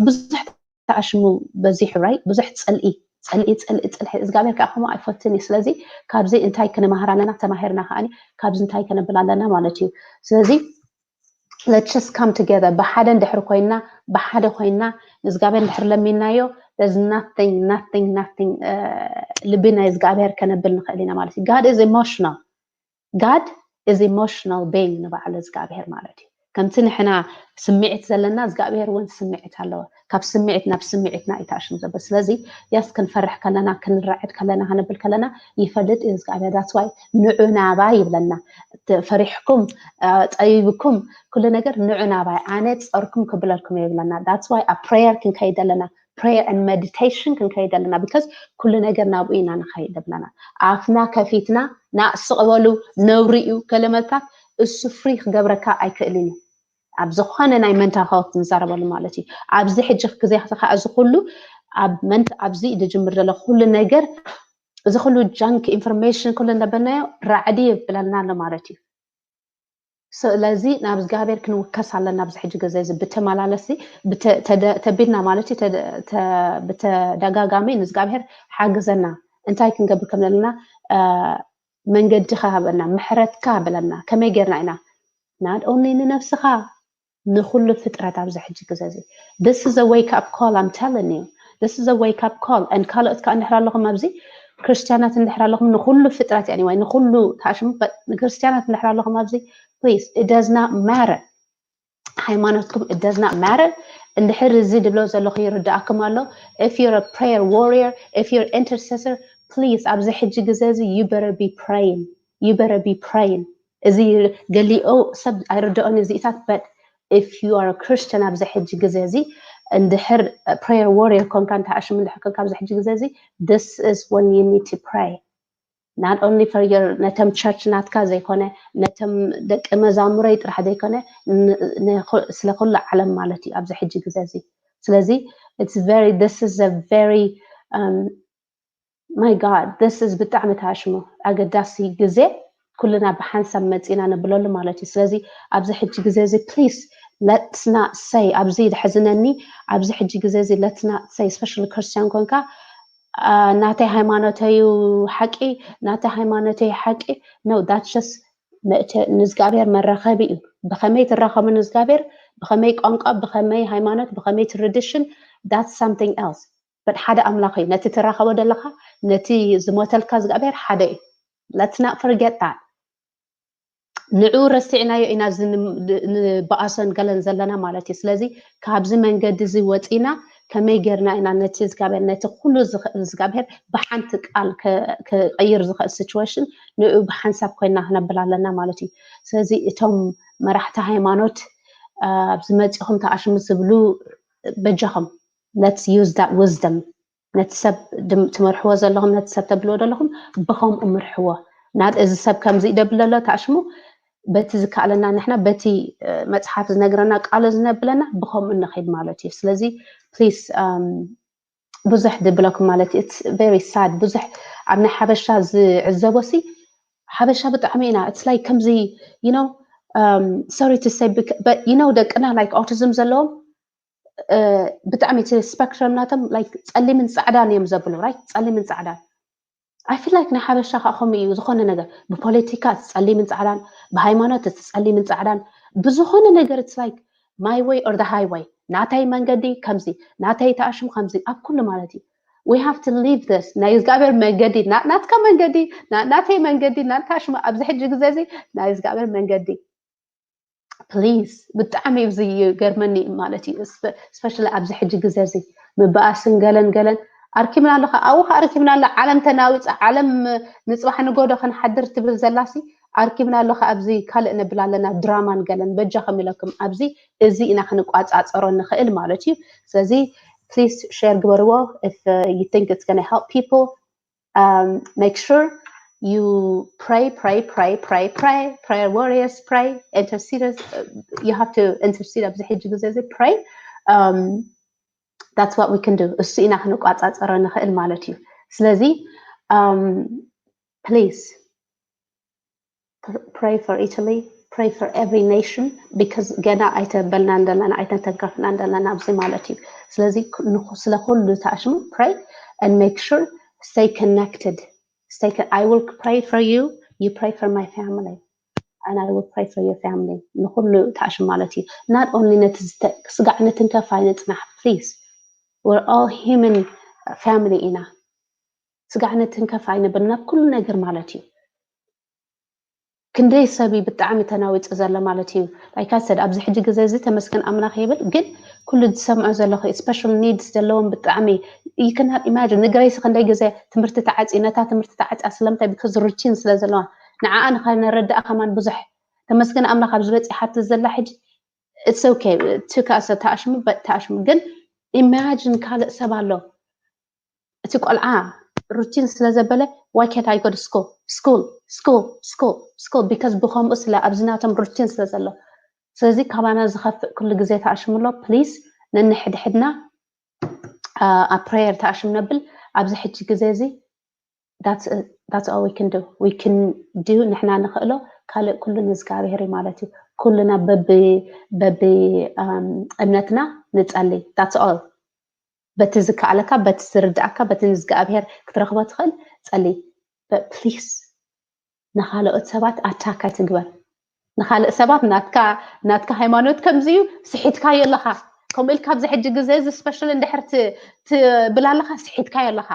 ብዙሕ ተኣሽሙ በዚሑ right? ብዙሕ ፅልኢ ፅልኢ ፅልኢ ፅልሒ እግዚኣብሔር ከዓ ከምኡ ኣይፈትን እዩ። ስለዚ ካብዚ እንታይ ክንመሃር ኣለና? ተማሂርና ከዓ ካብዚ እንታይ ከነብል ኣለና ማለት እዩ። ስለዚ let's just come together ብሓደ እንድሕር ኮይና ብሓደ ኮይና ንእግዚኣብሔር እንድሕር ለሚናዮ there's nothing nothing nothing ልቢ ናይ እግዚኣብሔር ከነብል ንኽእል ኢና ማለት እዩ። God is emotional. God is emotional being ንባዕሉ እግዚኣብሔር ማለት እዩ። ከምቲ ንሕና ስምዒት ዘለና እግዚኣብሔር እውን ስምዒት ኣለዎ። ካብ ስምዒት ናብ ስምዒትና እዩ ተኣሽሙ ዘሎ። ስለዚ yes ክንፈርሕ ከለና ክንራዕድ ከለና ከነብል ከለና ይፈልጥ እዩ እግዚኣብሔር። That's why ንዑ ናባይ ይብለና። ፈሪሕኩም ጠቢብኩም ኩሉ ነገር ንዑ ናባይ ኣነ ጸርኩም ክብለልኩም ይብለና። That's why ኣብ prayer ክንከይድ ኣለና prayer and meditation ክንከይድ ኣለና because ኩሉ ነገር ናብኡ ኢና ንኸይድ ኣለና። ኣፍና ከፊትና ናእስቕ በሉ ነውሪ እዩ ከለመታት እሱ ፍሪ ክገብረካ ኣይክእልን እዩ። ኣብ ዝኾነ ናይ መንታ ከወት ንዛረበሉ ማለት እዩ። ኣብዚ ሕጂ ግዜ ከዓ እዚ ኩሉ ኣብ መንት ኣብዚ ዝጅምር ዘሎ ኩሉ ነገር እዚ ኩሉ junk information ኩሉ እንደበናዮ ራዕዲ ይብለና ኣሎ ማለት እዩ። ስለዚ ናብ እግዚኣብሔር ክንውከስ ኣለና። ኣብዚ ሕጂ ግዜ እዚ ብተመላለሲ ተቢልና ማለት እዩ ብተደጋጋሚ ንእግዚኣብሔር ሓግዘና እንታይ ክንገብር ከም ዘለና መንገዲ ከሃበና ምሕረትካ በለና። ከመይ ጌርና ኢና not only ንነብስኻ ንኩሉ ፍጥረት ኣብዚ ሕጂ ግዜ እዚ this is a wake up call I'm telling you this is a wake up call and ካልኦት ከዓ እንድሕር ኣለኹም ኣብዚ ክርስትያናት እንድሕር ኣለኹም ንኩሉ ፍጥረት anyway ንኩሉ ተኣሽሙ ንክርስትያናት እንድሕር ኣለኹም ኣብዚ please it does not matter ሃይማኖትኩም it does not matter እንድሕር እዚ ድብሎ ዘለኹ ይርዳእኩም ኣሎ if you're a prayer warrior if you're intercessor please ኣብዚ ሕጂ ግዜ እዚ you better be praying you better be praying እዚ ገሊኦ ሰብ ኣይርድኦን እዚኢታት but if you are a Christian ኣብዚ ሕጂ ግዜ እዚ እንድሕር prayer warrior ኮንካ እንተኣሽም እንድሕር ኮንካ ኣብዚ ሕጂ ግዜ እዚ this is when you need to pray not only for your ነቶም church ናትካ ዘይኮነ ነቶም ደቂ መዛሙረይ ጥራሕ ዘይኮነ ስለ ኩሉ ዓለም ማለት እዩ ኣብዚ ሕጂ ግዜ እዚ ስለዚ it's very this is a very um, my God this is ብጣዕሚ ታሽሙ ኣገዳሲ ግዜ ኩልና ብሓንሳብ መፂና ንብለሉ ማለት እዩ ስለዚ ኣብዚ ሕጂ ግዜ እዚ please let's not say ኣብዚ ዝሕዝነኒ ኣብዚ ሕጂ ግዜ እዚ let's not say special ክርስቲያን ኮንካ ናተይ ሃይማኖተዩ ሓቂ ናተይ ሃይማኖተይ ሓቂ no that's just ንእግዚኣብሔር መራኸቢ እዩ ብኸመይ ትራኸቡ ንእግዚኣብሔር ብኸመይ ቋንቋ ብኸመይ ሃይማኖት ብኸመይ tradition that's something else but ሓደ ኣምላኽ እዩ ነቲ ትራኸቦ ዘለኻ ነቲ ዝሞተልካ እግዚኣብሔር ሓደ እዩ let's not forget that ንዑ ረሲዕናዮ ኢና እዚ ንበኣሶን ገለን ዘለና ማለት እዩ ስለዚ ካብዚ መንገዲ እዚ ወፂና ከመይ ጌርና ኢና ነቲ እግዚኣብሔር ነቲ ኩሉ ዝኽእል እግዚኣብሔር ብሓንቲ ቃል ክቀይር ዝኽእል situation ንኡ ብሓንሳብ ኮይና ክነብል ኣለና ማለት እዩ ስለዚ እቶም መራሕቲ ሃይማኖት ኣብዚ መፂኹም ተኣሽሙ ዝብሉ በጃኹም let's use that wisdom ነቲ ሰብ ትመርሕዎ ዘለኹም ነቲ ሰብ ተብልዎ ዘለኹም ብኸምኡ ምርሕዎ ናት እዚ ሰብ ከምዚ ይደብል ኣሎ ተኣሽሙ በቲ ዝከኣለና ንሕና በቲ መፅሓፍ ዝነግረና ቃሉ ዝነብለና ብኸምኡ ንኸይድ ማለት እዩ ስለዚ please ብዙሕ ድብለኩም ማለት it's very sad። ብዙሕ ኣብ ናይ ሓበሻ ዝዕዘቦ ሲ ሓበሻ ብጣዕሚ ኢና it's like ከምዚ you know sorry to say but you know ደቅና like autism ዘለዎም ብጣዕሚ እቲ spectrum ናቶም like ጸሊምን ጻዕዳን እዮም ዘብሉ right ጸሊምን ጻዕዳን I feel like ናይ ሓበሻ ከዓ ከምኡ እዩ ዝኾነ ነገር ብፖለቲካ እቲ ጸሊምን ጻዕዳን ብሃይማኖት እቲ ጸሊምን ጻዕዳን ብዝኾነ ነገር it's like my way or the highway ናተይ መንገዲ ከምዚ ናተይ ተኣሽሙ ከምዚ ኣብ ኩሉ ማለት እዩ we have to leave this ናይ እግዚኣብሔር መንገዲ ናትካ መንገዲ ናተይ መንገዲ ናተኣሽሙ ኣብዚ ሕጂ ግዜ እዚ ናይ እግዚኣብሔር መንገዲ please ብጣዕሚ እዚ ይገርመኒ ማለት እዩ especially ኣብዚ ሕጂ ግዜ እዚ ምበኣስን ገለን ገለን ኣርኪብና ኣለኻ ኣብኡ ኣርኪብና ኣለ ዓለም ተናዊፃ ዓለም ንፅባሕ ንጎዶ ክንሓድር ትብል ዘላሲ ኣርኪብና ኣለኻ ኣብዚ ካልእ ነብል ኣለና ድራማን ገለን በጃኹም ኢለኩም ኣብዚ እዚ ኢና ክንቋፃፀሮ ንኽእል ማለት እዩ ስለዚ please share ግበርዎ if you think it's gonna help people um, make sure you pray, pray, pray, pray, pray, prayer warriors, pray, interceders. Uh, you have to intercede ኣብዚ ሕጂ ግዜ እዚ pray. Um, that's what we can do. እሱ ኢና ክንቋጻጸሮ ንኽእል ማለት እዩ። ስለዚ um, please pray for Italy, pray for every nation because ገና ኣይተበልና እንደለና ኣይተተንከፍና እንደለና ኣብዚ ማለት እዩ። ስለዚ ስለ ኩሉ ተኣሽሙ pray and make sure stay connected. Stay con- I will pray for you. You pray for my family. And I will pray for your family. ንኹሉ ተኣሽም ማለት እዩ። Not only ነቲ ስጋዕ ንትንከፍ ኣይንጽናሕ please. We're all human family ኢና። ስጋዕ ንትንከፍ ኣይንብል ናብ ኩሉ ነገር ማለት እዩ። ክንደይ ሰብ እዩ ብጣዕሚ ተናዊፁ ዘሎ ማለት እዩ። Like I said ኣብዚ ሕጂ ግዜ እዚ ተመስገን ኣምላኽ ይብል ግን ኩሉ ዝሰምዖ ዘለኹ special needs ዘለዎም ብጣዕሚ you cannot imagine ንግረይሲ ክንደይ ግዜ ትምህርቲ ተዓፂ ነታ ትምህርቲ ተዓፂያ ስለምንታይ because routine ስለ ዘለዋ ንዓኣ ንኸነረድኣ ከማን ብዙሕ ተመስገን ኣምላኽ ኣብዚ በፂሓት ዘላ ሕጂ it's okay ትከኣሰ ተኣሽሙ ተኣሽሙ ግን imagine ካልእ ሰብ ኣሎ እቲ ቆልዓ routine ስለ ዘበለ why can't I go to school school school school school because ብኸምኡ ስለ ኣብዚ ናቶም routine ስለ ዘሎ ስለዚ ካባና ዝኸፍእ ኩሉ ግዜ ተኣሽምሎ please ነንሕድሕድና ኣብ prayer ተኣሽም ነብል ኣብዚ ሕጂ ግዜ እዚ that's all we can do we can do ንሕና ንኽእሎ ካልእ ኩሉ ንእግዚኣብሔር ማለት እዩ ኩልና በቢ እምነትና ንጸሊ that's all በቲ ዝከኣለካ በቲ ዝርድኣካ በቲ ንእግዚኣብሔር ክትረኽቦ ትኽእል ጸሊ please ንኻልኦት ሰባት attack ኣይትግበር ንኻልእ ሰባት ናትካ ናትካ ሃይማኖት ከምዚ እዩ ስሒትካዮ ኣለኻ ከምኡ ኢልካ ኣብዚ ሕጂ ግዜ እዚ special እንድሕር ትብል ኣለኻ ስሒትካዮ ኣለኻ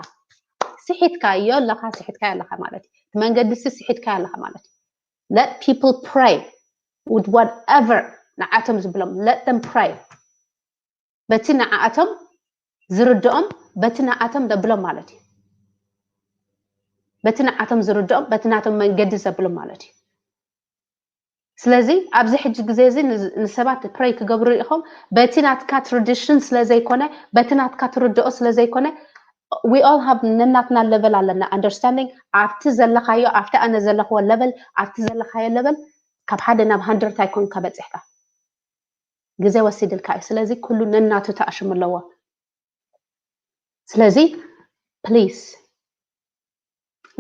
ስሒትካዮ ኣለኻ ስሒትካዮ ኣለኻ ማለት እዩ መንገዲ ሲ ስሒትካዮ ኣለኻ ማለት እዩ let people pray with whatever ንዓቶም ዝብሎም let them pray በቲ ንዓኣቶም ዝርድኦም በቲ ንዓኣቶም ዘብሎም ማለት እዩ በቲ ንዓቶም ዝርድኦም በቲ ናቶም መንገዲ ዘብሎም ማለት እዩ ስለዚ ኣብዚ ሕጂ ግዜ እዚ ንሰባት pray ክገብሩ ኢኹም በቲ ናትካ tradition ስለ ዘይኮነ በቲ ናትካ ትርድኦ ስለ ዘይኮነ we all have ነናትና level ኣለና understanding ኣብቲ ዘለኻዮ ኣብቲ ኣነ ዘለኽዎ level ኣብቲ ዘለኻዮ level ካብ ሓደ ናብ hundred ኣይኮንካ በፂሕካ ግዜ ወሲድልካ እዩ ስለዚ ኩሉ ነናቱ ተኣሽሙ ኣለዎ ስለዚ please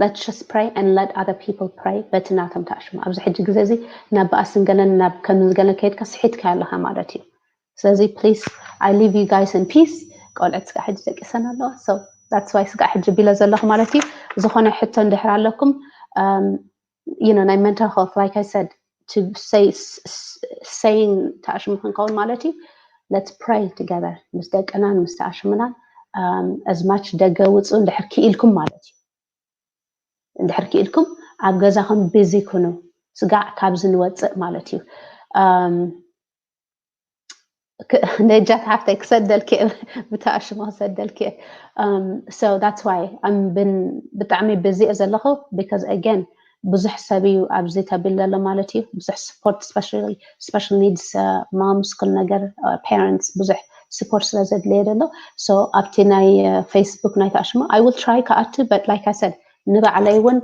let's just pray and let other people pray በቲ ናቶም ተኣሽሙ ኣብዚ ሕጂ ግዜ እዚ ናብ በኣስን ገለን ናብ ከምዝገለን ከይድካ ስሒትካ ኣለኻ ማለት እዩ ስለዚ please I leave you guys in peace ቆልዕት ስጋ ሕጂ ደቂሰን ኣለዋ so that's why ስጋ ሕጂ ቢለ ዘለኹ ማለት እዩ ዝኾነ ሕቶ እንድሕር ኣለኩም you know ናይ mental health like I said to say saying ተኣሽሙ ክንከውን ማለት እዩ let's pray together ምስ ደቅናን ምስ ተኣሽሙናን as much ደገ ውፁ እንድሕር ክኢልኩም ማለት እዩ እንድሕር ክኢልኩም ኣብ ገዛኹም busy ኩኑ ስጋዕ ካብዚ ንወፅእ ማለት እዩ ነጃት ሓፍተይ ክሰደልኪ ብተኣሽሞ ክሰደልኪ so that's why I'm been ብጣዕሚ busy እየ ዘለኹ because again ብዙሕ ሰብ እዩ ኣብዚ ተቢል ዘሎ ማለት እዩ ብዙሕ support special needs moms ኩሉ ነገር parents ብዙሕ support ስለ ዘድልየ ዘሎ so ኣብቲ ናይ Facebook ናይ ተኣሽሞ I will try ክኣቱ but like I said ንባዕለይ እውን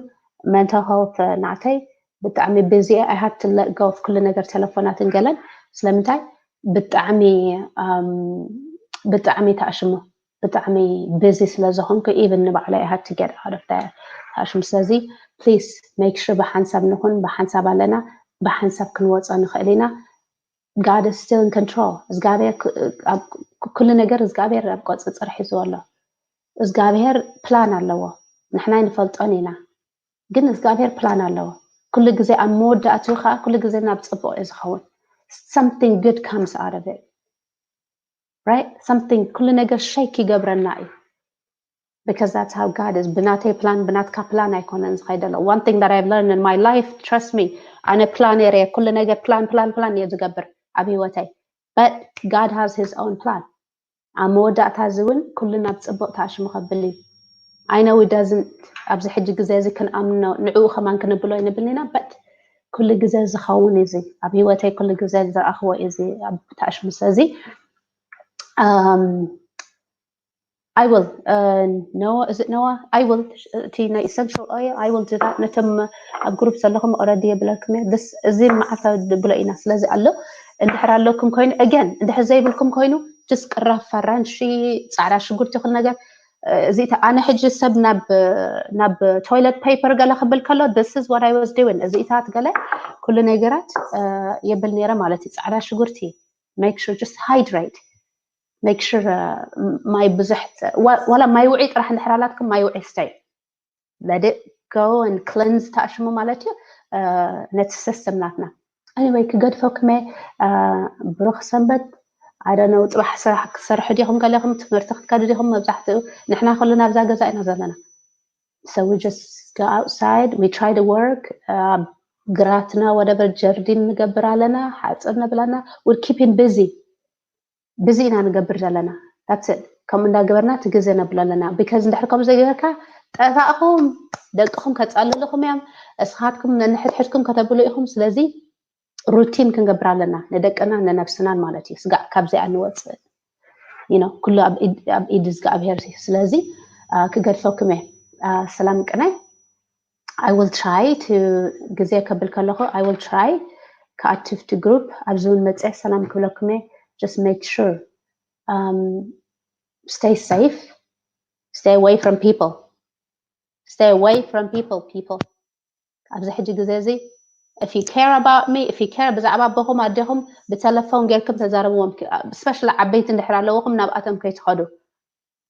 mental health ናተይ ብጣዕሚ busy I had to let go of ኩሉ ነገር ተለፎናትን ገለን ስለምንታይ ብጣዕሚ ብጣዕሚ ተኣሽሞ ብጣዕሚ busy ስለ ዝኾንኩ even ንባዕለይ I had to get out of there ታሽሙ ስለዚ please make sure ብሓንሳብ ንኹን ብሓንሳብ ኣለና ብሓንሳብ ክንወፆ ንኽእል ኢና God is still in control እግዚኣብሔር ኩሉ ነገር እግዚኣብሔር ኣብ ቆፅፅር ሒዝዎ ኣሎ እግዚኣብሔር plan ኣለዎ ንሕና ኣይንፈልጦን ኢና ግን እግዚኣብሔር plan ኣለዎ ኩሉ ግዜ ኣብ መወዳእትኡ ከዓ ኩሉ ግዜ ናብ ፅቡቅ እዩ ዝኸውን something good comes out of it right something ኩሉ ነገር shake ይገብረና እዩ because that's how God is ብናተይ plan ብናትካ plan ኣይኮነን ዝኸይድ ዘሎ one thing that I've learned in my life trust me ኣነ plan area ኩሉ ነገር plan plan plan እየ ዝገብር ኣብ ህይወተይ but God has his own plan ኣብ መወዳእታ እዚ እውን ኩሉ ናብ ፅቡቅ ተኣሽሙ ከብል እዩ I know it doesn't ኣብዚ ሕጂ ግዜ እዚ ክንኣምኖ ንዕኡ ከማን ክንብሎ ይንብል ኢና but ኩሉ ግዜ ዝኸውን እዚ ኣብ ህይወተይ ኩሉ ግዜ ዝረኣኽዎ እዚ ኣብ ተኣሽሙ ስለዚ I will uh, Noah is it Noah I will እቲ ናይ essential oil I will do that ነቶም ኣብ group ዘለኹም already የብለኩም እየ this እዚ መዓልታ ብሎ ኢና ስለዚ ኣሎ እንድሕር ኣለኩም ኮይኑ again እንድሕር ዘይብልኩም ኮይኑ just ቅራፍ ፈራንሺ ፃዕዳ ሽጉርቲ ይኹን ነገር እዚ ኣነ ሕጂ ሰብ ናብ ናብ toilet paper ገለ ክብል ከሎ this is what I was doing እዚኢታት ገለ ኩሉ ነገራት የብል ነይረ ማለት እዩ ፃዕዳ ሽጉርቲ make sure just hydrate make sure ማይ ብዙሕ ዋላ ማይ ውዒ ጥራሕ እንድሕር ኣላትኩም ማይ ውዒ stay let it go and cleanse ተኣሽሙ ማለት እዩ ነቲ system ናትና anyway ክገድፈኩም እየ ብሩኽ ሰንበት ኣደነው ፅባሕ ስራሕ ክትሰርሑ ዲኹም ገለኹም ትምህርቲ ክትከዱ ዲኹም መብዛሕትኡ ንሕና ኩሉ ናብዛ ገዛ ኢና ዘለና so we just go outside we try to work ኣብ ግራትና whatever ጀርዲን ንገብር ኣለና ሓፅር ንብል ኣለና we're keeping busy busy ኢና ንገብር ዘለና that's it ከምኡ እንዳገበርና እቲ ግዜ ነብሎ ኣለና because እንድሕር ከምኡ ዘይገበርካ ጠፋእኹም ደቅኹም ከፃልልኹም እዮም እስኻትኩም ነንሕድሕድኩም ከተብሉ ኢኹም ስለዚ routine ክንገብር ኣለና ንደቅና ንነብስናን ማለት እዩ ስጋዕ ካብዚኣ ንወፅእ you know ኩሉ ኣብ ኢድ እግዚኣብሔር እዩ ስለዚ ክገድፈኩም እየ ሰላም ቅናይ I will try to ግዜ ከብል ከለኹ I will try ክኣክቲቭ ቲ group ኣብዚ እውን መፅአ ሰላም ክብለኩም እየ just make sure um, stay safe stay away from people stay away from people people ኣብዚ ሕጂ ግዜ እዚ if you care about me if you care ብዛዕባ ኣቦኹም ኣዴኹም ብተለፎን ጌርኩም ተዛረብዎም specially ዓበይቲ እንድሕር ኣለውኹም ናብኣቶም ከይትኸዱ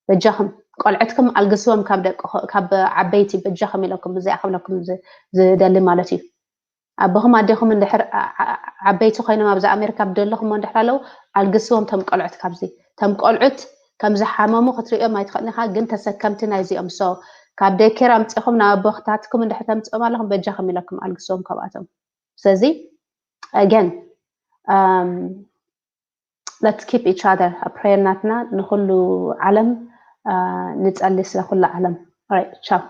በጃኹም ቆልዕትኩም ኣልግስዎም ካብ ደቂ ካብ ዓበይቲ በጃኹም ኢለኩም እዚኣ ክብለኩም ዝደሊ ማለት እዩ ኣቦኹም ኣዴኹም እንድሕር ዓበይቲ ኮይኖም ኣብዚ ኣሜሪካ ብደለኹም እንድሕር ኣለዉ ኣልግስዎም ቶም ቆልዑት ካብዚ ቶም ቆልዑት ከም ዝሓመሙ ክትርእዮም ኣይትኽእልን ኢኻ ግን ተሰከምቲ ናይዚኦም so ካብ daycare ኣምፂኹም ናብ ኣቦኽታትኩም እንድሕር ተምፅኦም ኣለኹም በጃኹም ኢለኩም ኣልግስዎም ካብኣቶም ስለዚ again let's keep each other ኣብ prayer ናትና ንኹሉ ዓለም ንፀሊ ስለ ኩሉ ዓለም right ciao